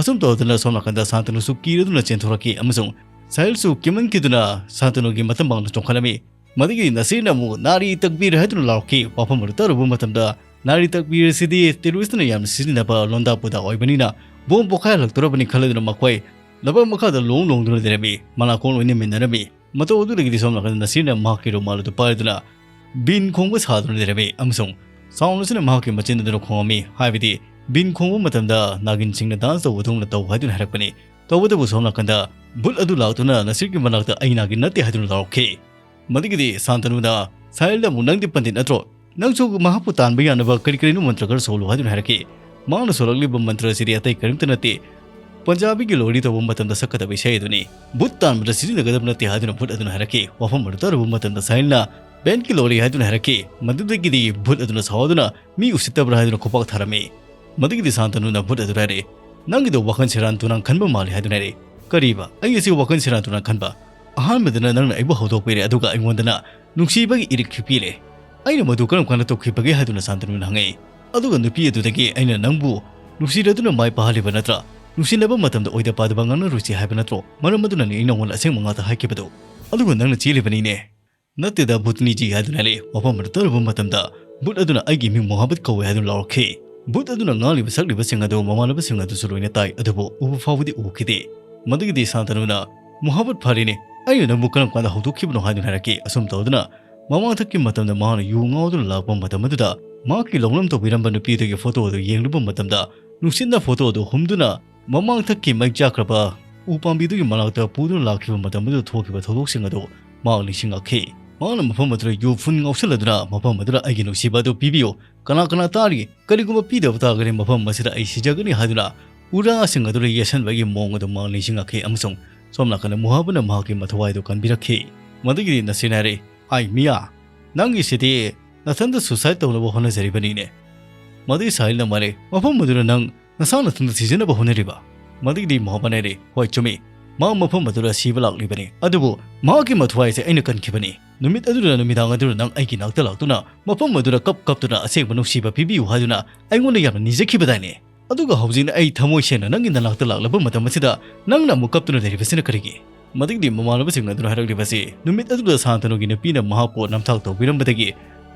ꯑꯁꯨꯝ ꯇꯧꯗꯨꯅ ꯁꯣꯝ ꯅꯥꯀꯟꯗ ꯁꯥꯟꯇꯅꯨꯁꯨ ꯀꯤꯔꯗꯨꯅ ꯆꯦꯟꯊꯣꯔꯛꯈꯤ ꯑꯃꯁꯨꯡ ꯁꯥꯍꯤꯜꯁꯨ ꯀꯤꯃꯟꯈꯤꯗꯨꯅ ꯁꯥꯟꯇꯅꯨꯒꯤ ꯃꯇꯝ ꯃꯥꯡꯗ ꯆꯣꯡꯈꯠꯂꯝꯃꯤ꯫ ꯃꯗꯨꯒꯤ ꯅꯁꯤꯔꯅ ꯑꯃꯨꯛ "ꯅꯥꯔꯤ ꯇꯛꯕꯤꯔ" ꯍꯥꯏꯗꯨꯅ ꯂꯥꯎꯔꯛꯈꯤ꯫ ꯋꯥꯐꯝ ꯑꯗꯨ ꯇꯥꯔꯨꯕ ꯃꯇꯝꯗ, ꯅꯥꯔꯤ ꯇꯛꯕꯤꯔ ꯑꯁꯤꯗꯤ ꯇꯦꯔꯣꯔꯤꯁꯇꯅ ꯌꯥꯝꯅ ꯁꯤꯖꯤꯟꯅꯕ ꯂꯣꯟꯗꯥ ꯄꯨꯗꯥ ꯑꯣꯏꯕꯅꯤꯅ ꯕꯣꯝ ꯄꯣꯈꯥꯏꯍꯜꯂꯛꯇꯣꯔꯕꯅꯤ ꯈꯜꯂꯗꯨꯅ ꯃꯈꯣꯏ ꯂꯩꯕꯥꯛ ꯃꯈꯥꯗ ꯂꯣꯡ ꯂꯣꯡꯗꯨꯅ ꯂꯩꯔꯝꯃꯤ꯫ ꯃꯅꯥꯀꯣꯡ ꯑꯣꯏꯅ ꯃꯤꯟꯅꯔꯝꯃꯤ꯫ ꯃꯇꯧ ꯑꯗꯨꯗꯒꯤꯗꯤ ꯁꯣꯝ ꯅꯥꯀꯟꯗ ꯅꯁꯤꯔꯅ ꯃꯍꯥꯛꯀꯤ ꯔꯨꯃꯥꯜ ꯑꯗꯨ ꯄꯥꯏꯗꯨꯅ ꯕꯤꯟ ꯈꯣꯡꯕ ꯁꯥꯗꯨꯅ ꯂꯩꯔꯝꯃꯤ ꯑꯃꯁꯨꯡ ꯁꯥꯎꯟ ꯑꯁꯤꯅ ꯃꯍꯥꯛꯀꯤ ꯃꯆꯤꯟ ꯑꯗꯨꯅ ꯈꯣꯡꯉꯝꯃꯤ꯫ ꯍꯥꯏꯕꯗꯤ, ꯕꯤꯟ ꯈꯣꯡꯕ ꯃꯇꯝꯗ ꯅꯥꯒꯤꯟꯁꯤꯡꯅ ꯗꯥꯟꯁ ꯇꯧꯕꯗꯧꯅ ꯇꯧ ꯍꯥꯏꯗꯨꯅ ꯍꯥꯏꯔꯛꯄꯅꯤ꯫ ꯇꯧꯕꯇꯕꯨ ꯁꯣꯝ ꯅꯥꯀꯟꯗ ꯚꯨꯠ ꯑꯗꯨ ꯂꯥꯛꯇꯨꯅ ꯅꯁꯤꯔꯒꯤ ꯃꯅꯥꯛꯇ "ꯑꯩ ꯅꯥꯒꯤꯟ ꯅꯠꯇꯦ" ꯍꯥꯏꯗꯨꯅ ꯂꯥꯎꯔꯛꯈꯤ꯫ ꯃꯗꯨꯒꯤꯗꯤ ꯁꯥꯟꯇꯅꯨꯅ ꯁꯥꯍꯤꯜꯗ ꯑꯃꯨꯛ, "ꯅꯪꯗꯤ ꯄꯟꯗꯤꯠ ꯅꯠꯇ꯭ꯔꯣ? ꯅꯪꯁꯨ ꯃꯍꯥꯛꯄꯨ ꯇꯥꯟꯕ ꯌꯥꯅꯕ ꯀꯔꯤ ꯀꯔꯤꯅꯣ ꯃꯟꯇ꯭ꯔ ꯈꯔ ꯁꯣꯜꯂꯨ" ꯍꯥꯏꯗꯨꯅ ꯍꯥꯏꯔꯛꯈꯤ꯫ ꯃꯍꯥꯛꯅ ꯁꯣꯜꯂꯛꯂꯤꯕ ꯃꯟꯇ꯭ꯔ ꯑꯁꯤꯗꯤ ꯑꯇꯩ ꯀꯔꯤꯝꯇ ꯅꯠꯇꯦ, ꯄꯟꯖꯥꯕꯤꯒꯤ ꯂꯣꯔꯤ ꯇꯧꯕ ꯃꯇꯝꯗ ꯁꯛꯀꯗꯕ ꯏꯁꯩ ꯑꯗꯨꯅꯤ꯫ ꯚꯨꯠ ꯇꯥꯟꯕꯗ ꯁꯤꯖꯤꯟꯅꯒꯗꯕ ꯅꯠꯇꯦ ꯍꯥꯏꯗꯨꯅ ꯚꯨꯠ ꯑꯗꯨꯅ ꯍꯥꯏꯔꯛꯈꯤ꯫ ꯋꯥꯐꯝ ꯑꯗꯨ ꯇꯥꯔꯨꯕ ꯃꯇꯝꯗ ꯁꯥꯍꯤꯜꯅ "ꯕꯦꯟꯀꯤ ꯂꯣꯔꯤ" ꯍꯥꯏꯗꯨꯅ ꯍꯥꯏꯔꯛꯈꯤ꯫ ꯃꯗꯨꯗꯒꯤꯗꯤ ꯚꯨꯠ ꯑꯗꯨꯅ ꯁꯥꯎꯗꯨꯅ "ꯃꯤ ꯎꯁꯤꯠꯇꯕ꯭ꯔꯥ?" ꯍꯥꯏꯗꯨꯅ ꯈꯨꯄꯥꯛ ꯊꯥꯔꯝꯃꯤ꯫ ꯃꯗꯨꯒꯤꯗꯤ ꯁꯥꯟꯇꯅꯨꯅ ꯚꯨꯠ ꯑꯗꯨꯗ ꯍꯥꯏꯔꯛꯏ, "ꯅꯪꯒꯤꯗꯣ ꯋꯥꯈꯜ ꯁꯦꯔꯥꯟ ꯇꯨꯔꯥꯟ ꯈꯟꯕ ꯃꯥꯜꯂꯤ" ꯍꯥꯏꯗꯨꯅ ꯍꯥꯏꯔꯛꯏ꯫ "ꯀꯔꯤꯕ? ꯑꯩ ꯑꯁꯤ ꯋꯥꯈꯜ ꯁꯦꯔꯥꯟ ꯇꯨꯔꯥꯟ ꯈꯟꯕ? ꯑꯍꯥꯟꯕꯗꯅ ꯅꯪꯅ ꯑꯩꯕꯨ ꯍꯧꯗꯣꯛꯄꯤꯔꯦ, ꯑꯗꯨꯒ ꯑꯩꯉꯣꯟꯗꯅ ꯅꯨꯡꯁꯤꯕꯒꯤ ꯏꯔꯤꯛ ꯈꯤꯛꯄꯤꯔꯦ꯫ ꯑꯩꯅ ꯃꯗꯨ ꯀꯔꯝ ꯀꯥꯟꯗ ꯇꯧꯈꯤꯕꯒꯦ?" ꯍꯥꯏꯗꯨꯅ ꯁꯥꯟꯇꯅꯨꯅ ꯍꯪꯉꯛꯏ꯫ "ꯑꯗꯨꯒ ꯅꯨꯄꯤ ꯑꯗꯨꯗꯒꯤ ꯑꯩꯅ ꯅꯪꯕꯨ ꯅꯨꯡꯁꯤꯔꯗꯨꯅ ꯃꯥꯏ ꯄꯥꯛꯍꯜꯂꯤꯕ ꯅꯠꯇ꯭ꯔꯥ? ꯅꯨꯡꯁꯤꯅꯕ ꯃꯇꯝꯗ ꯑꯣꯏꯗ ꯄꯥꯗꯕ ꯉꯥꯡꯅꯔꯣꯏꯁꯤ ꯍꯥꯏꯕ ꯅꯠꯇ꯭ꯔꯣ? ꯃꯔꯝ ꯑꯗꯨꯅꯅꯤ ꯑꯩ ꯅꯉꯣꯟꯗ ꯑꯁꯦꯡꯕ ꯉꯥꯛꯇ ꯍꯥꯏꯈꯤꯕꯗꯨ꯫ ꯑꯗꯨꯒ ꯅꯪꯅ ꯆꯦꯜꯂꯤꯕꯅꯤꯅꯦ?" "ꯅꯠꯇꯦꯗ, ꯚꯨꯇꯅꯤꯖꯤ" ꯍꯥꯏꯗꯨꯅ ꯍꯥꯏꯔꯛꯏ꯫ ꯋꯥꯐꯝ ꯑꯗꯨ ꯇꯥꯔꯨꯕ ꯃꯇꯝꯗ ꯚꯨꯠ ꯑꯗꯨꯅ "ꯑꯩꯒꯤ ꯃꯤꯡ ꯃꯣꯍꯥꯕꯠ ꯀꯧꯏ" ꯍꯥꯏꯗꯨꯅ ꯂꯥꯎꯔꯛꯈꯤ꯫ ꯚꯨꯠ ꯑꯗꯨꯅ ꯉꯥꯡꯂꯤꯕ ꯁꯛꯂꯤꯕꯁꯤꯡ ꯑꯗꯨ ꯃꯃꯥꯟꯅꯕꯁꯤꯡ ꯑꯗꯨꯁꯨ ꯂꯣꯏꯅ ꯇꯥꯏ, ꯑꯗꯨꯕꯨ ꯎꯕ ꯐꯥꯎꯕꯗꯤ ꯎꯈꯤꯗꯦ꯫ ꯃꯗꯨꯒꯤꯗꯤ ꯁꯥꯟꯇꯅꯨꯅ, "ꯃꯣꯍꯥꯕꯠ ꯐꯔꯦꯅꯦ, "ꯑꯩꯅ ꯅꯪꯕꯨ ꯀꯔꯝ ꯀꯥꯟꯗ ꯍꯧꯗꯣꯛꯈꯤꯕꯅꯣ?" ꯍꯥꯏꯗꯨꯅ ꯍꯥꯏꯔꯛꯈꯤ꯫ ꯑꯁꯨꯝ ꯇꯧꯗꯨꯅ ꯃꯃꯥꯡꯊꯛꯀꯤ ꯃꯇꯝꯗ ꯃꯍꯥꯛꯅ ꯌꯨ ꯉꯥꯎꯗꯨꯅ ꯂꯥꯛꯄ ꯃꯇꯝ ꯑꯗꯨꯗ ꯃꯍꯥꯛꯀꯤ ꯂꯧꯅꯝ ꯇꯧꯕꯤꯔꯝꯕ ꯅꯨꯄꯤ ꯑꯗꯨꯒꯤ ꯐꯣꯇꯣ ꯑꯗꯨ ꯌꯦꯡꯂꯨꯕ ꯃꯇꯝꯗ ꯅꯨꯡꯁꯤꯠꯅ ꯐꯣꯇꯣ ꯑꯗꯨ ꯍꯨꯝꯗꯨꯅ ꯃꯃꯥꯡꯊꯛꯀꯤ ꯃꯩ ꯆꯥꯛꯈ꯭ꯔꯕ ꯎ ꯄꯥꯝꯕꯤꯗꯨꯒꯤ ꯃꯅꯥꯛꯇ ꯄꯨꯗꯨꯅ ꯂꯥꯛꯈꯤꯕ ꯃꯇꯝ ꯑꯗꯨꯗ ꯊꯣꯛꯈꯤꯕ ꯊꯧꯗꯣꯛꯁꯤꯡ ꯑꯗꯨ ꯃꯍꯥꯛ ꯅꯤꯡꯁꯤꯡꯂꯛꯈꯤ꯫ ꯃꯍꯥꯛꯅ ꯃꯐꯝ ꯑꯗꯨꯗ ꯌꯨ ꯐꯨꯟ ꯉꯥꯎꯁꯜꯂꯗꯨꯅ ꯃꯐꯝ ꯑꯗꯨꯗ "ꯑꯩꯒꯤ ꯅꯨꯡꯁꯤꯕ ꯑꯗꯨ ꯄꯤꯕꯤꯌꯨ, ꯀꯅꯥ ꯀꯅꯥ ꯇꯥꯔꯤ? ꯀꯔꯤꯒꯨꯝꯕ ꯄꯤꯗꯕ ꯇꯥꯔꯒꯗꯤ ꯃꯐꯝ ꯑꯁꯤꯗ ꯑꯩ ꯁꯤꯖꯒꯅꯤ" ꯍꯥꯏꯗꯨꯅ ꯎꯔꯥꯁꯤꯡ ꯑꯗꯨꯗ ꯌꯦꯠꯁꯟꯕꯒꯤ ꯃꯑꯣꯡ ꯑꯗꯨ ꯃꯍꯥꯛ ꯅꯤꯡꯁꯤꯡꯂꯛꯈꯤ꯫ ꯑꯃꯁꯨꯡ ꯁꯣꯝ ꯅꯥꯀꯟꯗ ꯃꯨꯍꯥꯕꯅ ꯃꯍꯥꯛꯀꯤ ꯃꯊꯋꯥꯏ ꯑꯗꯨ ꯀꯟꯕꯤꯔꯛꯈꯤ꯫ ꯃꯗꯨꯒꯤꯗꯤ ꯅꯁꯔꯤꯟ ꯍꯥꯏꯔꯛꯏ, "ꯑꯥꯏ ꯃꯤꯌꯥ, ꯅꯪꯒꯤꯁꯤꯗꯤ ꯅꯊꯟꯇ ꯁꯨꯁꯥꯏꯗ ꯇꯧꯅꯕ ꯍꯣꯠꯅꯖꯔꯤꯕꯅꯤꯅꯦ"꯫ ꯃꯗꯨꯒꯤ ꯁꯥꯍꯤꯜꯅ ꯃꯥꯔꯦ, "ꯃꯐꯝ ꯑꯗꯨꯗ ꯅꯪ ꯅꯁꯥ ꯅꯊꯟꯇ ꯁꯤꯖꯤꯟꯅꯕ ꯍꯣꯠꯅꯔꯤꯕ?" ꯃꯗꯨꯒꯤꯗꯤ ꯃꯣꯍꯥꯕꯅ ꯍꯥꯏꯔꯛꯏ, "ꯍꯣꯏ, ꯆꯨꯝꯃꯤ, ꯃꯍꯥꯛ ꯃꯐꯝ ꯑꯗꯨꯗ ꯁꯤꯕ ꯂꯥꯛꯂꯤꯕꯅꯤ, ꯑꯗꯨꯕꯨ ꯃꯍꯥꯛꯀꯤ ꯃꯊ꯭ꯋꯥꯏ ꯑꯁꯤ ꯑꯩꯅ ꯀꯟꯈꯤꯕꯅꯤ꯫ ꯅꯨꯃꯤꯠ ꯑꯗꯨꯗ ꯅꯨꯃꯤꯗꯥꯡ ꯑꯗꯨꯗ ꯅꯪ ꯑꯩꯒꯤ ꯅꯥꯛꯇ ꯂꯥꯛꯇꯨꯅ ꯃꯐꯝ ꯑꯗꯨꯗ ꯀꯞ ꯀꯞꯇꯨꯅ ꯑꯁꯦꯡꯕ ꯅꯨꯡꯁꯤꯕ ꯄꯤꯕꯤꯌꯨ ꯍꯥꯏꯗꯨꯅ ꯑꯩꯉꯣꯟꯗ ꯌꯥꯝꯅ ꯅꯤꯖꯈꯤꯕꯗꯥꯏꯅꯦ? ꯑꯗꯨꯒ ꯍꯧꯖꯤꯛꯅ ꯑꯩ ꯊꯃꯣꯏ ꯁꯦꯡꯅ ꯅꯪꯒꯤ ꯅꯅꯥꯛꯇ ꯂꯥꯛꯂꯕ ꯃꯇꯝ ꯑꯁꯤꯗ ꯅꯪꯅ ꯑꯃꯨꯛ ꯀꯞꯇꯨꯅ ꯂꯩꯔꯤꯕꯁꯤꯅ ꯀꯔꯤꯒꯤ?" ꯃꯗꯨꯒꯤꯗꯤ ꯃꯃꯥꯟꯅꯕꯁꯤꯡ ꯑꯗꯨꯅ ꯍꯥꯏꯔꯛꯂꯤꯕꯁꯤ, ꯅꯨꯃꯤꯠ ꯑꯗꯨꯗ ꯁꯥꯟꯇꯅꯨꯒꯤ ꯅꯨꯄꯤꯅ ꯃꯍꯥꯛꯄꯨ ꯅꯝꯊꯥꯛ ꯇꯧꯕꯤꯔꯝꯕꯗꯒꯤ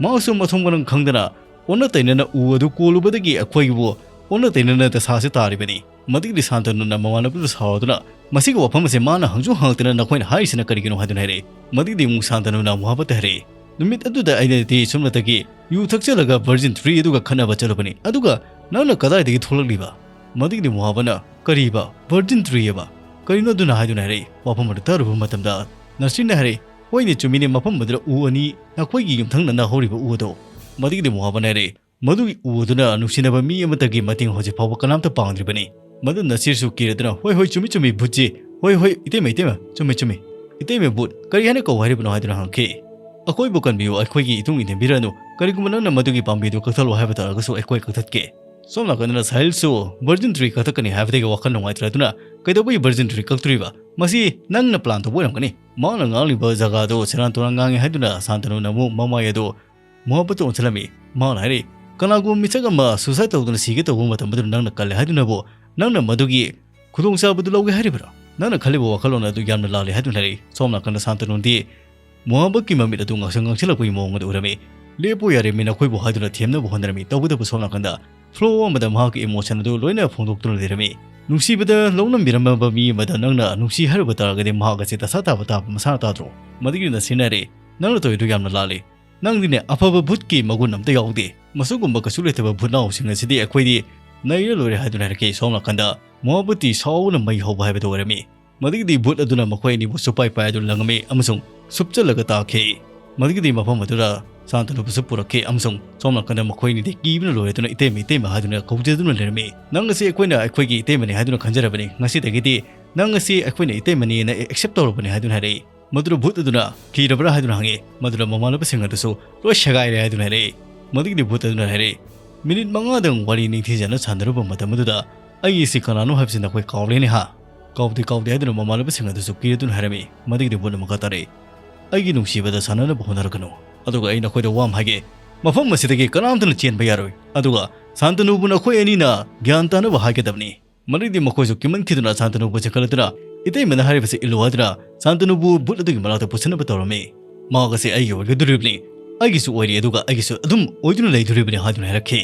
ꯃꯍꯥꯛꯁꯨ ꯃꯊꯣꯡ ꯃꯔꯝ ꯈꯪꯗꯅ ꯑꯣꯟꯅ ꯇꯩꯅꯅ ꯎ ꯑꯗꯨ ꯀꯣꯜꯂꯨꯕꯗꯒꯤ ꯑꯩꯈꯣꯏꯕꯨ ꯑꯣꯟꯅ ꯇꯩꯅꯅ ꯗꯁꯥꯁꯦ ꯇꯥꯔꯤꯕꯅꯤ꯫ ꯃꯗꯨꯒꯤꯗꯤ ꯁꯥꯟꯇꯅꯨꯅ ꯃꯃꯥꯟꯅꯕꯗꯨ ꯁꯥꯎꯗꯨꯅ, "ꯃꯁꯤꯒꯤ ꯋꯥꯐꯝ ꯑꯁꯦ ꯃꯥꯅ ꯍꯪꯁꯨ ꯍꯪꯂꯛꯇꯅ ꯅꯈꯣꯏꯅ ꯍꯥꯏꯔꯤꯁꯤꯅ ꯀꯔꯤꯒꯤꯅꯣ?" ꯍꯥꯏꯗꯨꯅ ꯍꯥꯏꯔꯛꯏ꯫ ꯃꯗꯨꯒꯤꯗꯤ ꯑꯃꯨꯛ ꯁꯥꯟꯇꯅꯨꯅ ꯃꯨꯍꯥꯕꯠꯇ ꯍꯥꯏꯔꯛꯏ, "ꯅꯨꯃꯤꯠ ꯑꯗꯨꯗ ꯑꯩꯅꯗꯤ ꯁꯨꯝꯅꯇꯒꯤ ꯌꯨ ꯊꯛꯆꯜꯂꯒ ꯚꯔꯖꯤꯟ ꯇ꯭ꯔꯤ ꯑꯗꯨꯒ ꯈꯠꯅꯕ ꯆꯠꯂꯨꯕꯅꯤ, ꯑꯗꯨꯒ ꯅꯪꯅ ꯀꯗꯥꯏꯗꯒꯤ ꯊꯣꯛꯂꯛꯂꯤꯕ?" ꯃꯗꯨꯒꯤꯗꯤ ꯃꯨꯍꯥꯕꯅ, "ꯀꯔꯤꯕ? ꯚꯔꯖꯤꯟ ꯇ꯭ꯔꯤ ꯑꯕ? ꯀꯔꯤꯅꯣ ꯑꯗꯨꯅ?" ꯍꯥꯏꯗꯨꯅ ꯍꯥꯏꯔꯛꯏ꯫ ꯋꯥꯐꯝ ꯑꯗꯨ ꯇꯥꯔꯨꯕ ꯃꯇꯝꯗ ꯅꯁꯔꯤꯟꯅ ꯍꯥꯏꯔꯛꯏ, "ꯍꯣꯏꯅꯦ, ꯆꯨꯝꯃꯤꯅꯦ, ꯃꯐꯝ ꯑꯗꯨꯗ ꯎ ꯑꯅꯤ, ꯅꯈꯣꯏꯒꯤ ꯌꯨꯝꯊꯪꯅꯅ ꯍꯧꯔꯤꯕ ꯎ ꯑꯗꯣ?" ꯃꯗꯨꯒꯤꯗꯤ ꯃꯨꯍꯥꯕꯅ ꯍꯥꯏꯔꯛꯏ, "ꯃꯗꯨꯒꯤ ꯎ ꯑꯗꯨꯅ ꯅꯨꯡꯁꯤꯅꯕ ꯃꯤ ꯑꯃꯠꯇꯒꯤ ꯃꯇꯦꯡ ꯍꯧꯖꯤꯛ ꯐꯥꯎꯕ ꯀꯅꯥꯝꯇ ꯄꯥꯡꯗ꯭ꯔꯤꯕꯅꯤ꯫" ꯃꯗꯨ ꯅꯁꯤꯔꯁꯨ ꯀꯤꯔꯗꯨꯅ, "ꯍꯣꯏ, ꯍꯣꯏ, ꯆꯨꯝꯃꯤ, ꯆꯨꯝꯃꯤ, ꯚꯨꯠꯖꯤ꯫ ꯍꯣꯏ, ꯍꯣꯏ, ꯏꯇꯩꯃ, ꯏꯇꯩꯃ, ꯆꯨꯝꯃꯤ, ꯆꯨꯝꯃꯤ꯫ ꯏꯇꯩꯃ ꯚꯨꯠ, ꯀꯔꯤ ꯍꯥꯏꯅ ꯀꯧ ꯍꯥꯏꯔꯤꯕꯅꯣ?" ꯍꯥꯏꯗꯨꯅ ꯍꯪꯉꯛꯈꯤ꯫ "ꯑꯀꯣꯏꯕ ꯀꯟꯕꯤꯌꯨ, ꯑꯩꯈꯣꯏꯒꯤ ꯏꯇꯨꯡ ꯏꯟꯅꯕꯤꯔꯅꯨ꯫ ꯀꯔꯤꯒꯨꯝꯕ ꯅꯪꯅ ꯃꯗꯨꯒꯤ ꯄꯥꯝꯕꯤꯗꯨ ꯀꯛꯊꯠꯂꯣ ꯍꯥꯏꯕ ꯇꯥꯔꯒꯁꯨ ꯑꯩꯈꯣꯏ ꯀꯛꯊꯠꯀꯦ꯫" ꯁꯣꯝ ꯅꯥꯀꯟꯗꯅ ꯁꯥꯍꯤꯜꯁꯨ ꯚꯔꯖꯤꯟ ꯇ꯭ꯔꯤ ꯀꯛꯊꯠꯀꯅꯤ ꯍꯥꯏꯕꯗꯒꯤ ꯋꯥꯈꯜ ꯅꯨꯡꯉꯥꯏꯇ꯭ꯔꯗꯨꯅ, "ꯀꯩꯗꯧꯕꯒꯤ ꯚꯔꯖꯤꯟ ꯇ꯭ꯔꯤ ꯀꯛꯇꯣꯔꯤꯕ? ꯃꯁꯤ ꯅꯪꯅ ꯄ꯭ꯂꯥꯟ ꯇꯧꯕ ꯑꯣꯏꯔꯝꯒꯅꯤ꯫" ꯃꯍꯥꯛꯅ ꯉꯥꯡꯂꯤꯕ ꯖꯒꯥꯗꯨ ꯁꯦꯔꯥꯟ ꯇꯨꯔꯥꯟ ꯉꯥꯡꯉꯤ ꯍꯥꯏꯗꯨꯅ ꯁꯥꯟꯇꯅꯨꯅ ꯑꯃꯨꯛ ꯃꯃꯥꯏ ꯑꯗꯨ ꯃꯨꯍꯥꯕꯠꯇ ꯑꯣꯟꯁꯤꯜꯂꯝꯃꯤ꯫ ꯃꯍꯥꯛꯅ ꯍꯥꯏꯔꯛꯏ, "ꯀꯅꯥꯒꯨꯝꯕ ꯃꯤꯁꯛ ꯑꯃ ꯁꯨꯁꯥꯏꯗ ꯇꯧꯗꯨꯅ ꯁꯤꯒꯦ ꯇꯧꯕ ꯃꯇꯝ ꯑꯗꯨꯗ ꯅꯪꯅ ꯀꯜꯂꯦ ꯍꯥꯏꯗꯨꯅꯕꯨ ꯅꯪꯅ ꯃꯗꯨꯒꯤ ꯈꯨꯗꯣꯡꯆꯥꯕꯗꯨ ꯂꯧꯒꯦ ꯍꯥꯏꯔꯤꯕ꯭ꯔꯥ? ꯅꯪꯅ ꯈꯜꯂꯤꯕ ꯋꯥꯈꯜꯂꯣꯟ ꯑꯗꯨ ꯌꯥꯝꯅ ꯂꯥꯜꯂꯦ" ꯍꯥꯏꯗꯨꯅ ꯍꯥꯏꯔꯛꯏ꯫ ꯁꯣꯝ ꯅꯥꯀꯟꯗ ꯁꯥꯟꯇꯅꯨꯗꯤ ꯃꯨꯍꯥꯕꯠꯀꯤ ꯃꯃꯤꯠ ꯑꯗꯨ ꯉꯥꯡꯁꯪ ꯉꯥꯡꯁꯤꯜꯂꯛꯄꯒꯤ ꯃꯑꯣꯡ ꯑꯗꯨ ꯎꯔꯝꯃꯤ꯫ "ꯂꯦꯞꯄꯣ ꯌꯥꯔꯦ, ꯃꯤ ꯅꯈꯣꯏꯕꯨ ꯍꯥꯏꯗꯨꯅ ꯊꯦꯝꯅꯕ ꯍꯣꯠꯅꯔꯝꯃꯤ꯫ ꯇꯧꯕꯇꯕꯨ ꯁꯣꯝ ꯅꯥꯀꯟꯗ ꯐ꯭ꯂꯣ ꯑꯃꯗ ꯃꯍꯥꯛꯀꯤ ꯏꯃꯣꯁꯟ ꯑꯗꯨ ꯂꯣꯏꯅ ꯐꯣꯡꯗꯣꯛꯇꯨꯅ ꯂꯩꯔꯝꯃꯤ꯫ ꯅꯨꯡꯁꯤꯕꯗ ꯂꯧꯅꯝꯕꯤꯔꯝꯃꯕ ꯃꯤ ꯑꯃꯗ ꯅꯪꯅ ꯅꯨꯡꯁꯤ ꯍꯥꯏꯔꯨꯕ ꯇꯥꯔꯒꯗꯤ ꯃꯍꯥꯛ ꯑꯁꯤ ꯗꯁꯥ ꯇꯥꯕ ꯇꯥꯕ ꯃꯁꯥꯅ ꯇꯥꯗ꯭ꯔꯣ? ꯃꯗꯨꯒꯤ ꯅꯁꯤꯅ ꯍꯥꯏꯔꯦ, "ꯅꯪꯅ ꯇꯧꯔꯤꯗꯨ ꯌꯥꯝꯅ ꯂꯥꯜꯂꯤ꯫ ꯅꯪꯗꯤꯅꯦ ꯑꯐꯕ ꯚꯨꯠꯀꯤ ꯃꯒꯨꯟ ꯑꯝꯇ ꯌꯥꯎꯗꯦ꯫ ꯃꯁꯤꯒꯨꯝꯕ ꯀꯩꯁꯨ ꯂꯩꯇꯕ ꯚꯨꯠꯅꯥꯎꯁꯤꯡ ꯑꯁꯤꯗꯤ ꯑꯩꯈꯣꯏꯗꯤ ꯅꯩꯔ ꯂꯣꯏꯔꯦ" ꯍꯥꯏꯗꯨꯅ ꯍꯥꯏꯔꯛꯈꯤ꯫ ꯁꯣꯝ ꯅꯥꯀꯟꯗ ꯃꯣꯍꯥꯕꯇꯤ ꯁꯥꯎꯅ ꯃꯩ ꯍꯧꯕ ꯍꯥꯏꯕꯗꯨ ꯑꯣꯏꯔꯝꯃꯤ꯫ ꯃꯗꯨꯒꯤꯗꯤ ꯚꯨꯠ ꯑꯗꯨꯅ ꯃꯈꯣꯏ ꯑꯅꯤꯕꯨ ꯁꯨꯄꯥꯏ ꯄꯥꯏ ꯑꯗꯨ ꯂꯪꯉꯝꯃꯤ ꯑꯃꯁꯨꯡ ꯁꯨꯞꯆꯜꯂꯒ ꯇꯥꯈꯤ꯫ ꯃꯗꯨꯒꯤꯗꯤ ꯃꯐꯝ ꯑꯗꯨꯗ ꯁꯥꯟꯇꯅꯨꯕꯨꯁꯨ ꯄꯨꯔꯛꯈꯤ ꯑꯃꯁꯨꯡ ꯁꯣꯝ ꯅꯥꯀꯟꯗ ꯃꯈꯣꯏ ꯑꯅꯤꯗꯤ ꯀꯤꯕꯅ ꯂꯣꯏꯔꯗꯨꯅ "ꯏꯇꯩꯃ, ꯏꯇꯩꯃ" ꯍꯥꯏꯗꯨꯅ ꯀꯧꯖꯗꯨꯅ ꯂꯩꯔꯝꯃꯤ꯫ "ꯅꯪ ꯑꯁꯤ ꯑꯩꯈꯣꯏꯅ ꯑꯩꯈꯣꯏꯒꯤ ꯏꯇꯩꯃꯅꯤ ꯍꯥꯏꯗꯨꯅ ꯈꯟꯖꯔꯕꯅꯤ꯫ ꯉꯁꯤꯗꯒꯤꯗꯤ ꯅꯪ ꯑꯁꯤ ꯑꯩꯈꯣꯏꯅ ꯏꯇꯩꯃꯅꯤꯅ ꯑꯦꯛꯁꯦꯞ ꯇꯧꯔꯕꯅꯤ" ꯍꯥꯏꯗꯨꯅ ꯍꯥꯏꯔꯛꯏ꯫ ꯃꯗꯨꯗ ꯚꯨꯠ ꯑꯗꯨꯅ "ꯀꯤꯔꯕ꯭ꯔꯥ?" ꯍꯥꯏꯗꯨꯅ ꯍꯪꯉꯤ꯫ ꯃꯗꯨꯗ ꯃꯃꯥꯟꯅꯕꯁꯤꯡ ꯑꯗꯨꯁꯨ "ꯂꯣꯏ ꯁꯦꯒꯥꯏꯔꯦ" ꯍꯥꯏꯗꯨꯅ ꯍꯥꯏꯔꯛꯏ꯫ ꯃꯗꯨꯒꯤꯗꯤ ꯚꯨꯠ ꯑꯗꯨꯅ ꯍꯥꯏꯔꯛꯏ, "ꯃꯤꯅꯤꯠ ꯃꯉꯥꯗꯪ ꯋꯥꯔꯤ ꯅꯤꯡꯊꯤꯖꯅ ꯁꯥꯟꯅꯔꯨꯕ ꯃꯇꯝ ꯑꯗꯨꯗ ꯑꯩ ꯑꯁꯤ ꯀꯅꯥꯅꯣ ꯍꯥꯏꯕꯁꯤ ꯅꯈꯣꯏ ꯀꯥꯎꯔꯦꯅꯦ ꯍꯥ?" "ꯀꯥꯎꯗꯦ, ꯀꯥꯎꯗꯦ" ꯍꯥꯏꯗꯨꯅ ꯃꯃꯥꯟꯅꯕꯁꯤꯡ ꯑꯗꯨꯁꯨ ꯀꯤꯔꯗꯨꯅ ꯍꯥꯏꯔꯝꯃꯤ꯫ ꯃꯗꯨꯒꯤꯗꯤ ꯚꯨꯠꯅ ꯃꯈꯥ ꯇꯥꯔꯛꯏ, "ꯑꯩꯒꯤ ꯅꯨꯡꯁꯤꯕꯗ ꯁꯥꯟꯅꯅꯕ ꯍꯣꯠꯅꯔꯛꯀꯅꯨ꯫ ꯑꯗꯨꯒ ꯑꯩ ꯅꯈꯣꯏꯗ ꯋꯥ ꯑꯃ ꯍꯥꯏꯒꯦ, ꯃꯐꯝ ꯑꯁꯤꯗꯒꯤ ꯀꯅꯥꯝꯇꯅ ꯆꯦꯟꯕ ꯌꯥꯔꯣꯏ꯫ ꯑꯗꯨꯒ ꯁꯥꯟꯇꯅꯨꯕꯨ ꯅꯈꯣꯏ ꯑꯅꯤꯅ ꯒ꯭ꯌꯥꯟ ꯇꯥꯅꯕ ꯍꯥꯏꯒꯗꯕꯅꯤ"꯫ ꯃꯗꯨꯒꯤꯗꯤ ꯃꯈꯣꯏꯁꯨ ꯀꯤꯃꯟꯈꯤꯗꯨꯅ ꯁꯥꯟꯇꯅꯨꯕꯨ ꯆꯦꯟꯈꯠꯂꯗꯨꯅ "ꯏꯇꯩꯃꯅ ꯍꯥꯏꯔꯤꯕꯁꯤ ꯏꯜꯂꯨ" ꯍꯥꯏꯗꯨꯅ ꯁꯥꯟꯇꯅꯨꯕꯨ ꯚꯨꯠ ꯑꯗꯨꯒꯤ ꯃꯅꯥꯛꯇ ꯄꯨꯁꯤꯟꯅꯕ ꯇꯧꯔꯝꯃꯤ꯫ "ꯃꯍꯥꯛ ꯑꯁꯤ ꯑꯩꯒꯤ ꯑꯣꯏꯒꯗꯧꯔꯤꯕꯅꯤ, ꯑꯩꯒꯤꯁꯨ ꯑꯣꯏꯔꯤ, ꯑꯗꯨꯒ ꯑꯩꯒꯤꯁꯨ ꯑꯗꯨꯝ ꯑꯣꯏꯗꯨꯅ ꯂꯩꯗꯣꯔꯤꯕꯅꯤ" ꯍꯥꯏꯗꯨꯅ ꯍꯥꯏꯔꯛꯈꯤ꯫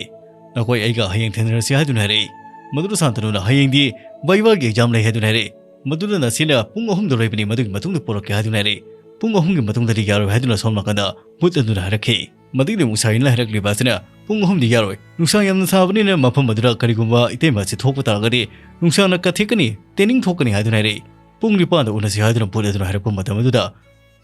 "ꯅꯈꯣꯏ ꯑꯩꯒ ꯍꯌꯦꯡ ꯊꯦꯡꯅꯔꯁꯤ" ꯍꯥꯏꯗꯨꯅ ꯍꯥꯏꯔꯛꯏ꯫ ꯃꯗꯨꯗ ꯁꯥꯟꯇꯅꯨꯅ "ꯍꯌꯦꯡꯗꯤ ꯚꯥꯏꯚꯥꯒꯤ ꯑꯦꯛꯖꯥꯝ ꯂꯩ" ꯍꯥꯏꯗꯨꯅ ꯍꯥꯏꯔꯛꯏ꯫ ꯃꯗꯨꯗ ꯅꯁꯤꯅ "ꯄꯨꯡ ꯑꯍꯨꯝꯗ ꯂꯣꯏꯕꯅꯤ, ꯃꯗꯨꯒꯤ ꯃꯇꯨꯡꯗ ꯄꯨꯔꯛꯀꯦ" ꯍꯥꯏꯗꯨꯅ ꯍꯥꯏꯔꯛꯏ꯫ "ꯄꯨꯡ ꯑꯍꯨꯝꯒꯤ ꯃꯇꯨꯡꯗꯗꯤ ꯌꯥꯔꯣꯏ" ꯍꯥꯏꯗꯨꯅ ꯁꯣꯝ ꯅꯥꯀꯟꯗ ꯚꯨꯠ ꯑꯗꯨꯅ ꯍꯥꯏꯔꯛꯈꯤ꯫ ꯃꯗꯨꯒꯤꯗꯤ ꯑꯃꯨꯛ ꯁꯥꯏꯟꯅ ꯍꯥꯏꯔꯛꯂꯤꯕ ꯑꯁꯤꯅ, "ꯄꯨꯡ ꯑꯍꯨꯝꯗꯤ ꯌꯥꯔꯣꯏ, ꯅꯨꯡꯁꯥ ꯌꯥꯝꯅ ꯁꯥꯕꯅꯤꯅ ꯃꯐꯝ ꯑꯗꯨꯗ ꯀꯔꯤꯒꯨꯝꯕ ꯏꯇꯩꯃ ꯑꯁꯤ ꯊꯣꯛꯄ ꯇꯥꯔꯒꯗꯤ ꯅꯨꯡꯁꯥꯅ ꯀꯥꯊꯦꯛꯀꯅꯤ, ꯇꯦꯅꯤꯡ ꯊꯣꯛꯀꯅꯤ" ꯍꯥꯏꯗꯨꯅ ꯍꯥꯏꯔꯛꯏ꯫ "ꯄꯨꯡ ꯅꯤꯄꯥꯟꯗ ꯎꯅꯁꯤ" ꯍꯥꯏꯗꯨꯅ ꯚꯨꯠ ꯑꯗꯨꯅ ꯍꯥꯏꯔꯛꯄ ꯃꯇꯝ ꯑꯗꯨꯗ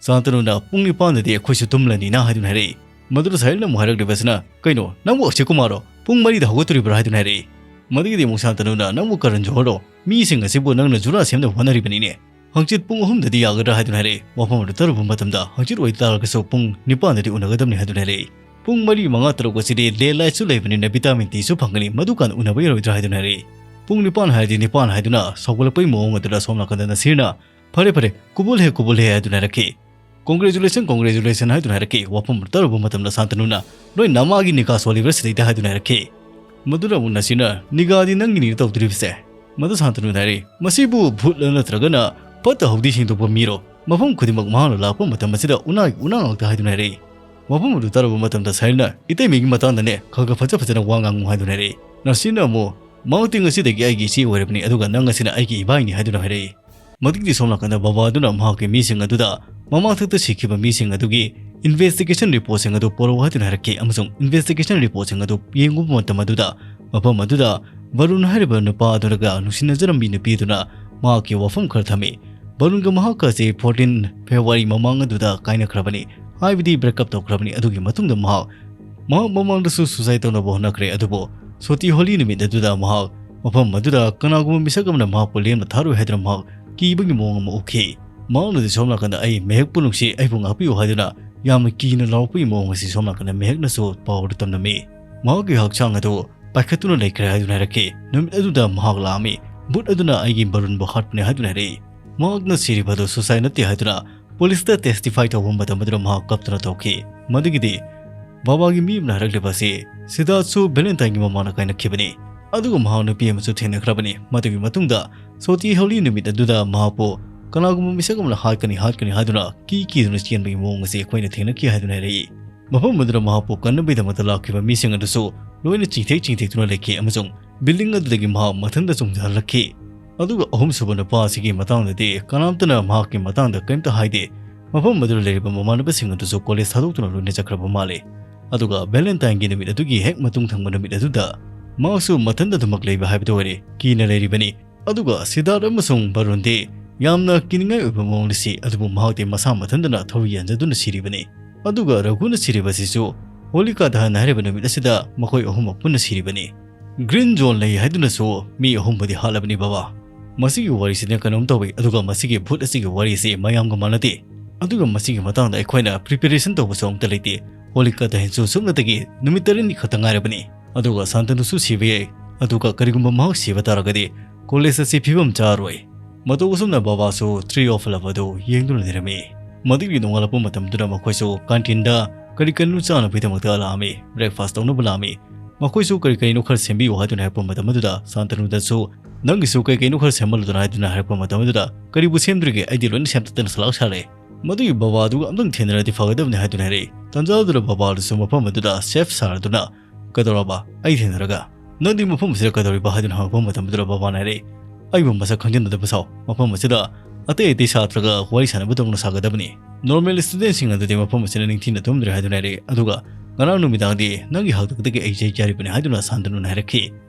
ꯁꯥꯟꯇꯅꯨꯅ "ꯄꯨꯡ ꯅꯤꯄꯥꯟꯗꯗꯤ ꯑꯩꯈꯣꯏꯁꯨ ꯇꯨꯝꯂꯅꯤꯅ" ꯍꯥꯏꯗꯨꯅ ꯍꯥꯏꯔꯛꯏ꯫ ꯃꯗꯨꯗ ꯁꯥꯍꯤꯜꯅ ꯑꯃꯨꯛ ꯍꯥꯏꯔꯛꯂꯤꯕ ꯑꯁꯤꯅ, "ꯀꯩꯅꯣ, ꯅꯪꯕꯨ ꯑꯛꯁꯦ ꯀꯨꯃꯥꯔꯔꯣ? ꯄꯨꯡ ꯃꯔꯤꯗ ꯍꯧꯒꯠꯇꯣꯔꯤꯕ꯭ꯔꯥ?" ꯍꯥꯏꯗꯨꯅ ꯍꯥꯏꯔꯛꯏ꯫ ꯃꯗꯨꯒꯤꯗꯤ ꯑꯃꯨꯛ ꯁꯥꯟꯇꯅꯨꯅ, "ꯅꯪꯕꯨ ꯀꯔꯟ ꯖꯣꯍꯔꯔꯣ? ꯃꯤꯁꯤꯡ ꯑꯁꯤꯕꯨ ꯅꯪꯅ ꯖꯨꯔꯥ ꯁꯦꯝꯅꯕ ꯍꯣꯠꯅꯔꯤꯕꯅꯤꯅꯦ꯫ ꯍꯪꯆꯤꯠ ꯄꯨꯡ ꯑꯍꯨꯝꯗꯗꯤ ꯌꯥꯒꯗ꯭ꯔꯥ?" ꯍꯥꯏꯗꯨꯅ ꯍꯥꯏꯔꯛꯏ꯫ ꯋꯥꯐꯝ ꯑꯗꯨ ꯇꯥꯔꯨꯕ ꯃꯇꯝꯗ, "ꯍꯪꯆꯤꯠ ꯑꯣꯏꯇꯥꯔꯒꯁꯨ ꯄꯨꯡ ꯅꯤꯄꯥꯟꯗꯗꯤ ꯎꯅꯒꯗꯕꯅꯤ" ꯍꯥꯏꯗꯨꯅ ꯍꯥꯏꯔꯛꯏ꯫ "ꯄꯨꯡ ꯃꯔꯤ, ꯃꯉꯥ, ꯇꯔꯨꯛ ꯑꯁꯤꯗꯤ ꯗꯦ ꯂꯥꯏꯠꯁꯨ ꯂꯩꯕꯅꯤꯅ ꯚꯤꯇꯥꯃꯤꯟ ꯗꯤꯁꯨ ꯐꯪꯒꯅꯤ, ꯃꯗꯨꯀꯥꯟꯗ ꯎꯅꯕ ꯌꯥꯔꯣꯏꯗ꯭ꯔꯥ?" ꯍꯥꯏꯗꯨꯅ ꯍꯥꯏꯔꯛꯏ꯫ "ꯄꯨꯡ ꯅꯤꯄꯥꯟ ꯍꯥꯏꯔꯗꯤ ꯅꯤꯄꯥꯟ" ꯍꯥꯏꯗꯨꯅ ꯁꯥꯎꯒꯠꯂꯛꯄꯒꯤ ꯃꯑꯣꯡ ꯑꯗꯨꯗ ꯁꯣꯝ ꯅꯥꯀꯟꯗ ꯅꯁꯤꯔꯅ, "ꯐꯔꯦ, ꯐꯔꯦ, ꯀꯨꯕꯨꯜ ꯍꯦ, ꯀꯨꯕꯨꯜ ꯍꯦ" ꯍꯥꯏꯗꯨꯅ ꯍꯥꯏꯔꯛꯈꯤ꯫ "ꯀꯣꯡꯒ꯭ꯔꯦꯆꯨꯂꯦꯁꯟ, ꯀꯣꯡꯒ꯭ꯔꯦꯆꯨꯂꯦꯁꯟ" ꯍꯥꯏꯗꯨꯅ ꯍꯥꯏꯔꯛꯈꯤ꯫ ꯋꯥꯐꯝ ꯑꯗꯨ ꯇꯥꯔꯨꯕ ꯃꯇꯝꯗ ꯁꯥꯟꯇꯅꯨꯅ, "ꯅꯣꯏ ꯅꯃꯥꯒꯤ ꯅꯤꯀꯥ ꯁꯣꯜꯂꯤꯕ꯭ꯔꯥ ꯁꯤꯗꯩꯗ?" ꯍꯥꯏꯗꯨꯅ ꯍꯥꯏꯔꯛꯈꯤ꯫ ꯃꯗꯨꯗ ꯑꯃꯨꯛ ꯅꯁꯤꯅ, "ꯅꯤꯒꯥꯗꯤ ꯅꯪꯒꯤꯅꯤꯅ ꯇꯧꯗꯣꯔꯤꯕꯁꯦ?" ꯃꯗꯨ ꯁꯥꯟꯇꯅꯨꯅ ꯍꯥꯏꯔꯛꯏ, "ꯃꯁꯤꯕꯨ ꯚꯨꯠꯂ ꯅꯠꯇ꯭ꯔꯒꯅ ꯐꯠꯇ ꯍꯥꯎꯗꯤ ꯁꯦꯡꯗꯣꯛꯄ ꯃꯤꯔꯣ? ꯃꯐꯝ ꯈꯨꯗꯤꯡꯃꯛ ꯃꯍꯥꯛꯅ ꯂꯥꯛꯄ ꯃꯇꯝ ꯑꯁꯤꯗ ꯎꯅꯥꯒꯤ ꯎꯅꯥ ꯉꯥꯛꯇ" ꯍꯥꯏꯗꯨꯅ ꯍꯥꯏꯔꯛꯏ꯫ ꯋꯥꯐꯝ ꯑꯗꯨ ꯇꯥꯔꯨꯕ ꯃꯇꯝꯗ ꯁꯥꯍꯤꯜꯅ, "ꯏꯇꯩꯃꯒꯤ ꯃꯇꯥꯡꯗꯅꯦ ꯈꯔ ꯈꯔ ꯐꯖ ꯐꯖꯅ ꯋꯥ ꯉꯥꯡꯉꯨ" ꯍꯥꯏꯗꯨꯅ ꯍꯥꯏꯔꯛꯏ꯫ ꯅꯁꯤꯔꯅ ꯑꯃꯨꯛ, "ꯃꯍꯥꯛꯇꯤ ꯉꯁꯤꯗꯒꯤ ꯑꯩꯒꯤ ꯏꯆꯦ ꯑꯣꯏꯔꯕꯅꯤ, ꯑꯗꯨꯒ ꯅꯪ ꯑꯁꯤꯅ ꯑꯩꯒꯤ ꯏꯕꯥꯏꯅꯤ" ꯍꯥꯏꯗꯨꯅ ꯍꯥꯏꯔꯛꯏ꯫ ꯃꯗꯨꯒꯤꯗꯤ ꯁꯣꯝ ꯅꯥꯀꯟꯗ ꯕꯕꯥ ꯑꯗꯨꯅ ꯃꯍꯥꯛꯀꯤ ꯃꯤꯁꯤꯡ ꯑꯗꯨꯗ ꯃꯃꯥꯡꯊꯛꯇ ꯁꯤꯈꯤꯕ ꯃꯤꯁꯤꯡ ꯑꯗꯨꯒꯤ investigation reportꯁꯤꯡ ꯑꯗꯨ ꯄꯨꯔꯛꯎ ꯍꯥꯏꯗꯨꯅ ꯍꯥꯏꯔꯛꯈꯤ, ꯑꯃꯁꯨꯡ investigation reportꯁꯤꯡ ꯑꯗꯨ ꯌꯦꯡꯉꯨꯕ ꯃꯇꯝ ꯑꯗꯨꯗ ꯃꯐꯝ ꯑꯗꯨꯗ ꯕꯔꯨꯟ ꯍꯥꯏꯔꯤꯕ ꯅꯨꯄꯥ ꯑꯗꯨꯒ ꯅꯨꯡꯁꯤꯅꯖꯔꯝꯕꯤ ꯅꯨꯄꯤ ꯑꯗꯨꯅ ꯃꯍꯥꯛꯀꯤ ꯋꯥꯐꯝ ꯈꯔ ꯊꯝꯃꯤ꯫ ꯕꯔꯨꯟꯒ ꯃꯍꯥꯛꯀ ꯑꯁꯤ fourteen February ꯃꯃꯥꯡ ꯑꯗꯨꯗ ꯀꯥꯏꯅꯈ꯭ꯔꯕꯅꯤ, ꯍꯥꯏꯕꯗꯤ breakup ꯇꯧꯈ꯭ꯔꯕꯅꯤ꯫ ꯑꯗꯨꯒꯤ ꯃꯇꯨꯡꯗ ꯃꯍꯥꯛ, ꯃꯍꯥꯛ ꯃꯃꯥꯡꯗꯁꯨ suicide ꯇꯧꯅꯕ ꯍꯣꯠꯅꯈ꯭ꯔꯦ, ꯑꯗꯨꯕꯨ ꯁꯣꯇꯤ ꯍꯣꯂꯤ ꯅꯨꯃꯤꯠ ꯑꯗꯨꯗ ꯃꯍꯥꯛ ꯃꯐꯝ ꯑꯗꯨꯗ ꯀꯅꯥꯒꯨꯝꯕ ꯃꯤꯁꯛ ꯑꯃꯅ ꯃꯍꯥꯛꯄꯨ ꯂꯦꯝꯅ ꯊꯥꯔꯣꯏ ꯍꯥꯏꯗꯨꯅ ꯃꯍꯥꯛ ꯀꯤꯕꯒꯤ ꯃꯑꯣꯡ ꯑꯃ ꯎꯈꯤ꯫ ꯃꯍꯥꯛꯅꯗꯤ ꯁꯣꯝ ꯅꯥꯀꯟꯗ "ꯑꯩ ꯃꯍꯦꯛꯄꯨ ꯅꯨꯡꯁꯤ, ꯑꯩꯕꯨ ꯉꯥꯛꯄꯤꯌꯨ" ꯍꯥꯏꯗꯨꯅ ꯌꯥꯝꯅ ꯀꯤꯅ ꯂꯥꯎꯔꯛꯄꯒꯤ ꯃꯑꯣꯡ ꯑꯁꯤ ꯁꯣꯝ ꯅꯥꯀꯟꯗ ꯃꯍꯦꯛꯅꯁꯨ ꯄꯥꯎꯗ ꯇꯝꯂꯝꯃꯤ꯫ ꯃꯍꯥꯛꯀꯤ ꯍꯛꯆꯥꯡ ꯑꯗꯨ ꯄꯥꯏꯈꯠꯇꯨꯅ ꯂꯩꯈ꯭ꯔꯦ ꯍꯥꯏꯗꯨꯅ ꯍꯥꯏꯔꯛꯈꯤ꯫ ꯅꯨꯃꯤꯠ ꯑꯗꯨꯗ ꯃꯍꯥꯛ ꯂꯥꯛꯑꯝꯃꯤ꯫ ꯚꯨꯠ ꯑꯗꯨꯅ ꯑꯩꯒꯤ ꯕꯔꯨꯟꯕꯨ ꯍꯥꯠꯄꯅꯦ ꯍꯥꯏꯗꯨꯅ ꯍꯥꯏꯔꯛꯏ꯫ ꯃꯍꯥꯛꯅ ꯁꯤꯔꯤꯕ ꯑꯗꯨ suicide ꯅꯠꯇꯦ ꯍꯥꯏꯗꯨꯅ ꯄꯨꯂꯤꯁꯇ testify ꯇꯧꯕ ꯃꯇꯝ ꯑꯗꯨꯗ ꯃꯍꯥꯛ ꯀꯞꯇꯨꯅ ꯇꯧꯈꯤ꯫ ꯃꯗꯨꯒꯤꯗꯤ ꯕꯕꯥꯒꯤ ꯃꯤ ꯑꯃꯅ ꯍꯥꯏꯔꯛꯂꯤꯕ ꯑꯁꯤ ꯁꯤꯗꯥꯔꯠꯁꯨ ꯚꯦꯂꯦꯟꯇꯥꯏꯟꯒꯤ ꯃꯃꯥꯅ ꯀꯥꯏꯅꯈꯤꯕꯅꯤ꯫ ꯑꯗꯨꯒ ꯃꯍꯥꯛ ꯅꯨꯄꯤ ꯑꯃꯁꯨ ꯊꯦꯡꯅꯈ꯭ꯔꯕꯅꯤ꯫ ꯃꯗꯨꯒꯤ ꯃꯇꯨꯡꯗ ꯁꯣꯇꯤ ꯍꯣꯂꯤ ꯅꯨꯃꯤꯠ ꯑꯗꯨꯗ ꯃꯍꯥꯛꯄꯨ ꯀꯅꯥꯒꯨꯝꯕ ꯃꯤꯁꯛ ꯑꯃꯅ ꯍꯥꯠꯀꯅꯤ, ꯍꯥꯠꯀꯅꯤ ꯍꯥꯏꯗꯨꯅ ꯀꯤ ꯀꯤꯗꯨꯅ ꯆꯦꯟꯕꯒꯤ ꯃꯑꯣꯡ ꯑꯁꯤ ꯑꯩꯈꯣꯏꯅ ꯊꯦꯡꯅꯈꯤ ꯍꯥꯏꯗꯨꯅ ꯍꯥꯏꯔꯛꯏ꯫ ꯃꯐꯝ ꯑꯗꯨꯗ ꯃꯍꯥꯛꯄꯨ ꯀꯟꯅꯕꯒꯤꯗꯃꯛꯇ ꯂꯥꯛꯈꯤꯕ ꯃꯤꯁꯤꯡ ꯑꯗꯨꯁꯨ ꯂꯣꯏꯅ ꯆꯤꯡꯊꯦꯛ ꯆꯤꯡꯊꯦꯛꯇꯨꯅ ꯂꯩꯈꯤ ꯑꯃꯁꯨꯡ building ꯑꯗꯨꯗꯒꯤ ꯃꯍꯥꯛ ꯃꯊꯟꯇ ꯆꯣꯡꯊꯍꯜꯂꯛꯈꯤ꯫ ꯑꯗꯨꯒ ꯑꯍꯨꯝꯁꯨꯕ ꯅꯨꯄꯥ ꯑꯁꯤꯒꯤ ꯃꯇꯥꯡꯗꯗꯤ ꯀꯅꯥꯝꯇꯅ ꯃꯍꯥꯛꯀꯤ ꯃꯇꯥꯡꯗ ꯀꯔꯤꯝꯇ ꯍꯥꯏꯗꯦ꯫ ꯃꯐꯝ ꯑꯗꯨꯗ ꯂꯩꯔꯤꯕ ꯃꯃꯥꯟꯅꯕꯁꯤꯡ ꯑꯗꯨꯁꯨ ꯀꯣꯂꯦꯖ ꯊꯥꯗꯣꯛꯇꯨꯅ ꯂꯣꯏꯅ ꯆꯠꯈ꯭ꯔꯕ ꯃꯥꯜꯂꯤ꯫ ꯑꯗꯨꯒ ꯚꯦꯂꯦꯟꯇꯥꯏꯟꯒꯤ ꯅꯨꯃꯤꯠ ꯑꯗꯨꯒꯤ ꯍꯦꯛ ꯃꯇꯨꯡ ꯊꯪꯕ ꯅꯨꯃꯤꯠ ꯑꯗꯨꯗ ꯃꯍꯥꯛꯁꯨ ꯃꯊꯟꯇ ꯑꯗꯨꯃꯛ ꯂꯩꯕ ꯍꯥꯏꯕꯗꯨ ꯑꯣꯏꯔꯦ, ꯀꯤꯅ ꯂꯩꯔꯤꯕꯅꯤ꯫ ꯑꯗꯨꯒ ꯁꯤꯗꯥꯔꯠ ꯑꯃꯁꯨꯡ ꯕꯔꯨꯟꯗꯤ ꯌꯥꯝꯅ ꯀꯤꯅꯤꯡꯉꯥꯏ ꯑꯣꯏꯕ ꯃꯑꯣꯡꯗ ꯁꯤ, ꯑꯗꯨꯕꯨ ꯃꯍꯥꯛꯇꯤ ꯃꯁꯥ ꯃꯊꯟꯇꯅ ꯊꯧꯔꯤ ꯌꯥꯟꯖꯗꯨꯅ ꯁꯤꯔꯤꯕꯅꯤ꯫ ꯑꯗꯨꯒ ꯔꯘꯨꯅ ꯁꯤꯔꯤꯕ ꯑꯁꯤꯁꯨ ꯍꯣꯂꯤꯀꯥ ꯗꯍꯟ ꯍꯥꯏꯔꯤꯕ ꯅꯨꯃꯤꯠ ꯑꯁꯤꯗ ꯃꯈꯣꯏ ꯑꯍꯨꯝꯃꯛ ꯄꯨꯟꯅ ꯁꯤꯔꯤꯕꯅꯤ꯫ Green Zone ꯂꯩ ꯍꯥꯏꯗꯨꯅꯁꯨ ꯃꯤ ꯑꯍꯨꯝꯕꯨꯗꯤ ꯍꯥꯠꯂꯕꯅꯤ ꯕꯕꯥ꯫ ꯃꯁꯤꯒꯤ ꯋꯥꯔꯤꯁꯤꯅ ꯀꯩꯅꯣꯝ ꯇꯧꯏ, ꯑꯗꯨꯒ ꯃꯁꯤꯒꯤ ꯚꯨꯠ ꯑꯁꯤꯒꯤ ꯋꯥꯔꯤꯁꯤ ꯃꯌꯥꯝꯒ ꯃꯥꯟꯅꯗꯦ꯫ ꯑꯗꯨꯒ ꯃꯁꯤꯒꯤ ꯃꯇꯥꯡꯗ ꯑꯩꯈꯣꯏꯅ preparation ꯇꯧꯕꯁꯨ ꯑꯃꯠꯇ ꯂꯩꯇꯦ꯫ ꯍꯣꯂꯤꯀꯥ ꯗꯍꯟꯁꯨ ꯁꯨꯞꯅꯇꯒꯤ ꯅꯨꯃꯤꯠ ꯇꯔꯦꯠꯅꯤ ꯈꯛꯇ ꯉꯥꯏꯔꯕꯅꯤ꯫ ꯑꯗꯨꯒ ꯁꯥꯟꯇꯅꯨꯁꯨ ꯁꯤꯕ ꯌꯥꯏ꯫ ꯑꯗꯨꯒ ꯀꯔꯤꯒꯨꯝꯕ ꯃꯍꯥꯛ ꯁꯤꯕ ꯇꯥꯔꯒꯗꯤ ꯀꯣꯂꯦꯖ ꯑꯁꯤ ꯐꯤꯕꯝ ꯆꯥꯔꯣꯏ꯫ ꯃꯇꯧ ꯑꯁꯨꯝꯅ ꯕꯕꯥꯁꯨ Tree of Love ꯑꯗꯨ ꯌꯦꯡꯗꯨꯅ ꯂꯩꯔꯝꯃꯤ꯫ ꯃꯗꯨꯒꯤ ꯅꯣꯡꯉꯥꯜꯂꯛꯄ ꯃꯇꯝꯗꯨꯗ ꯃꯈꯣꯏꯁꯨ ꯀꯥꯟꯇꯤꯟꯗ ꯀꯔꯤ ꯀꯔꯤꯅꯣ ꯆꯥꯅꯕꯒꯤꯗꯃꯛꯇ ꯂꯥꯛꯑꯝꯃꯤ, breakfast ꯇꯧꯅꯕ ꯂꯥꯛꯑꯝꯃꯤ꯫ ꯃꯈꯣꯏꯁꯨ ꯀꯔꯤ ꯀꯔꯤꯅꯣ ꯈꯔ ꯁꯦꯝꯕꯤꯌꯨ ꯍꯥꯏꯗꯨꯅ ꯍꯥꯏꯔꯛꯄ ꯃꯇꯝ ꯑꯗꯨꯗ ꯁꯥꯟꯇꯅꯨꯗꯁꯨ "ꯅꯪꯒꯤꯁꯨ ꯀꯩ ꯀꯩꯅꯣ ꯈꯔ ꯁꯦꯝꯍꯜꯂꯨꯗꯅ" ꯍꯥꯏꯗꯨꯅ ꯍꯥꯏꯔꯛꯄ ꯃꯇꯝ ꯑꯗꯨꯗ "ꯀꯔꯤꯕꯨ ꯁꯦꯝꯗ꯭ꯔꯤꯒꯦ? ꯑꯩꯗꯤ ꯂꯣꯏꯅ ꯁꯦꯝꯗꯠꯇꯅ ꯁꯂꯥꯛ ꯁꯥꯔꯦ꯫ ꯃꯗꯨꯒꯤ ꯕꯕꯥꯗꯨꯒ ꯑꯝꯇꯪ ꯊꯦꯡꯅꯔꯗꯤ ꯐꯒꯗꯕꯅꯤ" ꯍꯥꯏꯗꯨꯅ ꯍꯥꯏꯔꯛꯏ꯫ ꯇꯟꯖꯥ ꯑꯗꯨꯗ ꯕꯕꯥꯗꯨꯁꯨ ꯃꯐꯝ ꯑꯗꯨꯗ "ꯁꯦꯐ ꯁꯥꯔꯗꯨꯅ ꯀꯩꯗꯧꯔꯕ? ꯑꯩ ꯊꯦꯡꯅꯔꯒ?" "ꯅꯪꯗꯤ ꯃꯐꯝ ꯑꯁꯤꯗ ꯀꯩꯗꯧꯔꯤꯕ?" ꯍꯥꯏꯗꯨꯅ ꯍꯪꯉꯛꯄ ꯃꯇꯝꯗꯨꯗ ꯕꯕꯥꯅ ꯍꯥꯏꯔꯛꯏ, "ꯑꯩꯕꯨ ꯃꯁꯛ ꯈꯪꯖꯤꯟꯅꯗꯕ ꯁꯥꯎ꯫ ꯃꯐꯝ ꯑꯁꯤꯗ ꯑꯇꯩ ꯑꯇꯩ ꯁꯥꯇ꯭ꯔꯒ ꯋꯥꯔꯤ ꯁꯥꯟꯅꯕꯗꯧꯅ ꯁꯥꯒꯗꯕꯅꯤ꯫ ꯅꯣꯔꯃꯦꯜ ꯁ꯭ꯇꯨꯗꯦꯟꯠꯁꯤꯡ ꯑꯗꯨꯗꯤ ꯃꯐꯝ ꯑꯁꯤꯗ ꯅꯤꯡꯊꯤꯅ ꯇꯨꯝꯗ꯭ꯔꯦ" ꯍꯥꯏꯗꯨꯅ ꯍꯥꯏꯔꯛꯏ꯫ ꯑꯗꯨꯒ "ꯉꯔꯥꯡ ꯅꯨꯃꯤꯗꯥꯡꯗꯤ ꯅꯪꯒꯤ ꯍꯥꯛꯇꯛꯇꯒꯤ ꯑꯩ ꯆꯩ ꯆꯥꯔꯤꯕꯅꯤ" ꯍꯥꯏꯗꯨꯅ ꯁꯥꯟꯇꯅꯨꯅ ꯍꯥꯏꯔꯛꯈꯤ꯫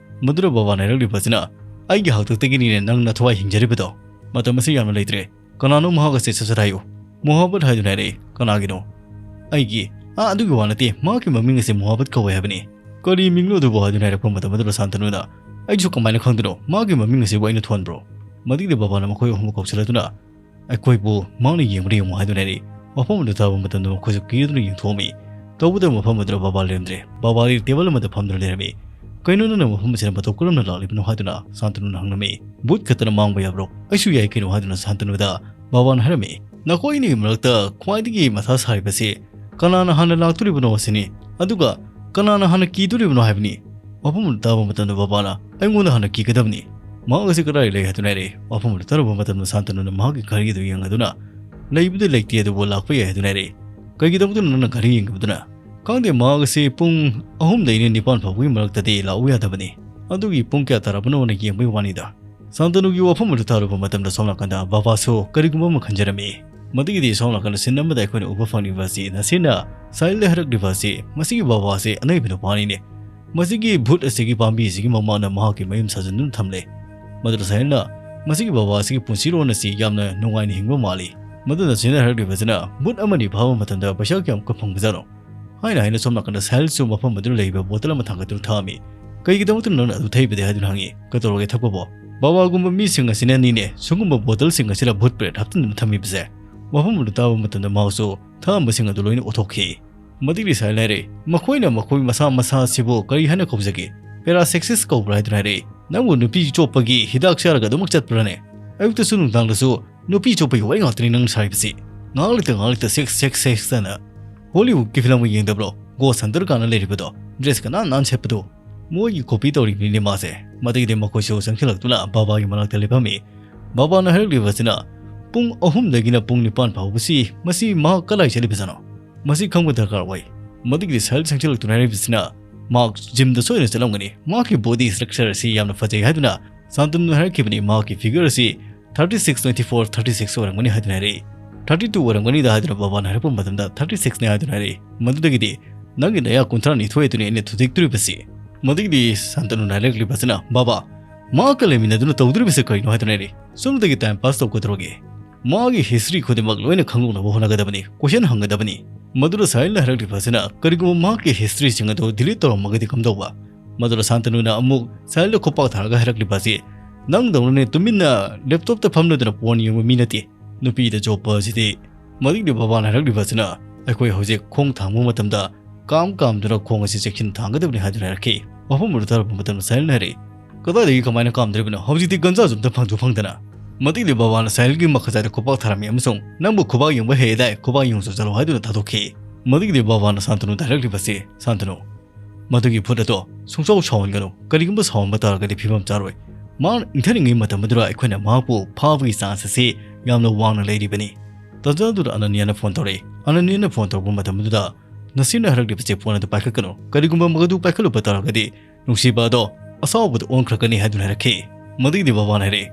ꯃꯗꯨꯗ ꯕꯕꯥꯅ ꯍꯥꯏꯔꯛꯂꯤꯕ ꯑꯁꯤꯅ, "ꯑꯩꯒꯤ ꯍꯥꯛꯇꯛꯇꯒꯤꯅꯤꯅꯦ ꯅꯪ ꯅꯊꯋꯥꯏ ꯍꯤꯡꯖꯔꯤꯕꯗꯣ꯫ ꯃꯇꯝ ꯑꯁꯤ ꯌꯥꯝꯅ ꯂꯩꯇ꯭ꯔꯦ꯫ ꯀꯅꯥꯅꯣ ꯃꯍꯥꯛ ꯑꯁꯤ? ꯁꯠ ꯁꯠ ꯍꯥꯏꯌꯨ꯫" "ꯃꯣꯍꯥꯕꯠ" ꯍꯥꯏꯗꯨꯅ ꯍꯥꯏꯔꯛꯏ꯫ "ꯀꯅꯥꯒꯤꯅꯣ?" "ꯑꯩꯒꯤ꯫" "ꯑꯥ, ꯑꯗꯨꯒꯤ ꯋꯥ ꯅꯠꯇꯦ, ꯃꯍꯥꯛꯀꯤ ꯃꯃꯤꯡ ꯑꯁꯤ ꯃꯣꯍꯥꯕꯠ ꯀꯧꯋꯦ ꯍꯥꯏꯕꯅꯤ꯫" "ꯀꯔꯤ ꯃꯤꯡꯅꯣ ꯑꯗꯨꯕꯨ?" ꯍꯥꯏꯗꯨꯅ ꯍꯥꯏꯔꯛꯄ ꯃꯇꯝ ꯑꯗꯨꯗ ꯁꯥꯟꯇꯅꯨꯅ, "ꯑꯩꯁꯨ ꯀꯃꯥꯏꯅ ꯈꯪꯗꯣꯏꯅꯣ? ꯃꯥꯒꯤ ꯃꯃꯤꯡ ꯑꯁꯤꯕꯨ ꯑꯩꯅ ꯊꯣꯟꯕ꯭ꯔꯣ?" ꯃꯗꯨꯒꯤꯗꯤ ꯕꯕꯥꯅ ꯃꯈꯣꯏ ꯑꯍꯨꯝꯕꯨ ꯀꯧꯁꯤꯜꯂꯗꯨꯅ, "ꯑꯩꯈꯣꯏꯕꯨ ꯃꯥꯅ ꯌꯦꯡꯕ꯭ꯔꯥ ꯌꯦꯡꯉꯨ" ꯍꯥꯏꯗꯨꯅ ꯍꯥꯏꯔꯛꯏ꯫ ꯋꯥꯐꯝ ꯑꯗꯨ ꯇꯥꯕ ꯃꯇꯝꯗ ꯃꯈꯣꯏꯁꯨ ꯀꯤꯗꯨꯅ ꯌꯦꯡꯊꯣꯛꯑꯝꯃꯤ꯫ ꯇꯧꯕꯇꯕꯨ ꯃꯐꯝ ꯑꯗꯨꯗ ꯕꯕꯥ ꯂꯩꯔꯝꯗ꯭ꯔꯦ꯫ ꯕꯕꯥꯗꯤ ꯇꯦꯕꯜ ꯑꯃꯗ ꯐꯝꯗꯨꯅ ꯂꯩꯔꯝꯃꯤ꯫ "ꯀꯩꯅꯣ, ꯅꯪꯅ ꯃꯐꯝ ꯑꯁꯤꯗ ꯃꯇꯧ ꯀꯔꯝꯅ ꯂꯥꯛꯂꯤꯕꯅꯣ?" ꯍꯥꯏꯗꯨꯅ ꯁꯥꯟꯇꯅꯨꯅ ꯍꯪꯂꯝꯃꯤ꯫ "ꯚꯨꯠ ꯈꯛꯇꯅ ꯃꯥꯡꯕ ꯌꯥꯕ꯭ꯔꯣ? ꯑꯩꯁꯨ ꯌꯥꯏ ꯀꯩꯅꯣ" ꯍꯥꯏꯗꯨꯅ ꯁꯥꯟꯇꯅꯨꯗ ꯕꯕꯥꯅ ꯍꯥꯏꯔꯝꯃꯤ꯫ "ꯅꯈꯣꯏ ꯑꯅꯤꯒꯤ ꯃꯔꯛꯇ ꯈ꯭ꯋꯥꯏꯗꯒꯤ ꯃꯊꯥ ꯁꯥꯔꯤꯕꯁꯤ ꯀꯅꯥꯅ ꯍꯥꯟꯅ ꯂꯥꯛꯇꯣꯔꯤꯕꯅꯣ ꯑꯁꯤꯅꯤ, ꯑꯗꯨꯒ ꯀꯅꯥꯅ ꯍꯥꯟꯅ ꯀꯤꯗꯣꯔꯤꯕꯅꯣ ꯍꯥꯏꯕꯅꯤ꯫" ꯋꯥꯐꯝ ꯑꯗꯨ ꯇꯥꯕ ꯃꯇꯝꯗ ꯕꯕꯥꯅ, "ꯑꯩꯉꯣꯟꯗ ꯍꯥꯟꯅ ꯀꯤꯒꯗꯕꯅꯤ꯫ ꯃꯍꯥꯛ ꯑꯁꯤ ꯀꯗꯥꯏ ꯂꯩ?" ꯍꯥꯏꯗꯨꯅ ꯍꯥꯏꯔꯛꯏ꯫ ꯋꯥꯐꯝ ꯑꯗꯨ ꯇꯥꯔꯨꯕ ꯃꯇꯝꯗ ꯁꯥꯟꯇꯅꯨꯅ ꯃꯍꯥꯛꯀꯤ ꯘꯔꯤ ꯑꯗꯨ ꯌꯦꯡꯂꯗꯨꯅ, "ꯂꯩꯕꯨꯗꯤ ꯂꯩꯇꯦ, ꯑꯗꯨꯕꯨ ꯂꯥꯛꯄ ꯌꯥꯏ" ꯍꯥꯏꯗꯨꯅ ꯍꯥꯏꯔꯛꯏ꯫ "ꯀꯩꯒꯤꯗꯃꯛꯇꯅꯣ ꯅꯪꯅ ꯘꯔꯤ ꯌꯦꯡꯂꯤꯕꯗꯨꯅ?" "ꯈꯪꯗꯦ, ꯃꯍꯥꯛ ꯑꯁꯤ ꯄꯨꯡ ꯑꯍꯨꯝꯗꯒꯤꯅ ꯅꯤꯄꯥꯟ ꯐꯥꯎꯕꯒꯤ ꯃꯔꯛꯇꯗꯤ ꯂꯥꯛꯎ ꯌꯥꯗꯕꯅꯤ꯫ ꯑꯗꯨꯒꯤ ꯄꯨꯡ ꯀꯌꯥ ꯇꯥꯔꯕꯅꯣꯅ ꯌꯦꯡꯕꯒꯤ ꯋꯥꯅꯤꯗ꯫" ꯁꯥꯟꯇꯅꯨꯒꯤ ꯋꯥꯐꯝ ꯑꯗꯨ ꯇꯥꯔꯨꯕ ꯃꯇꯝꯗ ꯁꯣꯝ ꯅꯥꯀꯟꯗ ꯕꯕꯥꯁꯨ ꯀꯔꯤꯒꯨꯝꯕ ꯑꯃ ꯈꯟꯖꯔꯝꯃꯤ꯫ ꯃꯗꯨꯒꯤꯗꯤ ꯁꯣꯝ ꯅꯥꯀꯟꯗ ꯁꯤꯟ ꯑꯃꯗ ꯑꯩꯈꯣꯏꯅ ꯎꯕ ꯐꯪꯂꯤꯕ ꯑꯁꯤ ꯅꯁꯤꯟꯅ ꯁꯥꯏꯜꯗ ꯍꯥꯏꯔꯛꯂꯤꯕ ꯑꯁꯤ ꯃꯁꯤꯒꯤ ꯕꯕꯥ ꯑꯁꯤ ꯑꯅꯩꯕ ꯅꯨꯄꯥꯅꯤꯅꯦ꯫ ꯃꯁꯤꯒꯤ ꯚꯨꯠ ꯑꯁꯤꯒꯤ ꯄꯥꯝꯕꯤ ꯑꯁꯤꯒꯤ ꯃꯃꯥꯡꯗ ꯃꯍꯥꯛꯀꯤ ꯃꯌꯨꯝ ꯁꯥꯖꯤꯟꯗꯨꯅ ꯊꯝꯂꯦ꯫ ꯃꯗꯨꯗ ꯁꯥꯏꯜꯅ ꯃꯁꯤꯒꯤ ꯕꯕꯥ ꯑꯁꯤꯒꯤ ꯄꯨꯟꯁꯤꯔꯣꯟ ꯑꯁꯤ ꯌꯥꯝꯅ ꯅꯨꯡꯉꯥꯏꯅ ꯍꯤꯡꯕ ꯃꯥꯜꯂꯤ꯫ ꯃꯗꯨꯅ ꯁꯤꯟꯅ ꯍꯥꯏꯔꯛꯂꯤꯕ ꯑꯁꯤꯅ ꯚꯨꯠ ꯑꯃꯅꯤ ꯐꯥꯕ ꯃꯇꯝꯗ ꯄꯩꯁꯥ ꯀꯌꯥꯃꯨꯛꯀ ꯐꯪꯕꯖꯥꯠꯅꯣ? ꯍꯥꯏꯅ ꯍꯥꯏꯅ ꯁꯣꯝ ꯅꯥꯀꯟꯗ ꯁꯥꯏꯜꯁꯨ ꯃꯐꯝ ꯑꯗꯨꯗ ꯂꯩꯕ ꯕꯣꯇꯜ ꯑꯃ ꯊꯥꯡꯒꯠꯇꯨꯅ ꯊꯛꯑꯝꯃꯤ꯫ "ꯀꯩꯒꯤꯗꯃꯛꯇꯅꯣ ꯅꯪꯅ ꯑꯗꯨ ꯊꯛꯏꯕꯗꯤ?" ꯍꯥꯏꯗꯨꯅ ꯍꯪꯉꯤ꯫ "ꯀꯩꯗꯧꯔꯒꯦ ꯊꯛꯄꯕꯣ? ꯕꯕꯥꯒꯨꯝꯕ ꯃꯤꯁꯤꯡ ꯑꯁꯤꯅꯅꯤꯅꯦ ꯁꯤꯒꯨꯝꯕ ꯕꯣꯇꯜꯁꯤꯡ ꯑꯁꯤꯗ ꯚꯨꯠ ꯄ꯭ꯔꯦꯠ ꯍꯥꯞꯆꯤꯟꯗꯨꯅ ꯊꯝꯃꯤꯕꯁꯦ꯫" ꯋꯥꯐꯝ ꯑꯗꯨ ꯇꯥꯕ ꯃꯇꯝꯗ ꯃꯍꯥꯛꯁꯨ ꯊꯛꯑꯝꯕꯁꯤꯡ ꯑꯗꯨ ꯂꯣꯏꯅ ꯎꯠꯊꯣꯛꯈꯤ꯫ ꯃꯗꯨꯒꯤ ꯁꯥꯏꯜ ꯍꯥꯏꯔꯦ, "ꯃꯈꯣꯏꯅ ꯃꯈꯣꯏ ꯃꯁꯥ ꯃꯁꯥ ꯑꯁꯤꯕꯨ ꯀꯔꯤ ꯍꯥꯏꯅ ꯀꯧꯖꯒꯦ? ꯄꯦꯔꯥꯁꯦꯛꯁꯤꯁ ꯀꯧꯕ꯭ꯔꯥ?" ꯍꯥꯏꯗꯨꯅ ꯍꯥꯏꯔꯛꯏ꯫ "ꯅꯪꯕꯨ ꯅꯨꯄꯤ ꯆꯣꯞꯄꯒꯤ ꯍꯤꯗꯥꯛ ꯆꯥꯔꯒ ꯑꯗꯨꯃꯛ ꯆꯠꯄ꯭ꯔꯥꯅꯦ? ꯑꯌꯨꯛꯇꯁꯨ ꯅꯨꯡꯗꯥꯡꯗꯁꯨ ꯅꯨꯄꯤ ꯆꯣꯞꯄꯒꯤ ꯋꯥꯔꯤ ꯉꯥꯛꯇꯅꯤ ꯅꯪꯅ ꯁꯥꯔꯤꯕꯁꯤ꯫ ꯉꯥꯏꯍꯥꯛ ꯂꯩꯇ ꯉꯥꯏꯍꯥꯛ ꯂꯩꯇ ꯁꯦꯛꯁ, ꯁꯦꯛꯁ, ꯁꯦꯛꯁ ꯍꯥꯏꯅ ꯍꯣꯂꯤꯋꯨꯗꯀꯤ ꯐꯤꯂꯝꯒ ꯌꯦꯡꯗꯕ꯭ꯔꯣ? ꯒꯣꯁ ꯍꯟꯇꯔ ꯀꯥꯟꯅ ꯂꯩꯔꯤꯕꯗꯣ, ꯗ꯭ꯔꯦꯁꯀ ꯅꯥꯟ ꯅꯥꯟ ꯁꯦꯠꯄꯗꯣ꯫ ꯃꯣꯏꯒꯤ ꯀꯣꯄꯤ ꯇꯧꯔꯤꯕꯅꯤꯅꯦ ꯃꯥꯁꯦ꯫" ꯃꯗꯒꯤꯗꯤ ꯃꯈꯣꯏꯁꯨ ꯆꯪꯁꯤꯜꯂꯛꯇꯨꯅ ꯕꯕꯥꯒꯤ ꯃꯅꯥꯛꯇ ꯂꯦꯞꯄꯝꯃꯤ꯫ ꯕꯕꯥꯅ ꯍꯥꯏꯔꯛꯂꯤꯕ ꯑꯁꯤꯅ, "ꯄꯨꯡ ꯑꯍꯨꯝꯗꯒꯤꯅ ꯄꯨꯡ ꯅꯤꯄꯥꯟ ꯐꯥꯎꯕꯁꯤ ꯃꯁꯤ ꯃꯍꯥꯛ ꯀꯗꯥꯏ ꯆꯠꯂꯤꯕꯖꯥꯠꯅꯣ? ꯃꯁꯤ ꯈꯪꯕ ꯗꯔꯀꯥꯔ ꯑꯣꯏ꯫" ꯃꯗꯒꯤꯗꯤ ꯁꯥꯏꯜ ꯆꯪꯁꯤꯜꯂꯛꯇꯨꯅ ꯍꯥꯏꯔꯛꯂꯤꯕꯁꯤꯅ, ꯃꯍꯥꯛ ꯖꯤꯝꯗ ꯁꯣꯏꯗꯅ ꯆꯠꯂꯝꯒꯅꯤ꯫ ꯃꯍꯥꯛꯀꯤ ꯕꯣꯗꯤ ꯁ꯭ꯇ꯭ꯔꯛꯆꯔ ꯑꯁꯤ ꯌꯥꯝꯅ ꯐꯖꯩ ꯍꯥꯏꯗꯨꯅ ꯁꯥꯟꯇꯅꯨꯅ ꯍꯥꯏꯔꯛꯈꯤꯕꯅꯤ꯫ ꯃꯍꯥꯛꯀꯤ ꯐꯤꯒꯔ ꯑꯁꯤ thirty six twenty four, thirty six ꯑꯣꯏꯔꯝꯒꯅꯤ ꯍꯥꯏꯗꯨꯅ ꯍꯥꯏꯔꯛꯏ꯫ ꯊꯥꯔꯇꯤ ꯇꯨ ꯑꯣꯏꯔꯝꯒꯅꯤꯗ ꯍꯥꯏꯗꯨꯅ ꯕꯕꯥꯅ ꯍꯥꯏꯔꯛꯄ ꯃꯇꯝꯗ ꯊꯥꯔꯇꯤ ꯁꯤꯛꯁꯅꯤ ꯍꯥꯏꯗꯨꯅ ꯍꯥꯏꯔꯛꯏ꯫ ꯃꯗꯨꯗꯒꯤꯗꯤ ꯅꯪꯒꯤ ꯅꯌꯥ ꯀꯨꯟꯊ꯭ꯔꯥ ꯅꯤꯊꯣꯏ ꯑꯗꯨꯅꯤ ꯑꯩꯅ ꯊꯨꯗꯦꯛꯇꯣꯔꯤꯕꯁꯤ꯫ ꯃꯗꯨꯒꯤꯗꯤ ꯁꯥꯟꯇꯅꯨꯅ ꯍꯥꯏꯔꯛꯂꯤꯕꯁꯤꯅ, ꯕꯕꯥ, ꯃꯍꯥꯛꯀ ꯂꯩꯃꯤꯟꯅꯗꯨꯅ ꯇꯧꯗꯣꯔꯤꯕꯁꯤ ꯀꯔꯤꯅꯣ ꯍꯥꯏꯗꯨꯅ ꯍꯥꯏꯔꯛꯏ꯫ ꯁꯣꯝꯗꯒꯤ ꯇꯥꯏꯝ ꯄꯥꯁ ꯇꯧꯒꯗꯧꯔꯒꯦ꯫ ꯃꯥꯒꯤ ꯍꯤꯁꯇ꯭ꯔꯤ ꯈꯨꯗꯤꯡꯃꯛ ꯂꯣꯏꯅ ꯈꯪꯗꯣꯛꯅꯕ ꯍꯣꯠꯅꯒꯗꯕꯅꯤ꯫ ꯀꯣꯏꯁꯟ ꯍꯪꯒꯗꯕꯅꯤ꯫ ꯃꯗꯨꯗ ꯁꯥꯍꯤꯜꯅ ꯍꯥꯏꯔꯛꯂꯤꯕ ꯑꯁꯤꯅ ꯀꯔꯤꯒꯨꯝꯕ ꯃꯍꯥꯛꯀꯤ ꯍꯤꯁꯇ꯭ꯔꯤꯁꯤꯡ ꯑꯗꯨ ꯗꯤꯂꯤꯠ ꯇꯧꯔꯝꯃꯒꯗꯤ ꯀꯝꯗꯧꯕ? ꯃꯗꯨꯗ ꯁꯥꯟꯇꯅꯨꯅ ꯑꯃꯨꯛ ꯁꯥꯍꯤꯜꯗ ꯈꯨꯄꯥꯛ ꯊꯥꯔꯒ ꯍꯥꯏꯔꯛꯂꯤꯕ ꯑꯁꯤ, ꯅꯪꯗꯧꯅꯅꯦ ꯇꯨꯃꯤꯟꯅ ꯂꯦꯞꯇꯣꯞꯇ ꯐꯝꯂꯗꯨꯅ ꯄꯣꯟ ꯌꯦꯡꯕ ꯃꯤ ꯅꯠꯇꯦ꯫ ꯅꯨꯄꯤꯗ ꯆꯣꯞꯄ ꯑꯁꯤꯗꯤ꯫ ꯃꯗꯨꯒꯤꯗꯤ ꯕꯕꯥꯅ ꯍꯥꯏꯔꯛꯂꯤꯕ ꯑꯁꯤꯅ ꯑꯩꯈꯣꯏ ꯍꯧꯖꯤꯛ ꯈꯣꯡ ꯊꯥꯡꯕ ꯃꯇꯝꯗ ꯀꯥꯝ ꯀꯥꯝꯗꯨꯅ ꯈꯣꯡ ꯑꯁꯤ ꯆꯦꯛꯁꯤꯟ ꯊꯥꯡꯒꯗꯕꯅꯤ ꯍꯥꯏꯗꯨꯅ ꯍꯥꯏꯔꯛꯈꯤ꯫ ꯋꯥꯐꯝ ꯑꯗꯨ ꯇꯥꯔꯛꯄ ꯃꯇꯝꯗ ꯁꯥꯍꯤꯜꯅ ꯍꯥꯏꯔꯛꯏ, ꯀꯗꯥꯏꯗꯒꯤ ꯀꯃꯥꯏꯅ ꯀꯥꯝꯗꯣꯔꯤꯕꯅꯣ? ꯍꯧꯖꯤꯛꯇꯤ ꯒꯟꯖꯥꯁꯨ ꯑꯝꯇ ꯐꯪꯁꯨ ꯐꯪꯗꯅ꯫ ꯃꯗꯨꯒꯤꯗꯤ ꯕꯕꯥꯅ ꯁꯥꯍꯤꯜꯒꯤ ꯃꯈꯥꯖꯥꯏꯗ ꯈꯨꯄꯥꯛ ꯊꯥꯔꯝꯃꯤ ꯑꯃꯁꯨꯡ ꯅꯪꯕꯨ ꯈꯨꯕꯥꯛ ꯌꯦꯡꯕ ꯍꯩꯌꯦꯗꯥꯏ, ꯈꯨꯕꯥꯛ ꯌꯦꯡꯉꯨ ꯆꯠꯂꯣ ꯍꯥꯏꯗꯨꯅ ꯊꯥꯗꯣꯛꯈꯤ꯫ ꯃꯗꯨꯒꯤꯗꯤ ꯕꯕꯥꯅ ꯁꯥꯟꯇꯅꯨꯗ ꯍꯥꯏꯔꯛꯂꯤꯕꯁꯤ, ꯁꯥꯟꯇꯅꯨ, ꯃꯗꯨꯒꯤ ꯚꯨꯠ ꯑꯗꯣ ꯁꯨꯡꯁꯥꯎ ꯁꯥꯎꯍꯟꯒꯅꯨ꯫ ꯀꯔꯤꯒꯨꯝꯕ ꯁꯥꯎꯍꯟꯕ ꯇꯥꯔꯒꯗꯤ ꯐꯤꯕꯝ ꯆꯥꯔꯣꯏ꯫ ꯃꯍꯥꯛ ꯏꯪꯊꯔꯤꯉꯩ ꯃꯇꯝ ꯑꯗꯨꯗ ꯑꯩꯈꯣꯏꯅ ꯃꯍꯥꯛꯄꯨ ꯐꯥꯕꯒꯤ ꯆꯥꯟꯁ ꯑꯁꯤ ꯌꯥꯝꯅ ꯋꯥꯡꯅ ꯂꯩꯔꯤꯕꯅꯤ꯫ ꯇꯥꯟꯖꯥꯗꯨꯗ ꯑꯅꯅꯤꯌꯥꯅ ꯐꯣꯟ ꯇꯧꯔꯛꯏ꯫ ꯑꯅꯅꯤꯌꯥꯅ ꯐꯣꯟ ꯇꯧꯔꯛꯄ ꯃꯇꯝ ꯑꯗꯨꯗ ꯅꯁꯤꯔꯅ ꯍꯥꯏꯔꯛꯂꯤꯕꯁꯤ ꯐꯣꯟ ꯑꯗꯨ ꯄꯥꯏꯈꯠꯀꯅꯨ꯫ ꯀꯔꯤꯒꯨꯝꯕ ꯃꯗꯨ ꯄꯥꯏꯈꯠꯂꯨꯕ ꯇꯥꯔꯒꯗꯤ ꯅꯨꯡꯁꯤꯕ ꯑꯗꯣ ꯑꯁꯥꯎꯕꯗ ꯑꯣꯟꯈ꯭ꯔꯒꯅꯤ ꯍꯥꯏꯗꯨꯅ ꯍꯥꯏꯔꯛꯈꯤ꯫ ꯃꯗꯨꯒꯤꯗꯤ ꯕꯕꯥꯅ ꯍꯥꯏꯔꯛꯏ,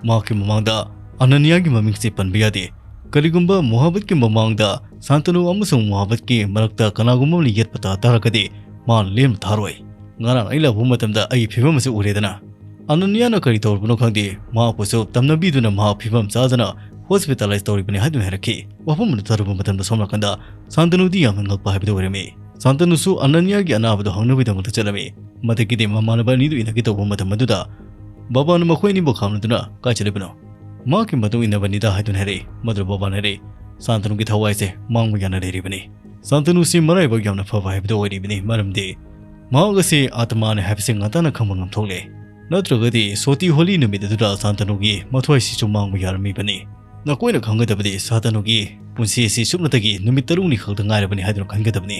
ꯃꯍꯥꯛꯀꯤ ꯃꯃꯥꯡꯗ ꯑꯅꯅꯤꯌꯥꯒꯤ ꯃꯃꯤꯡꯁꯤ ꯄꯟꯕ ꯌꯥꯗꯦ꯫ ꯀꯔꯤꯒꯨꯝꯕ ꯃꯣꯍꯥꯕꯠꯀꯤ ꯃꯃꯥꯡꯗ ꯁꯥꯟꯇꯅꯨ ꯑꯃꯁꯨꯡ ꯃꯣꯍꯥꯕꯠꯀꯤ ꯃꯔꯛꯇ ꯀꯅꯥꯒꯨꯝꯕ ꯑꯃꯅ ꯌꯦꯠꯄ ꯇꯥ ꯇꯥꯔꯒꯗꯤ ꯃꯥꯅ ꯂꯦꯝꯅ ꯊꯥꯔꯣꯏ꯫ ꯉꯔꯥꯡ ꯑꯩ ꯂꯥꯛꯄ ꯃꯇꯝꯗ ꯑꯩꯒꯤ ꯐꯤꯕꯝ ꯑꯁꯤ ꯎꯔꯦꯗꯅ꯫ ꯑꯅꯅꯤꯌꯥꯅ ꯀꯔꯤ ꯇꯧꯔꯕꯅꯣ ꯈꯪꯗꯦ, ꯃꯍꯥꯛꯄꯨꯁꯨ ꯇꯝꯅꯕꯤꯗꯨꯅ ꯃꯍꯥꯛ ꯐꯤꯕꯝ ꯆꯥꯗꯅ ꯍꯣꯁꯄꯤꯇꯥꯂꯥꯏꯁ ꯇꯧꯔꯤꯕꯅꯤ ꯍꯥꯏꯗꯨꯅ ꯍꯥꯏꯔꯛꯈꯤ꯫ ꯋꯥꯐꯝ ꯑꯗꯨ ꯇꯥꯔꯨꯕ ꯃꯇꯝꯗ ꯁꯣꯝ ꯅꯥꯀꯟꯗ ꯁꯥꯟꯇꯅꯨꯗꯤ ꯌꯥꯝꯅ ꯉꯛꯄ ꯍꯥꯏꯕꯗꯨ ꯑꯣꯏꯔꯝꯃꯤ꯫ ꯁꯥꯟꯇꯅꯨꯁꯨ ꯑꯅꯅꯤꯌꯥꯒꯤ ꯑꯅꯥꯕꯗꯨ ꯍꯪꯅꯕꯒꯤꯗꯃꯛꯇ ꯆꯠꯂꯝꯃꯤ꯫ ꯃꯗꯨꯒꯤꯗꯤ ꯃꯃꯥꯟꯅꯕ ꯑꯅꯤꯗꯨ ꯏꯟꯅꯒꯦ ꯇꯧꯕ ꯃꯇꯝ ꯑꯗꯨꯗ ꯕꯕꯥꯅ ꯃꯈꯣꯏ ꯑꯅꯤꯕꯨ ꯈꯥꯝꯅꯗꯨꯅ ꯀꯥꯏ ꯆꯠꯂꯤꯕꯅꯣ? ꯃꯍꯥꯛꯀꯤ ꯃꯇꯨꯡ ꯏꯟꯅꯕꯅꯤꯗ ꯍꯥꯏꯗꯨꯅ ꯍꯥꯏꯔꯛꯏ꯫ ꯃꯗꯨꯗ ꯕꯕꯥꯅ ꯍꯥꯏꯔꯛꯏ, ꯁꯥꯟꯇꯅꯨꯒꯤ ꯊꯋꯥꯏꯁꯦ ꯃꯥꯡꯕ ꯌꯥꯅ ꯂꯩꯔꯤꯕꯅꯤ꯫ ꯁꯥꯟꯇꯅꯨꯁꯤ ꯃꯔꯥꯏꯕꯛ ꯌꯥꯝꯅ ꯐꯕ ꯍꯥꯏꯕꯗꯨ ꯑꯣꯏꯔꯤꯕꯅꯤ, ꯃꯔꯝꯗꯤ ꯃꯍꯥꯛ ꯑꯁꯤ ꯑꯥꯇꯃꯥꯅꯤ ꯍꯥꯏꯕꯁꯤ ꯉꯟꯇꯥꯅ ꯈꯪꯕ ꯉꯝꯊꯣꯛꯂꯦ꯫ ꯅꯠꯇ꯭ꯔꯒꯗꯤ ꯁꯣꯇꯤ ꯍꯣꯂꯤ ꯅꯨꯃꯤꯠ ꯑꯗꯨꯗ ꯁꯥꯟꯇꯅꯨꯒꯤ ꯃꯊ꯭ꯋꯥꯏꯁꯤꯁꯨ ꯃꯥꯡꯕ ꯌꯥꯔꯝꯃꯤꯕꯅꯤ꯫ ꯅꯈꯣꯏꯅ ꯈꯪꯒꯗꯕꯗꯤ ꯁꯥꯟꯇꯅꯨꯒꯤ ꯄꯨꯟꯁꯤ ꯑꯁꯤ ꯁꯨꯞꯅꯇꯒꯤ ꯅꯨꯃꯤꯠ ꯇꯔꯨꯛꯅꯤ ꯈꯛꯇ ꯉꯥꯏꯔꯕꯅꯤ ꯍꯥꯏꯗꯨꯅ ꯈꯟꯒꯗꯕꯅꯤ꯫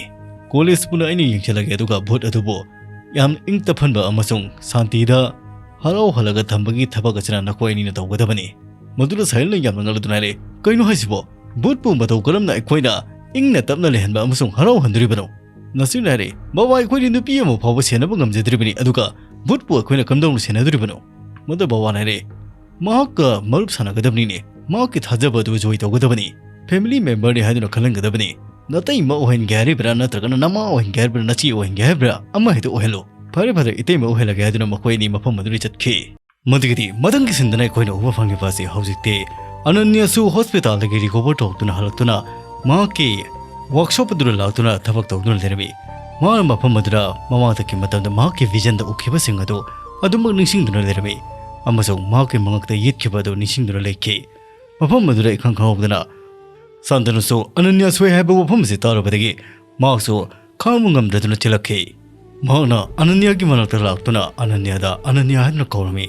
ꯀꯣꯂꯦꯖ ꯄꯨꯟꯅ ꯑꯩꯅ ꯌꯦꯡꯁꯤꯜꯂꯒꯦ, ꯑꯗꯨꯒ ꯚꯨꯠ ꯑꯗꯨꯕꯨ ꯌꯥꯝ ꯏꯪ ꯇꯞꯍꯟꯕ ꯑꯃꯁꯨꯡ ꯁꯥꯟꯇꯤꯗ ꯍꯔꯥꯎꯍꯜꯂꯒ ꯊꯝꯕꯒꯤ ꯊꯕꯛ ꯑꯁꯤꯅ ꯅꯈꯣꯏ ꯑꯅꯤꯅ ꯇꯧꯒꯗꯕꯅꯤ꯫ ꯃꯗꯨꯗ ꯁꯥꯍꯤꯜꯅ ꯌꯥꯝꯅ ꯉꯛꯂꯗꯨꯅ ꯍꯥꯏꯔꯛꯏ, ꯀꯩꯅꯣ ꯍꯥꯏꯁꯤꯕꯣ? ꯚꯨꯠꯄꯨ ꯃꯇꯧ ꯀꯔꯝꯅ ꯑꯩꯈꯣꯏꯅ ꯏꯪꯅ ꯇꯞꯅ ꯂꯩꯍꯟꯕ ꯑꯃꯁꯨꯡ ꯍꯔꯥꯎꯍꯟꯗꯣꯔꯤꯕꯅꯣ? ꯅꯁꯤꯔꯅ ꯍꯥꯏꯔꯦ, "ꯕꯕꯥ, ꯑꯩꯈꯣꯏꯗꯤ ꯅꯨꯄꯤ ꯑꯃ ꯐꯥꯎꯕ ꯁꯦꯟꯅꯕ ꯉꯝꯖꯗ꯭ꯔꯤꯕꯅꯤ, ꯑꯗꯨꯒ ꯚꯨꯠꯄꯨ ꯑꯩꯈꯣꯏꯅ ꯀꯝꯗꯧꯅ ꯁꯦꯟꯅꯗꯣꯔꯤꯕꯅꯣ?" ꯃꯗꯨ ꯕꯕꯥꯅ ꯍꯥꯏꯔꯦ, "ꯃꯍꯥꯛꯀ ꯃꯔꯨꯞ ꯁꯥꯟꯅꯒꯗꯕꯅꯤꯅꯦ, ꯃꯍꯥꯛꯀꯤ ꯊꯥꯖꯕ ꯑꯗꯨ ꯖꯣꯏ ꯇꯧꯒꯗꯕꯅꯤ, ꯐꯦꯃꯤꯂꯤ ꯃꯦꯝꯕꯔꯅꯤ ꯍꯥꯏꯗꯨꯅ ꯈꯜꯍꯟꯒꯗꯕꯅꯤ꯫ ꯅꯇꯩꯃ ꯑꯣꯏꯍꯟꯒꯦ ꯍꯥꯏꯔꯤꯕ꯭ꯔꯥ, ꯅꯠꯇ꯭ꯔꯒꯅ ꯅꯃꯥ ꯑꯣꯏꯍꯟꯒꯦ ꯍꯥꯏꯔꯤꯕ꯭ꯔꯥ, ꯅꯆꯦ ꯑꯣꯏꯍꯟꯒꯦ ꯍꯥꯏꯔꯤꯕ꯭ꯔꯥ, ꯑꯃ ꯍꯦꯛꯇ ꯑꯣꯏꯍꯜꯂꯨ꯫ ꯐꯔꯦ, ꯐꯔꯦ, ꯏꯇꯩꯃ ꯑꯣꯏꯍꯜꯂꯒꯦ" ꯍꯥꯏꯗꯨꯅ ꯃꯈꯣꯏ ꯑꯅꯤ ꯃꯐꯝ ꯑꯗꯨꯗ ꯆꯠꯈꯤ꯫ ꯃꯗꯨꯒꯤꯗꯤ ꯃꯊꯪꯒꯤ ꯁꯤꯟꯗꯅ ꯑꯩꯈꯣꯏꯅ ꯎꯕ ꯐꯪꯂꯤꯕ ꯑꯁꯤ ꯍꯧꯖꯤꯛꯇꯤ ꯑꯅꯅ꯭ꯌꯥꯁꯨ ꯍꯣꯁꯄꯤꯇꯥꯜꯗꯒꯤ ꯔꯤꯀꯣꯚꯔ ꯇꯧꯔꯛꯇꯨꯅ ꯍꯜꯂꯛꯇꯨꯅ ꯃꯍꯥꯛꯀꯤ ꯋꯥꯔꯛꯁꯣꯞ ꯑꯗꯨꯗ ꯂꯥꯛꯇꯨꯅ ꯊꯕꯛ ꯇꯧꯗꯨꯅ ꯂꯩꯔꯝꯃꯤ꯫ ꯃꯍꯥꯛꯅ ꯃꯐꯝ ꯑꯗꯨꯗ ꯃꯃꯥꯡꯗꯒꯤ ꯃꯇꯝꯗ ꯃꯍꯥꯛꯀꯤ ꯚꯤꯖꯟꯗ ꯎꯈꯤꯕꯁꯤꯡ ꯑꯗꯨ ꯑꯗꯨꯃꯛ ꯅꯤꯡꯁꯤꯡꯗꯨꯅ ꯂꯩꯔꯝꯃꯤ, ꯑꯃꯁꯨꯡ ꯃꯍꯥꯛꯀꯤ ꯃꯉꯛꯇ ꯌꯦꯠꯈꯤꯕ ꯑꯗꯨ ꯅꯤꯡꯁꯤꯡꯗꯨꯅ ꯂꯩꯈꯤ꯫ ꯃꯐꯝ ꯑꯗꯨꯗ ꯏꯈꯪ ꯈꯪꯍꯧꯗꯅ ꯁꯥꯟꯇꯅꯨꯁꯨ ꯑꯅꯅ꯭ꯌꯥ ꯁꯣꯏ ꯍꯥꯏꯕ ꯋꯥꯐꯝ ꯑꯁꯤ ꯇꯥꯔꯨꯕꯗꯒꯤ ꯃꯍꯥꯛꯁꯨ ꯈꯥꯡꯕ ꯉꯝꯗꯗꯨꯅ ꯆꯦꯜꯂꯛꯈꯤ꯫ ꯃꯍꯥꯛꯅ ꯑꯅꯅ꯭ꯌꯥꯒꯤ ꯃꯅꯥꯛꯇ ꯂꯥꯛꯇꯨꯅ ꯑꯅꯅ꯭ꯌꯥꯗ "ꯑꯅꯅ꯭ꯌꯥ" ꯍꯥꯏꯗꯨꯅ ꯀꯧꯔꯝꯃꯤ꯫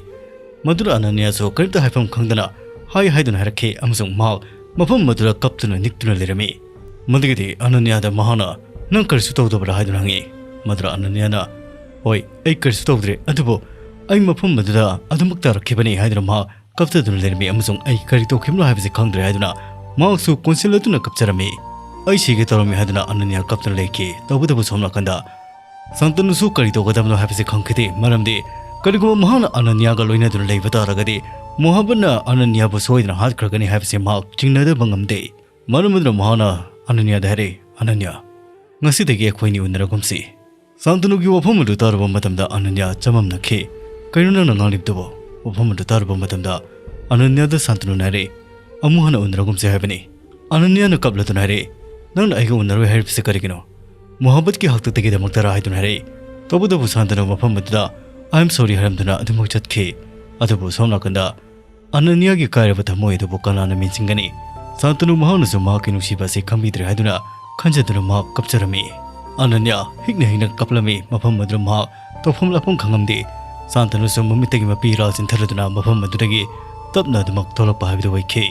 ꯃꯗꯨꯗ ꯑꯅꯅ꯭ꯌꯥꯁꯨ ꯀꯔꯤꯝꯇ ꯍꯥꯏꯐꯝ ꯈꯪꯗꯅ "ꯍꯥꯏ" ꯍꯥꯏꯗꯨꯅ ꯍꯥꯏꯔꯛꯈꯤ, ꯑꯃꯁꯨꯡ ꯃꯍꯥꯛ ꯃꯐꯝ ꯑꯗꯨꯗ ꯀꯞꯇꯨꯅ ꯅꯤꯛꯇꯨꯅ ꯂꯩꯔꯝꯃꯤ꯫ ꯃꯗꯨꯒꯤꯗꯤ ꯑꯅꯅ꯭ꯌꯥꯗ ꯃꯍꯥꯛꯅ, "ꯅꯪ ꯀꯔꯤꯁꯨ ꯇꯧꯗꯕ꯭ꯔꯥ?" ꯍꯥꯏꯗꯨꯅ ꯍꯪꯉꯤ꯫ ꯃꯗꯨꯗ ꯑꯅꯅ꯭ꯌꯥꯅ, "ꯍꯣꯏ, ꯑꯩ ꯀꯔꯤꯁꯨ ꯇꯧꯗ꯭ꯔꯦ, ꯑꯗꯨꯕꯨ ꯑꯩ ꯃꯐꯝ ꯑꯗꯨꯗ ꯑꯗꯨꯃꯛ ꯇꯥꯔꯛꯈꯤꯕꯅꯤ" ꯍꯥꯏꯗꯨꯅ ꯃꯍꯥꯛ ꯀꯞꯊꯗꯨꯅ ꯂꯩꯔꯝꯃꯤ, ꯑꯃꯁꯨꯡ "ꯑꯩ ꯀꯔꯤ ꯇꯧꯈꯤꯕꯅꯣ ꯍꯥꯏꯕꯁꯤ ꯈꯪꯗ꯭ꯔꯦ" ꯍꯥꯏꯗꯨꯅ ꯃꯍꯥꯛꯁꯨ ꯀꯣꯟꯁꯤꯜꯂꯗꯨꯅ ꯀꯞꯆꯔꯝꯃꯤ꯫ "ꯑꯩ ꯁꯤꯒꯦ ꯇꯧꯔꯝꯃꯤ" ꯍꯥꯏꯗꯨꯅ ꯑꯅꯅ꯭ꯌꯥ ꯀꯞꯇꯨꯅ ꯂꯩꯈꯤ꯫ ꯇꯧꯕꯇꯕꯨ ꯁꯣꯝ ꯅꯥꯀꯟꯗ ꯁꯥꯟꯇꯅꯨꯁꯨ ꯀꯔꯤ ꯇꯧꯒꯗꯕꯅꯣ ꯍꯥꯏꯕꯁꯤ ꯈꯪꯈꯤꯗꯦ, ꯃꯔꯝꯗꯤ ꯀꯔꯤꯒꯨꯝꯕ ꯃꯍꯥꯛꯅ ꯑꯅꯅ꯭ꯌꯥꯒ ꯂꯣꯏꯅꯗꯨꯅ ꯂꯩꯕ ꯇꯥꯔꯒꯗꯤ ꯃꯣꯍꯥꯕꯠꯅ ꯑꯅꯅ꯭ꯌꯥꯕꯨ ꯁꯣꯏꯗꯅ ꯍꯥꯠꯈ꯭ꯔꯒꯅꯤ ꯍꯥꯏꯕꯁꯤ ꯃꯍꯥꯛ ꯆꯤꯡꯅꯗꯕ ꯉꯝꯗꯦ꯫ ꯃꯔꯝ ꯑꯗꯨꯅ ꯃꯍꯥꯛꯅ ꯑꯅꯅ꯭ꯌꯥꯗ ꯍꯥꯏꯔꯦ, "ꯑꯅꯅ꯭ꯌꯥ, ꯉꯁꯤꯗꯒꯤ ꯑꯩꯈꯣꯏꯅꯤ ꯎꯅꯔꯒꯨꯝꯁꯤ"꯫ ꯁꯥꯟꯇꯅꯨꯒꯤ ꯋꯥꯐꯝ ꯑꯗꯨ ꯇꯥꯔꯨꯕ ꯃꯇꯝꯗ ꯑꯅꯅ꯭ꯌꯥ ꯆꯃꯝꯅꯈꯤ꯫ "ꯀꯩꯅꯣ ꯅꯪꯅ ꯉꯥꯡꯂꯤꯕꯗꯨꯕꯣ?" ꯋꯥꯐꯝ ꯑꯗꯨ ꯇꯥꯔꯨꯕ ꯃꯇꯝꯗ ꯑꯅꯅ꯭ꯌꯥꯗ ꯁꯥꯟꯇꯅꯨꯅ ꯍꯥꯏꯔꯦ, "ꯑꯃꯨꯛ ꯍꯟꯅ ꯎꯅꯔꯒꯨꯝꯁꯤ ꯍꯥꯏꯕꯅꯤ"꯫ ꯑꯅꯅ꯭ꯌꯥꯅ ꯀꯞꯂꯗꯨꯅ ꯍꯥꯏꯔꯦ, "ꯅꯪꯅ ꯑꯩꯒ ꯎꯅꯔꯣꯏ ꯍꯥꯏꯔꯤꯕꯁꯤ ꯀꯔꯤꯒꯤꯅꯣ? ꯃꯣꯍꯥꯕꯠꯀꯤ ꯍꯥꯛꯇꯛꯇꯒꯤꯗꯃꯛꯇꯔꯥ?" ꯍꯥꯏꯗꯨꯅ ꯍꯥꯏꯔꯦ꯫ ꯇꯧꯕꯇꯕꯨ ꯁꯥꯟꯇꯅꯨ ꯃꯐꯝ ꯑꯗꯨꯗ "I am sorry" ꯍꯥꯏꯔꯝꯗꯨꯅ ꯑꯗꯨꯃꯛ ꯆꯠꯈꯤ꯫ ꯑꯗꯨꯕꯨ ꯁꯣꯝ ꯅꯥꯀꯟꯗ ꯑꯅꯅ꯭ꯌꯥꯒꯤ ꯀꯥꯏꯔꯕ ꯊꯃꯣꯏ ꯑꯗꯨꯕꯨ ꯀꯅꯥꯅ ꯃꯦꯟꯁꯤꯟꯒꯅꯤ? ꯁꯥꯟꯇꯅꯨ ꯃꯍꯥꯛꯅꯁꯨ ꯃꯍꯥꯛꯀꯤ ꯅꯨꯡꯁꯤꯕ ꯑꯁꯤ ꯈꯪꯕꯤꯗ꯭ꯔꯦ ꯍꯥꯏꯗꯨꯅ ꯈꯟꯖꯗꯨꯅ ꯃꯍꯥꯛ ꯀꯞꯆꯔꯝꯃꯤ꯫ ꯑꯅꯅ꯭ꯌꯥ ꯍꯤꯛꯅ ꯍꯤꯛꯅ ꯀꯞꯂꯝꯃꯤ꯫ ꯃꯐꯝ ꯑꯗꯨꯗ ꯃꯍꯥꯛ ꯇꯧꯐꯝ ꯂꯥꯛꯐꯝ ꯈꯪꯉꯝꯗꯦ꯫ ꯁꯥꯟꯇꯅꯨꯁꯨ ꯃꯃꯤꯠꯇꯒꯤ ꯃꯄꯤ ꯏꯔꯥ ꯆꯤꯟꯊꯔꯗꯨꯅ ꯃꯐꯝ ꯑꯗꯨꯗꯒꯤ ꯇꯞꯅ ꯑꯗꯨꯃꯛ ꯊꯣꯛꯂꯛꯄ ꯍꯥꯏꯕꯗꯨ ꯑꯣꯏꯈꯤ꯫